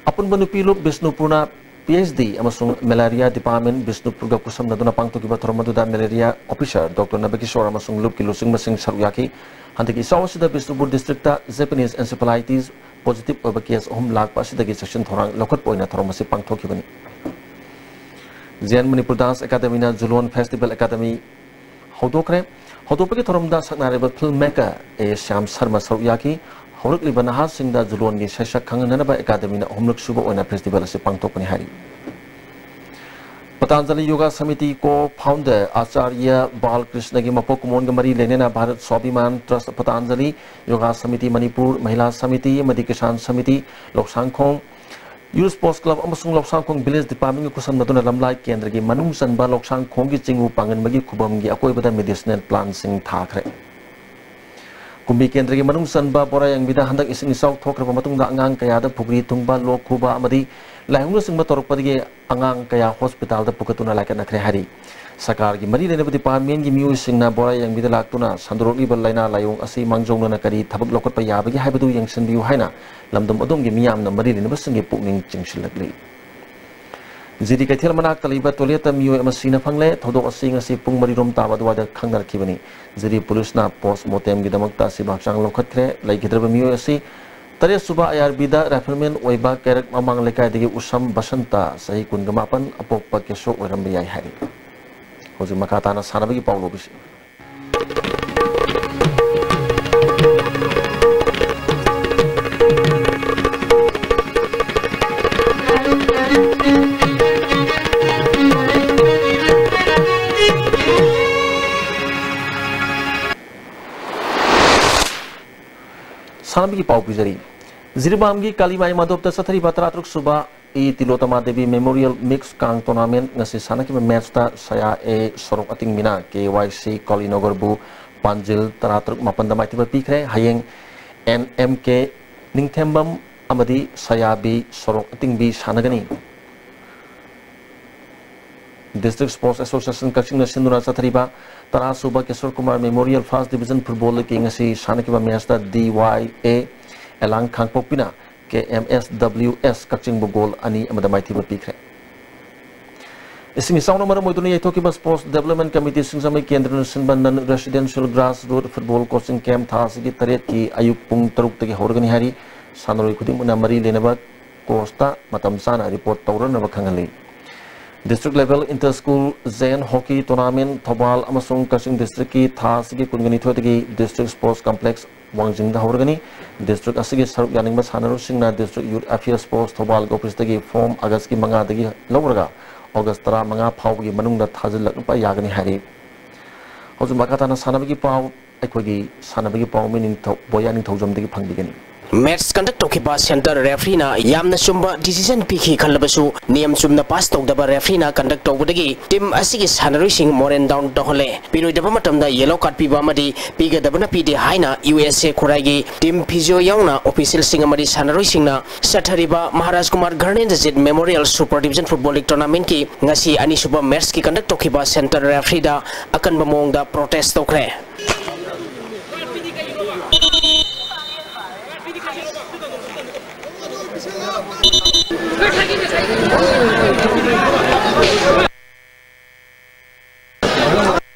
ꯑꯄꯨꯟꯕ ꯅꯨꯄꯤ ꯂꯨꯞ ꯕꯤꯁꯅꯨꯄꯨꯔꯅ PhD ꯑꯃꯁꯨꯡ ꯃꯦꯂꯦꯔꯤꯌꯥ ꯗꯤꯄꯥꯔꯠꯃꯦꯟꯠ ꯕꯤꯁꯅꯨꯄꯨꯔꯒ ꯈꯨꯠꯁꯝꯅꯗꯨꯅ ꯄꯥꯡꯊꯣꯛꯈꯤꯕ ꯊꯧꯔꯝ ꯑꯗꯨꯗ ꯃꯦꯂꯦꯔꯤꯌꯥ ꯑꯣꯐꯤꯁꯥꯔ ꯗꯣꯛꯇꯔ ꯅꯕꯀꯤꯁꯣꯔ ꯑꯃꯁꯨꯡ ꯂꯨꯞꯀꯤ ꯂꯨꯆꯤꯡꯕꯁꯤꯡ ꯁꯔꯨꯛ ꯌꯥꯈꯤ꯫ ꯍꯟꯗꯛꯀꯤ ꯏꯆꯥꯎ ꯑꯁꯤꯗ ꯕꯤꯁꯅꯨꯄꯨꯔ ꯗꯤꯁꯇ꯭ꯔꯤꯛꯇ ꯖꯦꯄꯅꯤꯁ ꯑꯦꯟꯁꯦꯐꯦꯂꯥꯏꯇꯤꯁ ꯄꯣꯖꯤꯇꯤꯚ ꯑꯣꯏꯕ ꯀꯦꯁ ꯑꯍꯨꯝ ꯂꯥꯛꯄ ꯑꯁꯤꯗꯒꯤ ꯆꯦꯛꯁꯤꯟ ꯊꯧꯔꯥꯡ ꯂꯧꯈꯠꯄ ꯑꯣꯏꯅ ꯊꯧꯔꯝ ꯑꯁꯤ ꯄꯥꯡꯊꯣꯛꯈꯤꯕꯅꯤ꯫ ꯖꯦꯟ ꯃꯅꯤꯄꯨꯔ ꯗꯥꯟꯁ ꯑꯦꯀꯥꯗꯃꯤꯅ ꯖꯨꯂꯣꯟ ꯐꯦꯁꯇꯤꯚꯦꯜ ꯑꯦꯀꯥꯗꯃꯤ ꯍꯧꯗꯣꯛꯈ꯭ꯔꯦ꯫ ꯍꯧꯗꯣꯛꯄꯒꯤ ꯊꯧꯔꯝꯗ ꯁꯛꯅꯥꯏꯔꯕ ꯐꯤꯜꯝ ꯃꯦꯀꯔ ꯑꯦ ꯁ꯭ꯌꯥꯝ ꯁꯔꯃ ꯁꯔꯨꯛ ꯌꯥꯈꯤ꯫ ꯍꯧꯔꯛꯂꯤꯕ ꯅꯍꯥꯁꯤꯡꯗ ꯖꯨꯂꯣꯟꯒꯤ ꯁꯩꯁꯛ ꯈꯪꯍꯟꯅꯅꯕ ꯑꯦꯀꯥꯗꯃꯤꯅ ꯑꯍꯨꯝꯂꯛ ꯁꯨꯕ ꯑꯣꯏꯅ ꯐꯦꯁꯇꯤꯚꯦꯜ ꯑꯁꯤ ꯄꯥꯡꯊꯣꯛꯄꯅꯤ ꯍꯥꯏꯔꯤ꯫ ꯄꯇꯥꯟꯖꯂꯤ ꯌꯣꯒꯥ ꯁꯃꯤꯇꯤ ꯀꯣ ꯐꯥꯎꯟꯗꯔ ꯑꯥꯆꯥꯔꯌ ꯕꯥꯜ ꯀ꯭ꯔꯤꯁꯅꯒꯤ ꯃꯄꯣꯛ ꯀꯨꯝꯑꯣꯟꯒ ꯃꯔꯤ ꯂꯩꯅꯅ ꯚꯥꯔꯠ ꯁ꯭ꯋꯥꯕꯤꯃꯥꯟ ꯇ꯭ꯔꯁꯠ, ꯄꯇꯥꯟꯖꯂꯤ ꯌꯣꯒꯥ ꯁꯃꯤꯇꯤ ꯃꯅꯤꯄꯨꯔ, ꯃꯍꯤꯂꯥ ꯁꯃꯤꯇꯤ ꯑꯃꯗꯤ ꯀꯤꯁꯥꯟ ꯁꯃꯤꯇꯤ, ꯂꯧꯁꯥꯡꯈꯣꯡ ꯌꯨꯠ ꯁ꯭ꯄꯣꯔꯠꯁ ꯀ꯭ꯂꯕ ꯑꯃꯁꯨꯡ ꯂꯧꯁꯥꯡꯈꯣꯡ ꯚꯤꯂꯦꯖ ꯗꯤꯄꯥꯔꯠꯃꯦꯟꯠꯀ ꯈꯨꯠꯁꯝꯅꯗꯨꯅ ꯂꯝꯂꯥꯏ ꯀꯦꯟꯗ꯭ꯔꯒꯤ ꯃꯅꯨꯡ ꯆꯟꯕ ꯂꯧꯁꯥꯡꯈꯣꯡꯒꯤ ꯆꯤꯡꯎ ꯄꯥꯡꯒꯟꯕꯒꯤ ꯈꯨꯕꯝꯒꯤ ꯑꯀꯣꯏꯕꯗ ꯃꯦꯗꯤꯁꯤꯅꯦꯜ ꯄ꯭ꯂꯥꯟꯠꯁꯤꯡ ꯊꯥꯈ꯭ꯔꯦ꯫ ꯀꯨꯝꯕꯤ ꯀꯦꯟꯗ꯭ꯔꯒꯤ ꯃꯅꯨꯡ ꯆꯟꯕ ꯕꯣꯔꯥꯌꯥꯡꯕꯤꯗ ꯍꯟꯗꯛ ꯏꯁꯤꯡ ꯏꯆꯥꯎ ꯊꯣꯛꯈ꯭ꯔꯕ ꯃꯇꯨꯡꯗ ꯑꯉꯥꯡ ꯀꯌꯥꯗ ꯐꯨꯒ꯭ꯔꯤ ꯊꯨꯡꯕ, ꯂꯣꯛ ꯈꯨꯕ ꯑꯃꯗꯤ ꯂꯥꯏꯍꯧꯅꯆꯤꯡꯕ ꯇꯧꯔꯛꯄꯗꯒꯤ ꯑꯉꯥꯡ ꯀꯌꯥ ꯍꯣꯁꯄꯤꯇꯥꯜꯗ ꯄꯨꯈꯠꯇꯨꯅ ꯂꯥꯏꯀꯠꯅꯈ꯭ꯔꯦ ꯍꯥꯏꯔꯤ꯫ ꯁꯔꯀꯥꯔꯒꯤ ꯃꯔꯤ ꯂꯩꯅꯕ ꯗꯤꯄꯥꯔꯠꯃꯦꯟꯒꯤ ꯃꯤꯑꯣꯏꯁꯤꯡꯅ ꯕꯣꯔꯥ ꯌꯦꯡꯕꯤꯗ ꯂꯥꯛꯇꯨꯅ ꯁꯟꯗꯣꯔꯛꯂꯤꯕ ꯂꯥꯏꯅꯥ ꯂꯥꯏꯑꯣꯡ ꯑꯁꯤ ꯃꯥꯡꯖꯧꯅꯅ ꯀꯔꯤ ꯊꯕꯛ ꯂꯧꯈꯠꯄ ꯌꯥꯕꯒꯦ ꯍꯥꯏꯕꯗꯨ ꯌꯦꯡꯁꯤꯟꯕꯤꯌꯨ ꯍꯥꯏꯅ ꯂꯝꯗꯝ ꯑꯗꯣꯝꯒꯤ ꯃꯤꯌꯥꯝꯅ ꯃꯔꯤ ꯂꯩꯅꯕꯁꯤꯡꯒꯤ ꯄꯨꯛꯅꯤꯡ ꯆꯤꯡꯁꯤꯜꯂꯛꯂꯤ꯫ ꯖꯤꯔꯤ ꯀꯩꯊꯦꯜ ꯃꯅꯥꯛꯇ ꯂꯩꯕ ꯇꯣꯏꯂꯦꯠꯇ ꯃꯤꯑꯣꯏ ꯑꯃ ꯁꯤꯅ ꯐꯪꯂꯦ꯫ ꯊꯧꯗꯣꯛ ꯑꯁꯤ ꯉꯁꯤ ꯄꯨꯡ ꯃꯔꯤ ꯔꯣꯝ ꯇꯥꯕ ꯑꯗꯨꯋꯥꯏꯗ ꯈꯪꯅꯔꯛꯈꯤꯕꯅꯤ꯫ ꯖꯤꯔꯤ ꯄꯨꯂꯤꯁꯅ ꯄꯣꯁ ꯃꯣꯔꯇꯦꯝꯒꯤꯗꯃꯛꯇ ꯑꯁꯤꯕ ꯍꯛꯆꯥꯡ ꯂꯧꯈꯠꯈ꯭ꯔꯦ꯫ ꯂꯩꯈꯤꯗ꯭ꯔꯕ ꯃꯤꯑꯣꯏ ꯑꯁꯤ ꯇꯔꯦꯠ ꯁꯨꯕ ꯑꯥꯏ ꯑꯥꯔ ꯕꯤꯗ ꯔꯥꯏꯐꯜꯃꯦꯟ ꯑꯣꯏꯕ ꯀꯩꯔꯛ ꯃꯃꯥꯡ ꯂꯩꯀꯥꯏꯗꯒꯤ ꯎꯁꯝ ꯕꯁꯟꯇ, ꯆꯍꯤ ꯀꯨꯟꯒ ꯃꯥꯄꯟ, ꯑꯄꯣꯛꯄ ꯀꯦꯁꯣ ꯑꯣꯏꯔꯝꯕ ꯌꯥꯏ ꯍꯥꯏꯔꯤ꯫ ꯍꯧꯖꯤꯛ ꯃꯈꯥ ꯇꯥꯅ ꯁꯥꯟꯅꯕꯒꯤ ꯄꯥꯎ ꯂꯧꯕꯤꯁꯤ꯫ ꯁꯥꯟꯅꯕꯒꯤ ꯄꯥꯎ ꯄꯤꯖꯔꯤ꯫ ꯖꯤꯔꯤꯕꯥꯝꯒꯤ ꯀꯥꯂꯤꯃꯥꯏ ꯃꯥꯙꯕꯇ ꯆꯠꯊꯔꯤꯕ ꯇꯔꯥꯇꯔꯨꯛ ꯁꯨꯕ ꯏ ꯇꯤꯂꯣꯇꯃꯥ ꯗꯦꯕꯤ ꯃꯦꯃꯣꯔꯤꯌꯦꯜ ꯃꯤꯛꯁ ꯀꯥꯡ ꯇꯣꯔꯅꯥꯃꯦꯟ ꯉꯁꯤ ꯁꯥꯟꯅꯈꯤꯕ ꯃꯦꯠꯁꯇ ꯁꯌꯥ ꯑꯦ ꯁꯣꯔꯣꯛ ꯑꯇꯤꯡꯕꯤꯅ ꯀꯦ ꯋꯥꯏ ꯁꯤ ꯀꯣꯂꯤꯅꯣꯒꯔꯕꯨ ꯄꯥꯟꯖꯤꯜ ꯇꯔꯥꯇꯔꯨꯛ ꯃꯥꯄꯟꯗ ꯃꯥꯏꯊꯤꯕ ꯄꯤꯈ꯭ꯔꯦ꯫ ꯍꯌꯦꯡ ꯑꯦꯟ ꯑꯦꯝ ꯀꯦ ꯅꯤꯡꯊꯦꯝꯕꯝ ꯑꯃꯗꯤ ꯁꯌꯥ ꯕꯤ ꯁꯣꯔꯣꯛ ꯑꯇꯤꯡꯕꯤ ꯁꯥꯟꯅꯒꯅꯤ꯫ District Sports Association ꯀꯛꯆꯤꯡꯅ ꯁꯤꯟꯗꯨꯅ ꯆꯠꯊꯔꯤꯕ ꯇꯔꯥ ꯁꯨꯕ Kishore Kumar memorial first division football ꯂꯤꯒꯀꯤ ꯉꯁꯤ ꯁꯥꯟꯅꯈꯤꯕ ꯃꯦꯠꯁꯇ ꯗꯤ ꯋꯥꯏ ꯑꯦ ꯑꯦꯂꯥꯡ ꯈꯥꯡꯄꯣꯛꯄꯤꯅ K M S W S ꯀꯛꯆꯤꯡꯕꯨ ꯒꯣꯜ ꯑꯅꯤ ꯑꯃꯗ ꯃꯥꯏꯊꯤꯕ ꯄꯤꯈ꯭ꯔꯦ꯫ ꯏꯁꯤꯡ ꯏꯆꯥꯎꯅ ꯃꯔꯝ ꯑꯣꯏꯗꯨꯅ ꯌꯩꯊꯣꯛꯈꯤꯕ Sports Development Committee ꯁꯤꯡꯖꯃꯩ ꯀꯦꯟꯗ꯭ꯔꯅ ꯁꯤꯟꯕ Non Residential Grassroot Football Coaching Camp ꯊꯥ ꯑꯁꯤꯒꯤ ꯇꯔꯦꯠꯀꯤ ꯑꯌꯨꯛ ꯄꯨꯡ ꯇꯔꯨꯛꯇꯒꯤ ꯍꯧꯔꯒꯅꯤ ꯍꯥꯏꯔꯤ꯫ ꯁꯥꯟꯅꯔꯣꯏ ꯈꯨꯗꯤꯡꯃꯛꯅ ꯃꯔꯤ ꯂꯩꯅꯕ ꯀꯣꯆꯇ ꯃꯇꯝ ꯆꯥꯅ ꯔꯤꯄꯣꯔꯠ ꯇꯧꯔꯅꯕ ꯈꯪꯍꯜꯂꯤ꯫ District Level Inter School Zone Hockey Tournament Thoubal ꯑꯃꯁꯨꯡ ꯀꯛꯆꯤꯡ ꯗꯤꯁꯇ꯭ꯔꯤꯛꯀꯤ ꯊꯥ ꯑꯁꯤꯒꯤ ꯀꯨꯟꯒ ꯅꯤꯊꯣꯏꯗꯒꯤ District Sports Complex ꯋꯥꯡꯖꯤꯡꯗ ꯍꯧꯔꯒꯅꯤ꯫ ꯗꯤꯁꯇ꯭ꯔꯤꯛ ꯑꯁꯤꯒꯤ ꯁꯔꯨꯛ ꯌꯥꯅꯤꯡꯕ ꯁꯥꯟꯅꯔꯣꯏꯁꯤꯡꯅ District Youth Affairs Post ꯊꯧꯕꯥꯜꯒꯤ ꯑꯣꯐꯤꯁꯇꯒꯤ ꯐꯣꯔꯝ ꯑꯥꯒꯁꯀꯤ ꯃꯉꯥꯗꯒꯤ ꯂꯧꯔꯒ ꯑꯣꯒꯁ ꯇꯔꯥꯃꯉꯥ ꯐꯥꯎꯕꯒꯤ ꯃꯅꯨꯡꯗ ꯊꯥꯖꯤꯜꯂꯛꯄ ꯌꯥꯒꯅꯤ ꯍꯥꯏꯔꯤ꯫ ꯍꯧꯖꯤꯛ ꯃꯈꯥ ꯇꯥꯅ ꯁꯥꯟꯅꯕꯒꯤ ꯄꯥꯎ ꯑꯩꯈꯣꯏꯒꯤ ꯁꯥꯟꯅꯕꯒꯤ ꯄꯥꯎꯃꯤ ꯅꯤꯡꯊꯧ, ꯕꯣꯌꯥ ꯅꯤꯡꯊꯧꯖꯝꯗꯒꯤ ꯐꯪꯕꯤꯒꯅꯤ꯫ Match conduct ꯇꯧꯈꯤꯕ center refereeꯅ ꯌꯥꯝꯅ ꯆꯨꯝꯕ decision ꯄꯤꯈꯤ ꯈꯜꯂꯕꯁꯨ, ꯅꯤꯌꯝ ꯆꯨꯝꯅ pass ꯇꯧꯗꯕ refereeꯅ conduct ꯇꯧꯕꯗꯒꯤ team ꯑꯁꯤꯒꯤ ꯁꯥꯟꯅꯔꯣꯏꯁꯤꯡ morale down ꯇꯧꯍꯜꯂꯦ꯫ ꯄꯤꯔꯣꯏꯗꯕ ꯃꯇꯝꯗ yellow card ꯄꯤꯕ ꯑꯃꯗꯤ ꯄꯤꯒꯗꯕꯅ ꯄꯤꯗꯦ ꯍꯥꯏꯅ U S A ꯈꯨꯔꯥꯏꯒꯤ team physio ꯌꯥꯎꯅ officialꯁꯤꯡ ꯑꯃꯗꯤ ꯁꯥꯟꯅꯔꯣꯏꯁꯤꯡꯅ ꯆꯠꯊꯔꯤꯕ Maharaj Kumar ꯒꯔꯅꯦꯟꯗꯖꯤꯠ Memorial Super Division Football League Tournamentꯀꯤ ꯉꯁꯤ ꯑꯅꯤꯁꯨꯕ matchꯀꯤ conduct ꯇꯧꯈꯤꯕ center refereeꯗ ꯑꯀꯟꯕ ꯃꯑꯣꯡꯗ protest ꯇꯧꯈ꯭ꯔꯦ꯫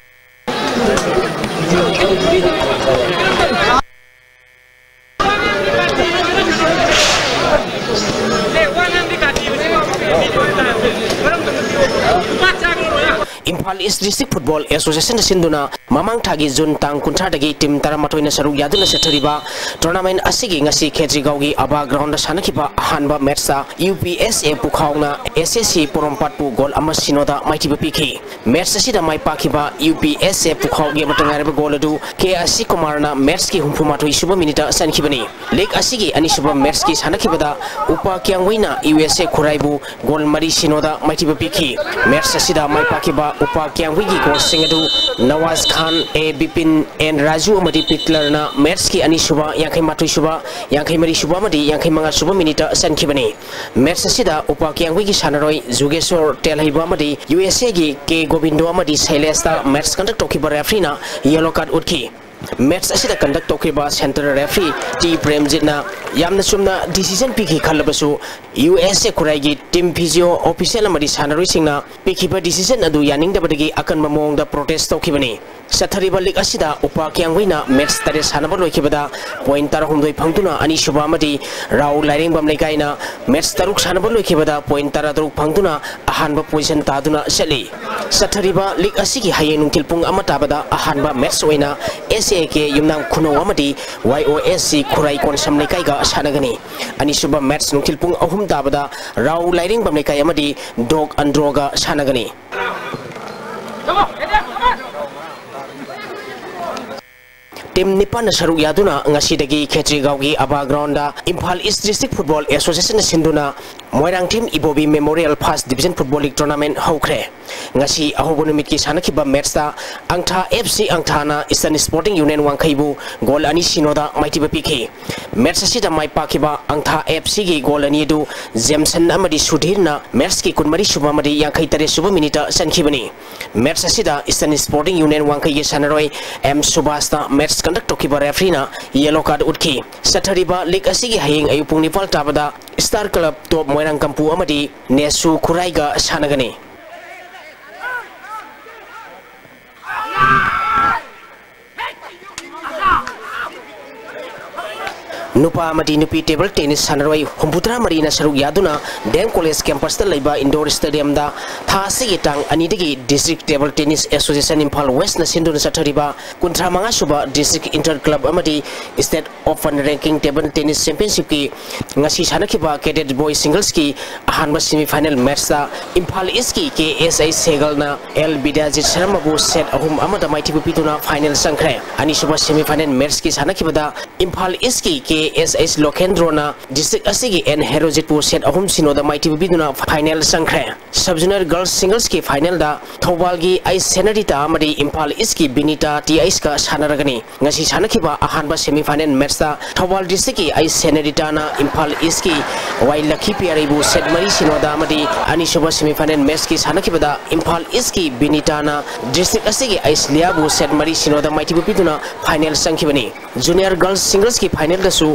Imphal East District Football Associationꯅ ꯁꯤꯟꯗꯨꯅ ꯃꯃꯥꯡ ꯊꯥꯒꯤ June ꯇꯥꯡ ꯀꯨꯟꯊ꯭ꯔꯥꯗꯒꯤ team ꯇꯔꯥꯃꯥꯊꯣꯏꯅ ꯁꯔꯨꯛ ꯌꯥꯗꯨꯅ ꯆꯠꯊꯔꯤꯕ tournament ꯑꯁꯤꯒꯤ ꯉꯁꯤ ꯈꯦꯇ꯭ꯔꯤꯒꯥꯎꯒꯤ ꯑꯕꯥ groundꯗ ꯁꯥꯟꯅꯈꯤꯕ ꯑꯍꯥꯟꯕ matchꯇ U P S A ꯄꯨꯈꯥꯎꯅ S S C ꯄꯣꯔꯣꯝꯄꯥꯠꯄꯨ goal ꯑꯃ ꯁꯤꯅꯣꯗ ꯃꯥꯏꯊꯤꯕ ꯄꯤꯈꯤ꯫ Match ꯑꯁꯤꯗ ꯃꯥꯏ ꯄꯥꯛꯈꯤꯕ U P S A ꯄꯨꯈꯥꯎꯒꯤ ꯑꯃꯠꯇ ꯉꯥꯏꯔꯕ goal ꯑꯗꯨ ꯀꯦ ꯑꯁꯤꯀꯨꯃꯥꯔꯅ matchꯀꯤ ꯍꯨꯝꯐꯨ ꯃꯥꯊꯣꯏ ꯁꯨꯕ minuteꯇ ꯆꯟꯈꯤꯕꯅꯤ꯫ League ꯑꯁꯤꯒꯤ ꯑꯅꯤꯁꯨꯕ matchꯀꯤ ꯁꯥꯟꯅꯈꯤꯕꯗ ꯎꯄꯥ ꯀ꯭ꯌꯥꯡꯋꯩꯅ U S A ꯈꯨꯔꯥꯏꯕꯨ goal ꯃꯔꯤ ꯁꯤꯅꯣꯗ ꯃꯥꯏꯊꯤꯕ ꯄꯤꯈꯤ꯫ Match ꯑꯁꯤꯗ ꯃꯥꯏ ꯄꯥꯛꯈꯤꯕ ꯎꯄꯥ ꯀ꯭ꯌꯥꯡꯋꯩꯒꯤ goalꯁꯤꯡ ꯑꯗꯨ ꯅꯋꯥꯖ ꯈꯥꯟ, ꯑꯦ ꯕꯤꯄꯤꯟ, ꯑꯦꯟ ꯔꯥꯖꯨ ꯑꯃꯗꯤ ꯄꯤꯠꯂꯔꯅ matchꯀꯤ ꯑꯅꯤꯁꯨꯕ, ꯌꯥꯡꯈꯩ ꯃꯥꯊꯣꯏ ꯁꯨꯕ, ꯌꯥꯡꯈꯩ ꯃꯔꯤ ꯁꯨꯕ ꯑꯃꯗꯤ ꯌꯥꯡꯈꯩ ꯃꯉꯥ ꯁꯨꯕ minuteꯇ ꯆꯟꯈꯤꯕꯅꯤ꯫ Match ꯑꯁꯤꯗ ꯎꯄꯥ ꯀ꯭ꯌꯥꯡꯒꯨꯏꯒꯤ ꯁꯥꯟꯅꯔꯣꯏ ꯖꯨꯒꯦꯁꯣꯔ ꯇꯦꯜꯍꯩꯕ ꯑꯃꯗꯤ U S Aꯒꯤ ꯀꯦ ꯒꯣꯕꯤꯟꯗꯣ ꯑꯃꯗꯤ ꯁꯩꯂꯦꯁꯇ match conduct ꯇꯧꯈꯤꯕ refereeꯅ yellow card ꯎꯠꯈꯤ꯫ Match ꯑꯁꯤꯗ conduct ꯇꯧꯈꯤꯕ center referee ꯇꯤ ꯄ꯭ꯔꯦꯝꯖꯤꯠꯅ ꯌꯥꯝꯅ ꯆꯨꯝꯅ decision ꯄꯤꯈꯤ ꯈꯜꯂꯕꯁꯨ, U S A ꯈꯨꯔꯥꯏꯒꯤ team physio official ꯑꯃꯗꯤ ꯁꯥꯟꯅꯔꯣꯏꯁꯤꯡꯅ ꯄꯤꯈꯤꯕ decision ꯑꯗꯨ ꯌꯥꯅꯤꯡꯗꯕꯗꯒꯤ ꯑꯀꯟꯕ ꯃꯑꯣꯡꯗ protest ꯇꯧꯈꯤꯕꯅꯤ꯫ ꯆꯠꯊꯔꯤꯕ league ꯑꯁꯤꯗ ꯎꯄꯥ ꯀ꯭ꯌꯥꯡꯒꯨꯏꯅ match ꯇꯔꯦꯠ ꯁꯥꯟꯅꯕ ꯂꯣꯏꯈꯤꯕꯗ point ꯇꯔꯥꯍꯨꯝꯗꯣꯏ ꯐꯪꯗꯨꯅ ꯑꯅꯤꯁꯨꯕ ꯑꯃꯗꯤ ꯔꯥꯎ ꯂꯥꯏꯔꯦꯡꯕꯝ ꯂꯩꯀꯥꯏꯅ match ꯇꯔꯨꯛ ꯁꯥꯟꯅꯕ ꯂꯣꯏꯈꯤꯕꯗ point ꯇꯔꯥꯇꯔꯨꯛ ꯐꯪꯗꯨꯅ ꯑꯍꯥꯟꯕ position ꯇꯥꯗꯨꯅ ꯆꯠꯂꯤ꯫ ꯆꯠꯊꯔꯤꯕ league ꯑꯁꯤꯒꯤ ꯍꯌꯦꯡ ꯅꯨꯡꯊꯤꯜ ꯄꯨꯡ ꯑꯃ ꯇꯥꯕꯗ ꯑꯍꯥꯟꯕ match ꯑꯣꯏꯅ S A K ꯌꯨꯝꯅꯥꯝ ꯈꯨꯅꯧ ꯑꯃꯗꯤ Y O S C ꯈꯨꯔꯥꯏ ꯀꯣꯟꯁꯝ ꯂꯩꯀꯥꯏꯒ ꯁꯥꯟꯅꯒꯅꯤ꯫ ꯑꯅꯤꯁꯨꯕ match ꯅꯨꯡꯊꯤꯜ ꯄꯨꯡ ꯑꯍꯨꯝ ꯇꯥꯕꯗ ꯔꯥꯎ ꯂꯥꯏꯔꯦꯡꯕꯝ ꯂꯩꯀꯥꯏ ꯑꯃꯗꯤ ꯗꯣꯛ ꯑꯟꯗ꯭ꯔꯣꯒ ꯁꯥꯟꯅꯒꯅꯤ꯫ Team ꯅꯤꯄꯥꯟꯅ ꯁꯔꯨꯛ ꯌꯥꯗꯨꯅ ꯉꯁꯤꯗꯒꯤ ꯈꯦꯇ꯭ꯔꯤꯒꯥꯎꯒꯤ ꯑꯕꯥ ground ꯗ Imphal East District Football Association ꯅ ꯁꯤꯟꯗꯨꯅ ꯃꯣꯏꯔꯥꯡꯊꯦꯝ ꯏꯕꯣꯕꯤ Memorial First Division Football League Tournament ꯍꯧꯈ꯭ꯔꯦ꯫ ꯉꯁꯤ ꯑꯍꯧꯕ ꯅꯨꯃꯤꯠꯀꯤ ꯁꯥꯟꯅꯈꯤꯕ match ꯇ ꯑꯪꯊꯥ F C ꯑꯪꯊꯥꯅ Eastern Sporting Union ꯋꯥꯡꯈꯩꯕꯨ goal ꯑꯅꯤ ꯁꯤꯅꯣꯗ ꯃꯥꯏꯊꯤꯕ ꯄꯤꯈꯤ꯫ Match ꯑꯁꯤꯗ ꯃꯥꯏ ꯄꯥꯛꯈꯤꯕ ꯑꯪꯊꯥ F C ꯒꯤ goal ꯑꯅꯤ ꯑꯗꯨ ꯖꯦꯝꯁꯟ ꯑꯃꯗꯤ ꯁꯨꯙꯤꯔꯅ match ꯀꯤ ꯀꯨꯟꯃꯔꯤ ꯁꯨꯕ ꯑꯃꯗꯤ ꯌꯥꯡꯈꯩ ꯇꯔꯦꯠ ꯁꯨꯕ minute ꯇ ꯆꯟꯈꯤꯕꯅꯤ꯫ Match ꯑꯁꯤꯗ Eastern Sporting Union ꯋꯥꯡꯈꯩꯒꯤ ꯁꯥꯟꯅꯔꯣꯏ ꯑꯦꯝ ꯁꯨꯕꯥꯁꯅ match conduct ꯇꯧꯈꯤꯕ referee ꯅ yellow card ꯎꯠꯈꯤ꯫ ꯆꯠꯊꯔꯤꯕ league ꯑꯁꯤꯒꯤ ꯍꯌꯦꯡ ꯑꯌꯨꯛ ꯄꯨꯡ ꯅꯤꯄꯥꯜ ꯇꯥꯕꯗ Star Club Top ꯃꯣꯏꯔꯥꯡꯀꯝꯄꯨ ꯑꯃꯗꯤ ꯅꯦꯁꯨ ꯈꯨꯔꯥꯏꯒ ꯁꯥꯟꯅꯒꯅꯤ꯫ ꯅꯨꯄꯥ ꯑꯃꯗꯤ ꯅꯨꯄꯤ table tennis ꯁꯥꯟꯅꯔꯣꯏ ꯍꯨꯝꯐꯨꯇꯔꯥ ꯃꯔꯤꯅ ꯁꯔꯨꯛ ꯌꯥꯗꯨꯅ D M College campus ꯇ ꯂꯩꯕ indoor stadium ꯗ ꯊꯥ ꯑꯁꯤꯒꯤ ꯇꯥꯡ ꯑꯅꯤꯗꯒꯤ District Table Tennis Association Imphal West ꯅ ꯁꯤꯟꯗꯨꯅ ꯆꯠꯊꯔꯤꯕ ꯀꯨꯟꯊ꯭ꯔꯥ ꯃꯉꯥ ꯁꯨꯕ District Inter Club ꯑꯃꯗꯤ State Open Ranking Table Tennis Championship ꯀꯤ ꯉꯁꯤ ꯁꯥꯟꯅꯈꯤꯕ Cadet Boys Singles ꯀꯤ ꯑꯍꯥꯟꯕ semi final match ꯇ Imphal East ꯀꯤ K S H ꯁꯦꯒꯜꯅ L ꯕꯤꯗ꯭ꯌꯥꯖꯤꯠ ꯁꯔꯃꯕꯨ set ꯑꯍꯨꯝ ꯑꯃꯗ ꯃꯥꯏꯊꯤꯕ ꯄꯤꯗꯨꯅ final ꯆꯪꯈ꯭ꯔꯦ꯫ ꯑꯅꯤꯁꯨꯕ semi final match ꯀꯤ ꯁꯥꯟꯅꯈꯤꯕꯗ Imphal East ꯀꯤ K S H ꯂꯣꯀꯦꯟꯗ꯭ꯔꯣꯅ district ꯑꯁꯤꯒꯤ N ꯍꯦꯔꯣꯖꯤꯠꯄꯨ set ꯑꯍꯨꯝ ꯁꯤꯅꯣꯗ ꯃꯥꯏꯊꯤꯕ ꯄꯤꯗꯨꯅ final ꯆꯪꯈ꯭ꯔꯦ꯫ Sub Junior Girls Singles ꯀꯤ final ꯗ ꯊꯧꯕꯥꯜꯒꯤ ꯑꯩꯆ ꯁꯦꯅꯔꯤꯇꯥ ꯑꯃꯗꯤ ꯏꯝꯐꯥꯜ ꯏꯁꯀꯤ ꯕꯤꯅꯤꯇꯥ ꯇꯤ ꯑꯩꯆꯀ ꯁꯥꯟꯅꯔꯒꯅꯤ꯫ ꯉꯁꯤ ꯁꯥꯟꯅꯈꯤꯕ ꯑꯍꯥꯟꯕ semi final match ꯇ ꯊꯧꯕꯥꯜ district ꯀꯤ ꯑꯩꯆ ꯁꯦꯅꯔꯤꯇꯥꯅ ꯏꯝꯐꯥꯜ ꯏꯁꯀꯤ ꯋꯥꯏ ꯂꯛꯈꯤ ꯄꯤꯌꯥꯔꯤꯕꯨ set ꯃꯔꯤ ꯁꯤꯅꯣꯗ ꯑꯃꯗꯤ ꯑꯅꯤꯁꯨꯕ semi final match ꯀꯤ ꯁꯥꯟꯅꯈꯤꯕꯗ ꯏꯝꯐꯥꯜ ꯏꯁꯀꯤ ꯕꯤꯅꯤꯇꯥꯅ district ꯑꯁꯤꯒꯤ ꯑꯩꯆ ꯂꯤꯌꯥꯕꯨ set ꯃꯔꯤ ꯁꯤꯅꯣꯗ ꯃꯥꯏꯊꯤꯕ ꯄꯤꯗꯨꯅ final ꯆꯪꯈꯤꯕꯅꯤ꯫ Junior Girls Singles ꯀꯤ final ꯗꯁꯨ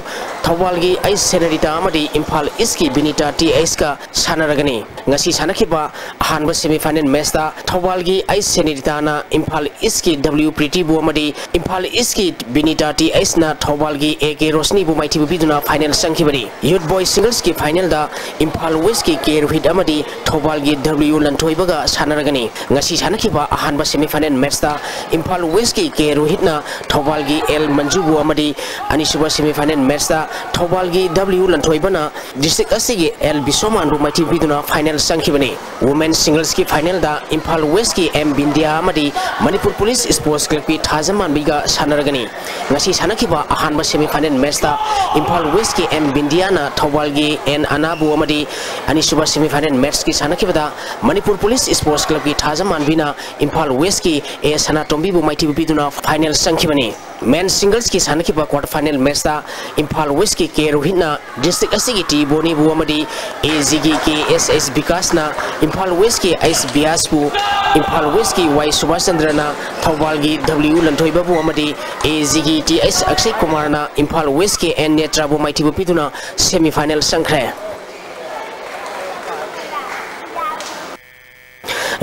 ꯊꯧꯕꯥꯜꯒꯤ ꯑꯩꯆ ꯁꯦꯅꯔꯤꯇꯥ ꯑꯃꯗꯤ ꯏꯝꯐꯥꯜ ꯏꯁꯀꯤ ꯕꯤꯅꯤꯇꯥ ꯇꯤ ꯑꯩꯆꯀ ꯁꯥꯟꯅꯔꯒꯅꯤ꯫ ꯉꯁꯤ ꯁꯥꯟꯅꯈꯤꯕ ꯑꯍꯥꯟꯕ semi final match ꯇ ꯊꯧꯕꯥꯜꯒꯤ ꯑꯩꯆ ꯁꯦꯅꯔꯤꯇꯥꯅ ꯏꯝꯐꯥꯜ ꯏꯁꯀꯤ ꯗꯕ꯭ꯂꯤꯎ ꯄ꯭ꯔꯤꯇꯤꯕꯨ ꯑꯃꯗꯤ ꯏꯝꯐꯥꯜ ꯏꯁꯀꯤ ꯕꯤꯅꯤꯇꯥ ꯇꯤ ꯑꯩꯆꯅ ꯊꯧꯕꯥꯜꯒꯤ ꯑꯦ ꯀꯦ ꯔꯣꯁꯅꯤꯕꯨ ꯃꯥꯏꯊꯤꯕ ꯄꯤꯗꯨꯅ final ꯆꯪꯈꯤꯕꯅꯤ꯫ Youth Boys Singles ꯀꯤ final ꯗ ꯏꯝꯐꯥꯜ West ꯀꯤ ꯀꯦ ꯔꯣꯍꯤꯠ ꯑꯃꯗꯤ ꯊꯧꯕꯥꯜꯒꯤ ꯗꯕ꯭ꯂꯤꯎ ꯂꯟꯊꯣꯏꯕꯒ ꯁꯥꯟꯅꯔꯒꯅꯤ꯫ ꯉꯁꯤ ꯁꯥꯟꯅꯈꯤꯕ ꯑꯍꯥꯟꯕ semi final match ꯇ ꯏꯝꯐꯥꯜ West ꯀꯤ ꯀꯦ ꯔꯣꯍꯤꯠꯅ ꯊꯧꯕꯥꯜꯒꯤ ꯑꯦꯜ ꯃꯟꯖꯨꯕꯨ ꯑꯃꯗꯤ ꯑꯅꯤꯁꯨꯕ semi final match ꯇ ꯊꯧꯕꯥꯜꯒꯤ ꯗꯕ꯭ꯂꯤꯎ ꯂꯟꯊꯣꯏꯕꯅ district ꯑꯁꯤꯒꯤ ꯑꯦꯜ ꯕꯤꯁꯣꯃꯥꯟꯕꯨ ꯃꯥꯏꯊꯤꯕ ꯄꯤꯗꯨꯅ final ꯆꯪꯈꯤꯕꯅꯤ꯫ Women singlesꯀꯤ finalꯗ ꯏꯝꯐꯥꯜ Westꯀꯤ ꯑꯦꯝ ꯕꯤꯟꯗꯤꯌꯥ ꯑꯃꯗꯤ ꯃꯅꯤꯄꯨꯔ ꯄꯨꯂꯤꯁ Sports Clubꯀꯤ ꯊꯥꯖꯃꯥꯟꯕꯤꯒ ꯁꯥꯟꯅꯔꯒꯅꯤ꯫ ꯉꯁꯤ ꯁꯥꯟꯅꯈꯤꯕ ꯑꯍꯥꯟꯕ semifinal matchꯇ ꯏꯝꯐꯥꯜ Westꯀꯤ ꯑꯦꯝ ꯕꯤꯟꯗꯤꯌꯥꯅ ꯊꯧꯕꯥꯜꯒꯤ ꯑꯦꯟ ꯑꯅꯥꯕꯨ ꯑꯃꯗꯤ ꯑꯅꯤꯁꯨꯕ semifinal matchꯀꯤ ꯁꯥꯟꯅꯈꯤꯕꯗ ꯃꯅꯤꯄꯨꯔ ꯄꯨꯂꯤꯁ Sports Clubꯀꯤ ꯊꯥꯖꯃꯥꯟꯕꯤꯅ ꯏꯝꯐꯥꯜ Westꯀꯤ ꯑꯦ ꯁꯅꯥꯇꯣꯝꯕꯤꯕꯨ ꯃꯥꯏꯊꯤꯕ ꯄꯤꯗꯨꯅ final ꯆꯪꯈꯤꯕꯅꯤ꯫ Men singlesꯀꯤ ꯁꯥꯟꯅꯈꯤꯕ quarter final matchꯇ ꯏꯝꯐꯥꯜ Westꯀꯤ ꯀꯦ ꯔꯣꯍꯤꯠꯅ district ꯑꯁꯤꯒꯤ ꯇꯤ ꯕꯣꯅꯤꯕꯨ ꯑꯃꯗꯤ ꯑꯦ ꯖꯤꯒꯤ ꯀꯦ ꯑꯦꯁ ꯑꯦꯁ ꯕꯤꯀꯥꯁꯅ ꯏꯝꯐꯥꯜ Westꯀꯤ ꯑꯩꯆ ꯕꯤꯌꯥꯁꯄꯨ, ꯏꯝꯐꯥꯜ Westꯀꯤ ꯋꯥꯏ ꯁꯨꯕꯥꯁ ꯆꯟꯗ꯭ꯔꯅ ꯊꯧꯕꯥꯜꯒꯤ ꯗꯕ꯭ꯂꯤꯎ ꯂꯟꯊꯣꯏꯕꯕꯨ ꯑꯃꯗꯤ ꯑꯦ ꯖꯤꯒꯤ ꯇꯤ ꯑꯩꯆ ꯑꯛꯁꯩ ꯀꯨꯃꯥꯔꯅ ꯏꯝꯐꯥꯜ Westꯀꯤ ꯑꯦꯟ ꯅꯦꯇ꯭ꯔꯥꯕꯨ ꯃꯥꯏꯊꯤꯕ ꯄꯤꯗꯨꯅ semifinal ꯆꯪꯈ꯭ꯔꯦ꯫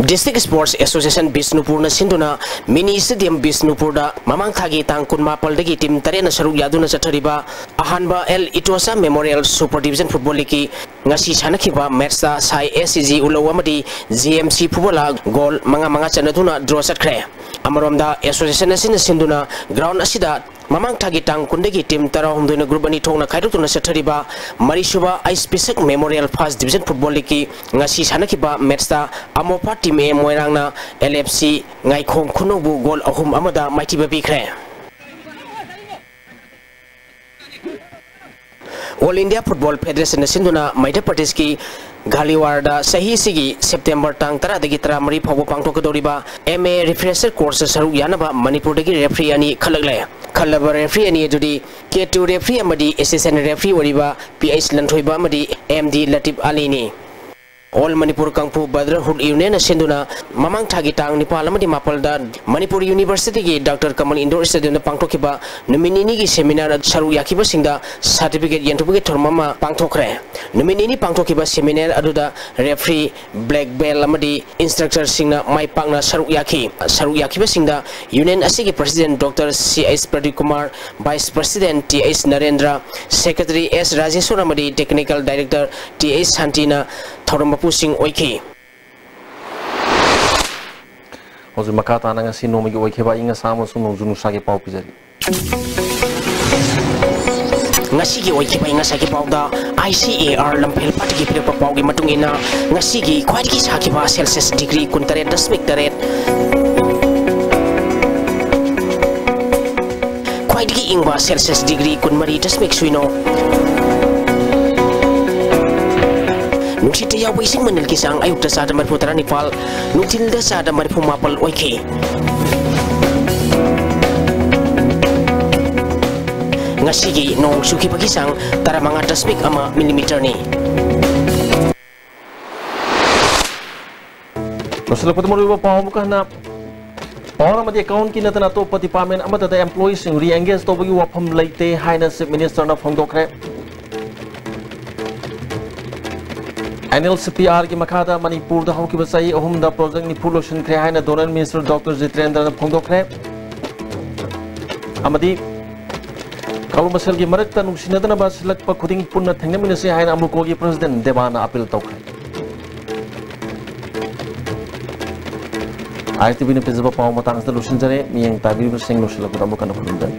District Sports Association ꯕꯤꯁꯅꯨꯄꯨꯔꯅ ꯁꯤꯟꯗꯨꯅ Mini Stadium ꯕꯤꯁꯅꯨꯄꯨꯔꯗ ꯃꯃꯥꯡ ꯊꯥꯒꯤ ꯇꯥꯡ ꯀꯨꯟꯃꯥꯄꯜꯗꯒꯤ team ꯇꯔꯦꯠꯅ ꯁꯔꯨꯛ ꯌꯥꯗꯨꯅ ꯆꯠꯊꯔꯤꯕ ꯑꯍꯥꯟꯕ L Itosha Memorial Super Division Football Leagueꯀꯤ ꯉꯁꯤ ꯁꯥꯟꯅꯈꯤꯕ matchꯇ ꯁꯥꯏ ꯑꯦꯁ ꯁꯤ ꯖꯤ ꯎꯂꯧ ꯑꯃꯗꯤ ꯖꯤ ꯑꯦꯝ ꯁꯤ ꯐꯨꯕꯣꯂꯥ goal ꯃꯉꯥ ꯃꯉꯥ ꯆꯟꯅꯗꯨꯅ draw ꯆꯠꯈ꯭ꯔꯦ꯫ ꯑꯃꯔꯣꯝꯗ association ꯑꯁꯤꯅ ꯁꯤꯟꯗꯨꯅ ground ꯑꯁꯤꯗ ꯃꯃꯥꯡ ꯊꯥꯒꯤ ꯇꯥꯡ ꯀꯨꯟꯗꯒꯤ team ꯇꯔꯥꯍꯨꯝꯗꯣꯏꯅ group ꯑꯅꯤ ꯊꯣꯛꯅ ꯈꯥꯏꯗꯣꯛꯇꯨꯅ ꯆꯠꯊꯔꯤꯕ ꯃꯔꯤꯁꯨꯕ H Pishak Memorial First Division Football Leagueꯀꯤ ꯉꯁꯤ ꯁꯥꯟꯅꯈꯤꯕ matchꯇ ꯑꯃꯣꯐꯥ Team A ꯃꯣꯏꯔꯥꯡꯅ L F C Ngaikhong ꯈꯨꯅꯧꯕꯨ goal ꯑꯍꯨꯝ ꯑꯃꯗ ꯃꯥꯏꯊꯤꯕ ꯄꯤꯈ꯭ꯔꯦ꯫ All India Football Federationꯅ ꯁꯤꯟꯗꯨꯅ ꯃꯙ꯭ꯌ ꯄ꯭ꯔꯗꯦꯁꯀꯤ ꯒꯥꯂꯤꯋꯥꯔꯗ ꯆꯍꯤꯁꯤꯒꯤ September ꯇꯥꯡ ꯇꯔꯥꯗꯒꯤ ꯇꯔꯥꯃꯔꯤ ꯐꯥꯎꯕ ꯄꯥꯡꯊꯣꯛꯀꯗꯧꯔꯤꯕ ꯑꯦꯝ ꯑꯦ refresher courseꯇ ꯁꯔꯨꯛ ꯌꯥꯅꯕ ꯃꯅꯤꯄꯨꯔꯗꯒꯤ referee ꯑꯅꯤ ꯈꯜꯂꯛꯂꯦ꯫ ꯈꯜꯂꯕ referee ꯑꯅꯤ ꯑꯗꯨꯗꯤ ꯀꯦ ꯇꯨ referee ꯑꯃꯗꯤ assistant referee ꯑꯣꯏꯔꯤꯕ ꯄꯤ ꯑꯩꯆ ꯂꯟꯊꯣꯏꯕ ꯑꯃꯗꯤ ꯑꯦꯝ ꯗꯤ ꯂꯇꯤꯞ ꯑꯂꯤꯅꯤ꯫ All Manipur Kung Fu Brotherhood Unionꯅ ꯁꯤꯟꯗꯨꯅ ꯃꯃꯥꯡ ꯊꯥꯒꯤ ꯇꯥꯡ ꯅꯤꯄꯥꯜ ꯑꯃꯗꯤ ꯃꯥꯄꯜꯗ ꯃꯅꯤꯄꯨꯔ Universityꯒꯤ Doctor Kamal Indoor Stadiumꯗ ꯄꯥꯡꯊꯣꯛꯈꯤꯕ ꯅꯨꯃꯤꯠ ꯅꯤꯅꯤꯒꯤ seminar ꯁꯔꯨꯛ ꯌꯥꯈꯤꯕꯁꯤꯡꯗ certificate ꯌꯦꯟꯊꯣꯛꯄꯒꯤ ꯊꯧꯔꯝ ꯑꯃ ꯄꯥꯡꯊꯣꯛꯈ꯭ꯔꯦ꯫ ꯅꯨꯃꯤꯠ ꯅꯤꯅꯤ ꯄꯥꯡꯊꯣꯛꯈꯤꯕ seminar ꯑꯗꯨꯗ referee, black belt ꯑꯃꯗꯤ instructorꯁꯤꯡꯅ ꯃꯥꯏ ꯄꯥꯛꯅ ꯁꯔꯨꯛ ꯌꯥꯈꯤ꯫ ꯁꯔꯨꯛ ꯌꯥꯈꯤꯕꯁꯤꯡꯗ union ꯑꯁꯤꯒꯤ president Doctor C H Pradip Kumar, vice president T H Narendra, secretary S Rajeshwar ꯑꯃꯗꯤ technical director ꯇꯤ ꯑꯩꯆ ꯁꯥꯟꯇꯤꯅ ꯊꯧꯔꯝ ꯃꯄꯨꯁꯤꯡ ꯑꯣꯏꯈꯤ꯫ ꯍꯧꯖꯤꯛ ꯃꯈꯥ ꯇꯥꯅ ꯉꯁꯤ ꯅꯣꯡꯃꯒꯤ ꯑꯣꯏꯈꯤꯕ ꯑꯏꯪ ꯑꯁꯥ ꯑꯃꯁꯨꯡ ꯅꯣꯡꯖꯨ ꯅꯨꯡꯁꯥꯒꯤ ꯄꯥꯎ ꯄꯤꯖꯔꯤ꯫ ꯉꯁꯤꯒꯤ ꯑꯣꯏꯈꯤꯕ ꯑꯏꯪ ꯑꯁꯥꯒꯤ ꯄꯥꯎꯗ ICAR ꯂꯝꯐꯦꯜ ꯄꯥꯠꯇꯒꯤ ꯄꯤꯔꯛꯄ ꯄꯥꯎꯒꯤ ꯃꯇꯨꯡ ꯏꯟꯅ, ꯉꯁꯤꯒꯤ ꯈ꯭ꯋꯥꯏꯗꯒꯤ ꯁꯥꯈꯤꯕ Celsius degree ꯀꯨꯟꯇꯔꯦꯠ ꯗꯁꯃꯤꯛ ꯇꯔꯦꯠ, ꯈ꯭ꯋꯥꯏꯗꯒꯤ ꯏꯪꯕ Celsius degree ꯀꯨꯟꯃꯔꯤ ꯗꯁꯃꯤꯛ ꯁꯤꯅꯣ, ꯅꯨꯡꯁꯤꯠꯇ ꯌꯥꯎꯕ ꯏꯁꯤꯡ ꯃꯅꯤꯜꯒꯤ ꯆꯥꯡ ꯑꯌꯨꯛꯇ ꯆꯥꯗ ꯃꯔꯤꯐꯨ ꯇꯔꯥꯅꯤꯄꯥꯜ, ꯅꯨꯡꯊꯤꯜꯗ ꯆꯥꯗ ꯃꯔꯤꯐꯨ ꯃꯥꯄꯜ ꯑꯣꯏꯈꯤ꯫ ꯉꯁꯤꯒꯤ ꯅꯣꯡ ꯆꯨꯈꯤꯕꯒꯤ ꯆꯥꯡ ꯇꯔꯥꯃꯉꯥ ꯗꯁꯃꯤꯛ ꯑꯃ ꯃꯤꯂꯤꯃꯤꯇꯔꯅꯤ꯫ ꯂꯣꯏꯁꯤꯜꯂꯛꯄꯗ ꯃꯔꯨꯑꯣꯏꯕ ꯄꯥꯎ ꯑꯃꯨꯛ ꯍꯟꯅ꯫ Power ꯑꯃꯗꯤ account ꯀꯤ ꯅꯠꯇꯅ ꯑꯇꯣꯞꯄ department ꯑꯃꯠꯇꯗ employee ꯁꯤꯡ re-engage ꯇꯧꯕꯒꯤ ꯋꯥꯐꯝ ꯂꯩꯇꯦ ꯍꯥꯏꯅ Chief Minister ꯅ ꯐꯣꯡꯗꯣꯛꯈ꯭ꯔꯦ꯫ NLCPR ꯒꯤ ꯃꯈꯥꯗ ꯃꯅꯤꯄꯨꯔꯗ ꯍꯧꯈꯤꯕ ꯆꯍꯤ ꯑꯍꯨꯝꯗ project ꯅꯤꯐꯨ ꯂꯣꯏꯁꯤꯟꯈ꯭ꯔꯦ ꯍꯥꯏꯅ Donor Minister Doctor ꯖꯤꯇꯦꯟꯗ꯭ꯔꯅ ꯐꯣꯡꯗꯣꯛꯈ꯭ꯔꯦ꯫ ꯑꯃꯗꯤ ꯀꯥꯡꯂꯨꯞ ꯃꯁꯦꯜꯒꯤ ꯃꯔꯛꯇ ꯅꯨꯡꯁꯤꯅꯗꯅꯕ ꯁꯤꯜꯂꯛꯄ ꯈꯨꯗꯤꯡ ꯄꯨꯟꯅ ꯊꯦꯡꯅꯃꯤꯟꯅꯁꯤ ꯍꯥꯏꯅ ꯑꯃꯨꯀꯣꯒꯤ President ꯗꯦꯕꯥꯅ appeal ꯇꯧꯈ꯭ꯔꯦ꯫ ISTV ꯅ ꯄꯤꯖꯕ ꯄꯥꯎ ꯃꯇꯥꯡꯁꯤꯗ ꯂꯣꯏꯁꯤꯟꯖꯔꯦ꯫ ꯃꯤꯠꯌꯦꯡ ꯇꯥꯕꯤꯔꯤꯕꯁꯤꯡ ꯂꯣꯏꯁꯤꯜꯂꯛꯄꯗ ꯑꯃꯨꯛ ꯍꯟꯅ ꯈꯨꯔꯨꯝꯖꯔꯤ꯫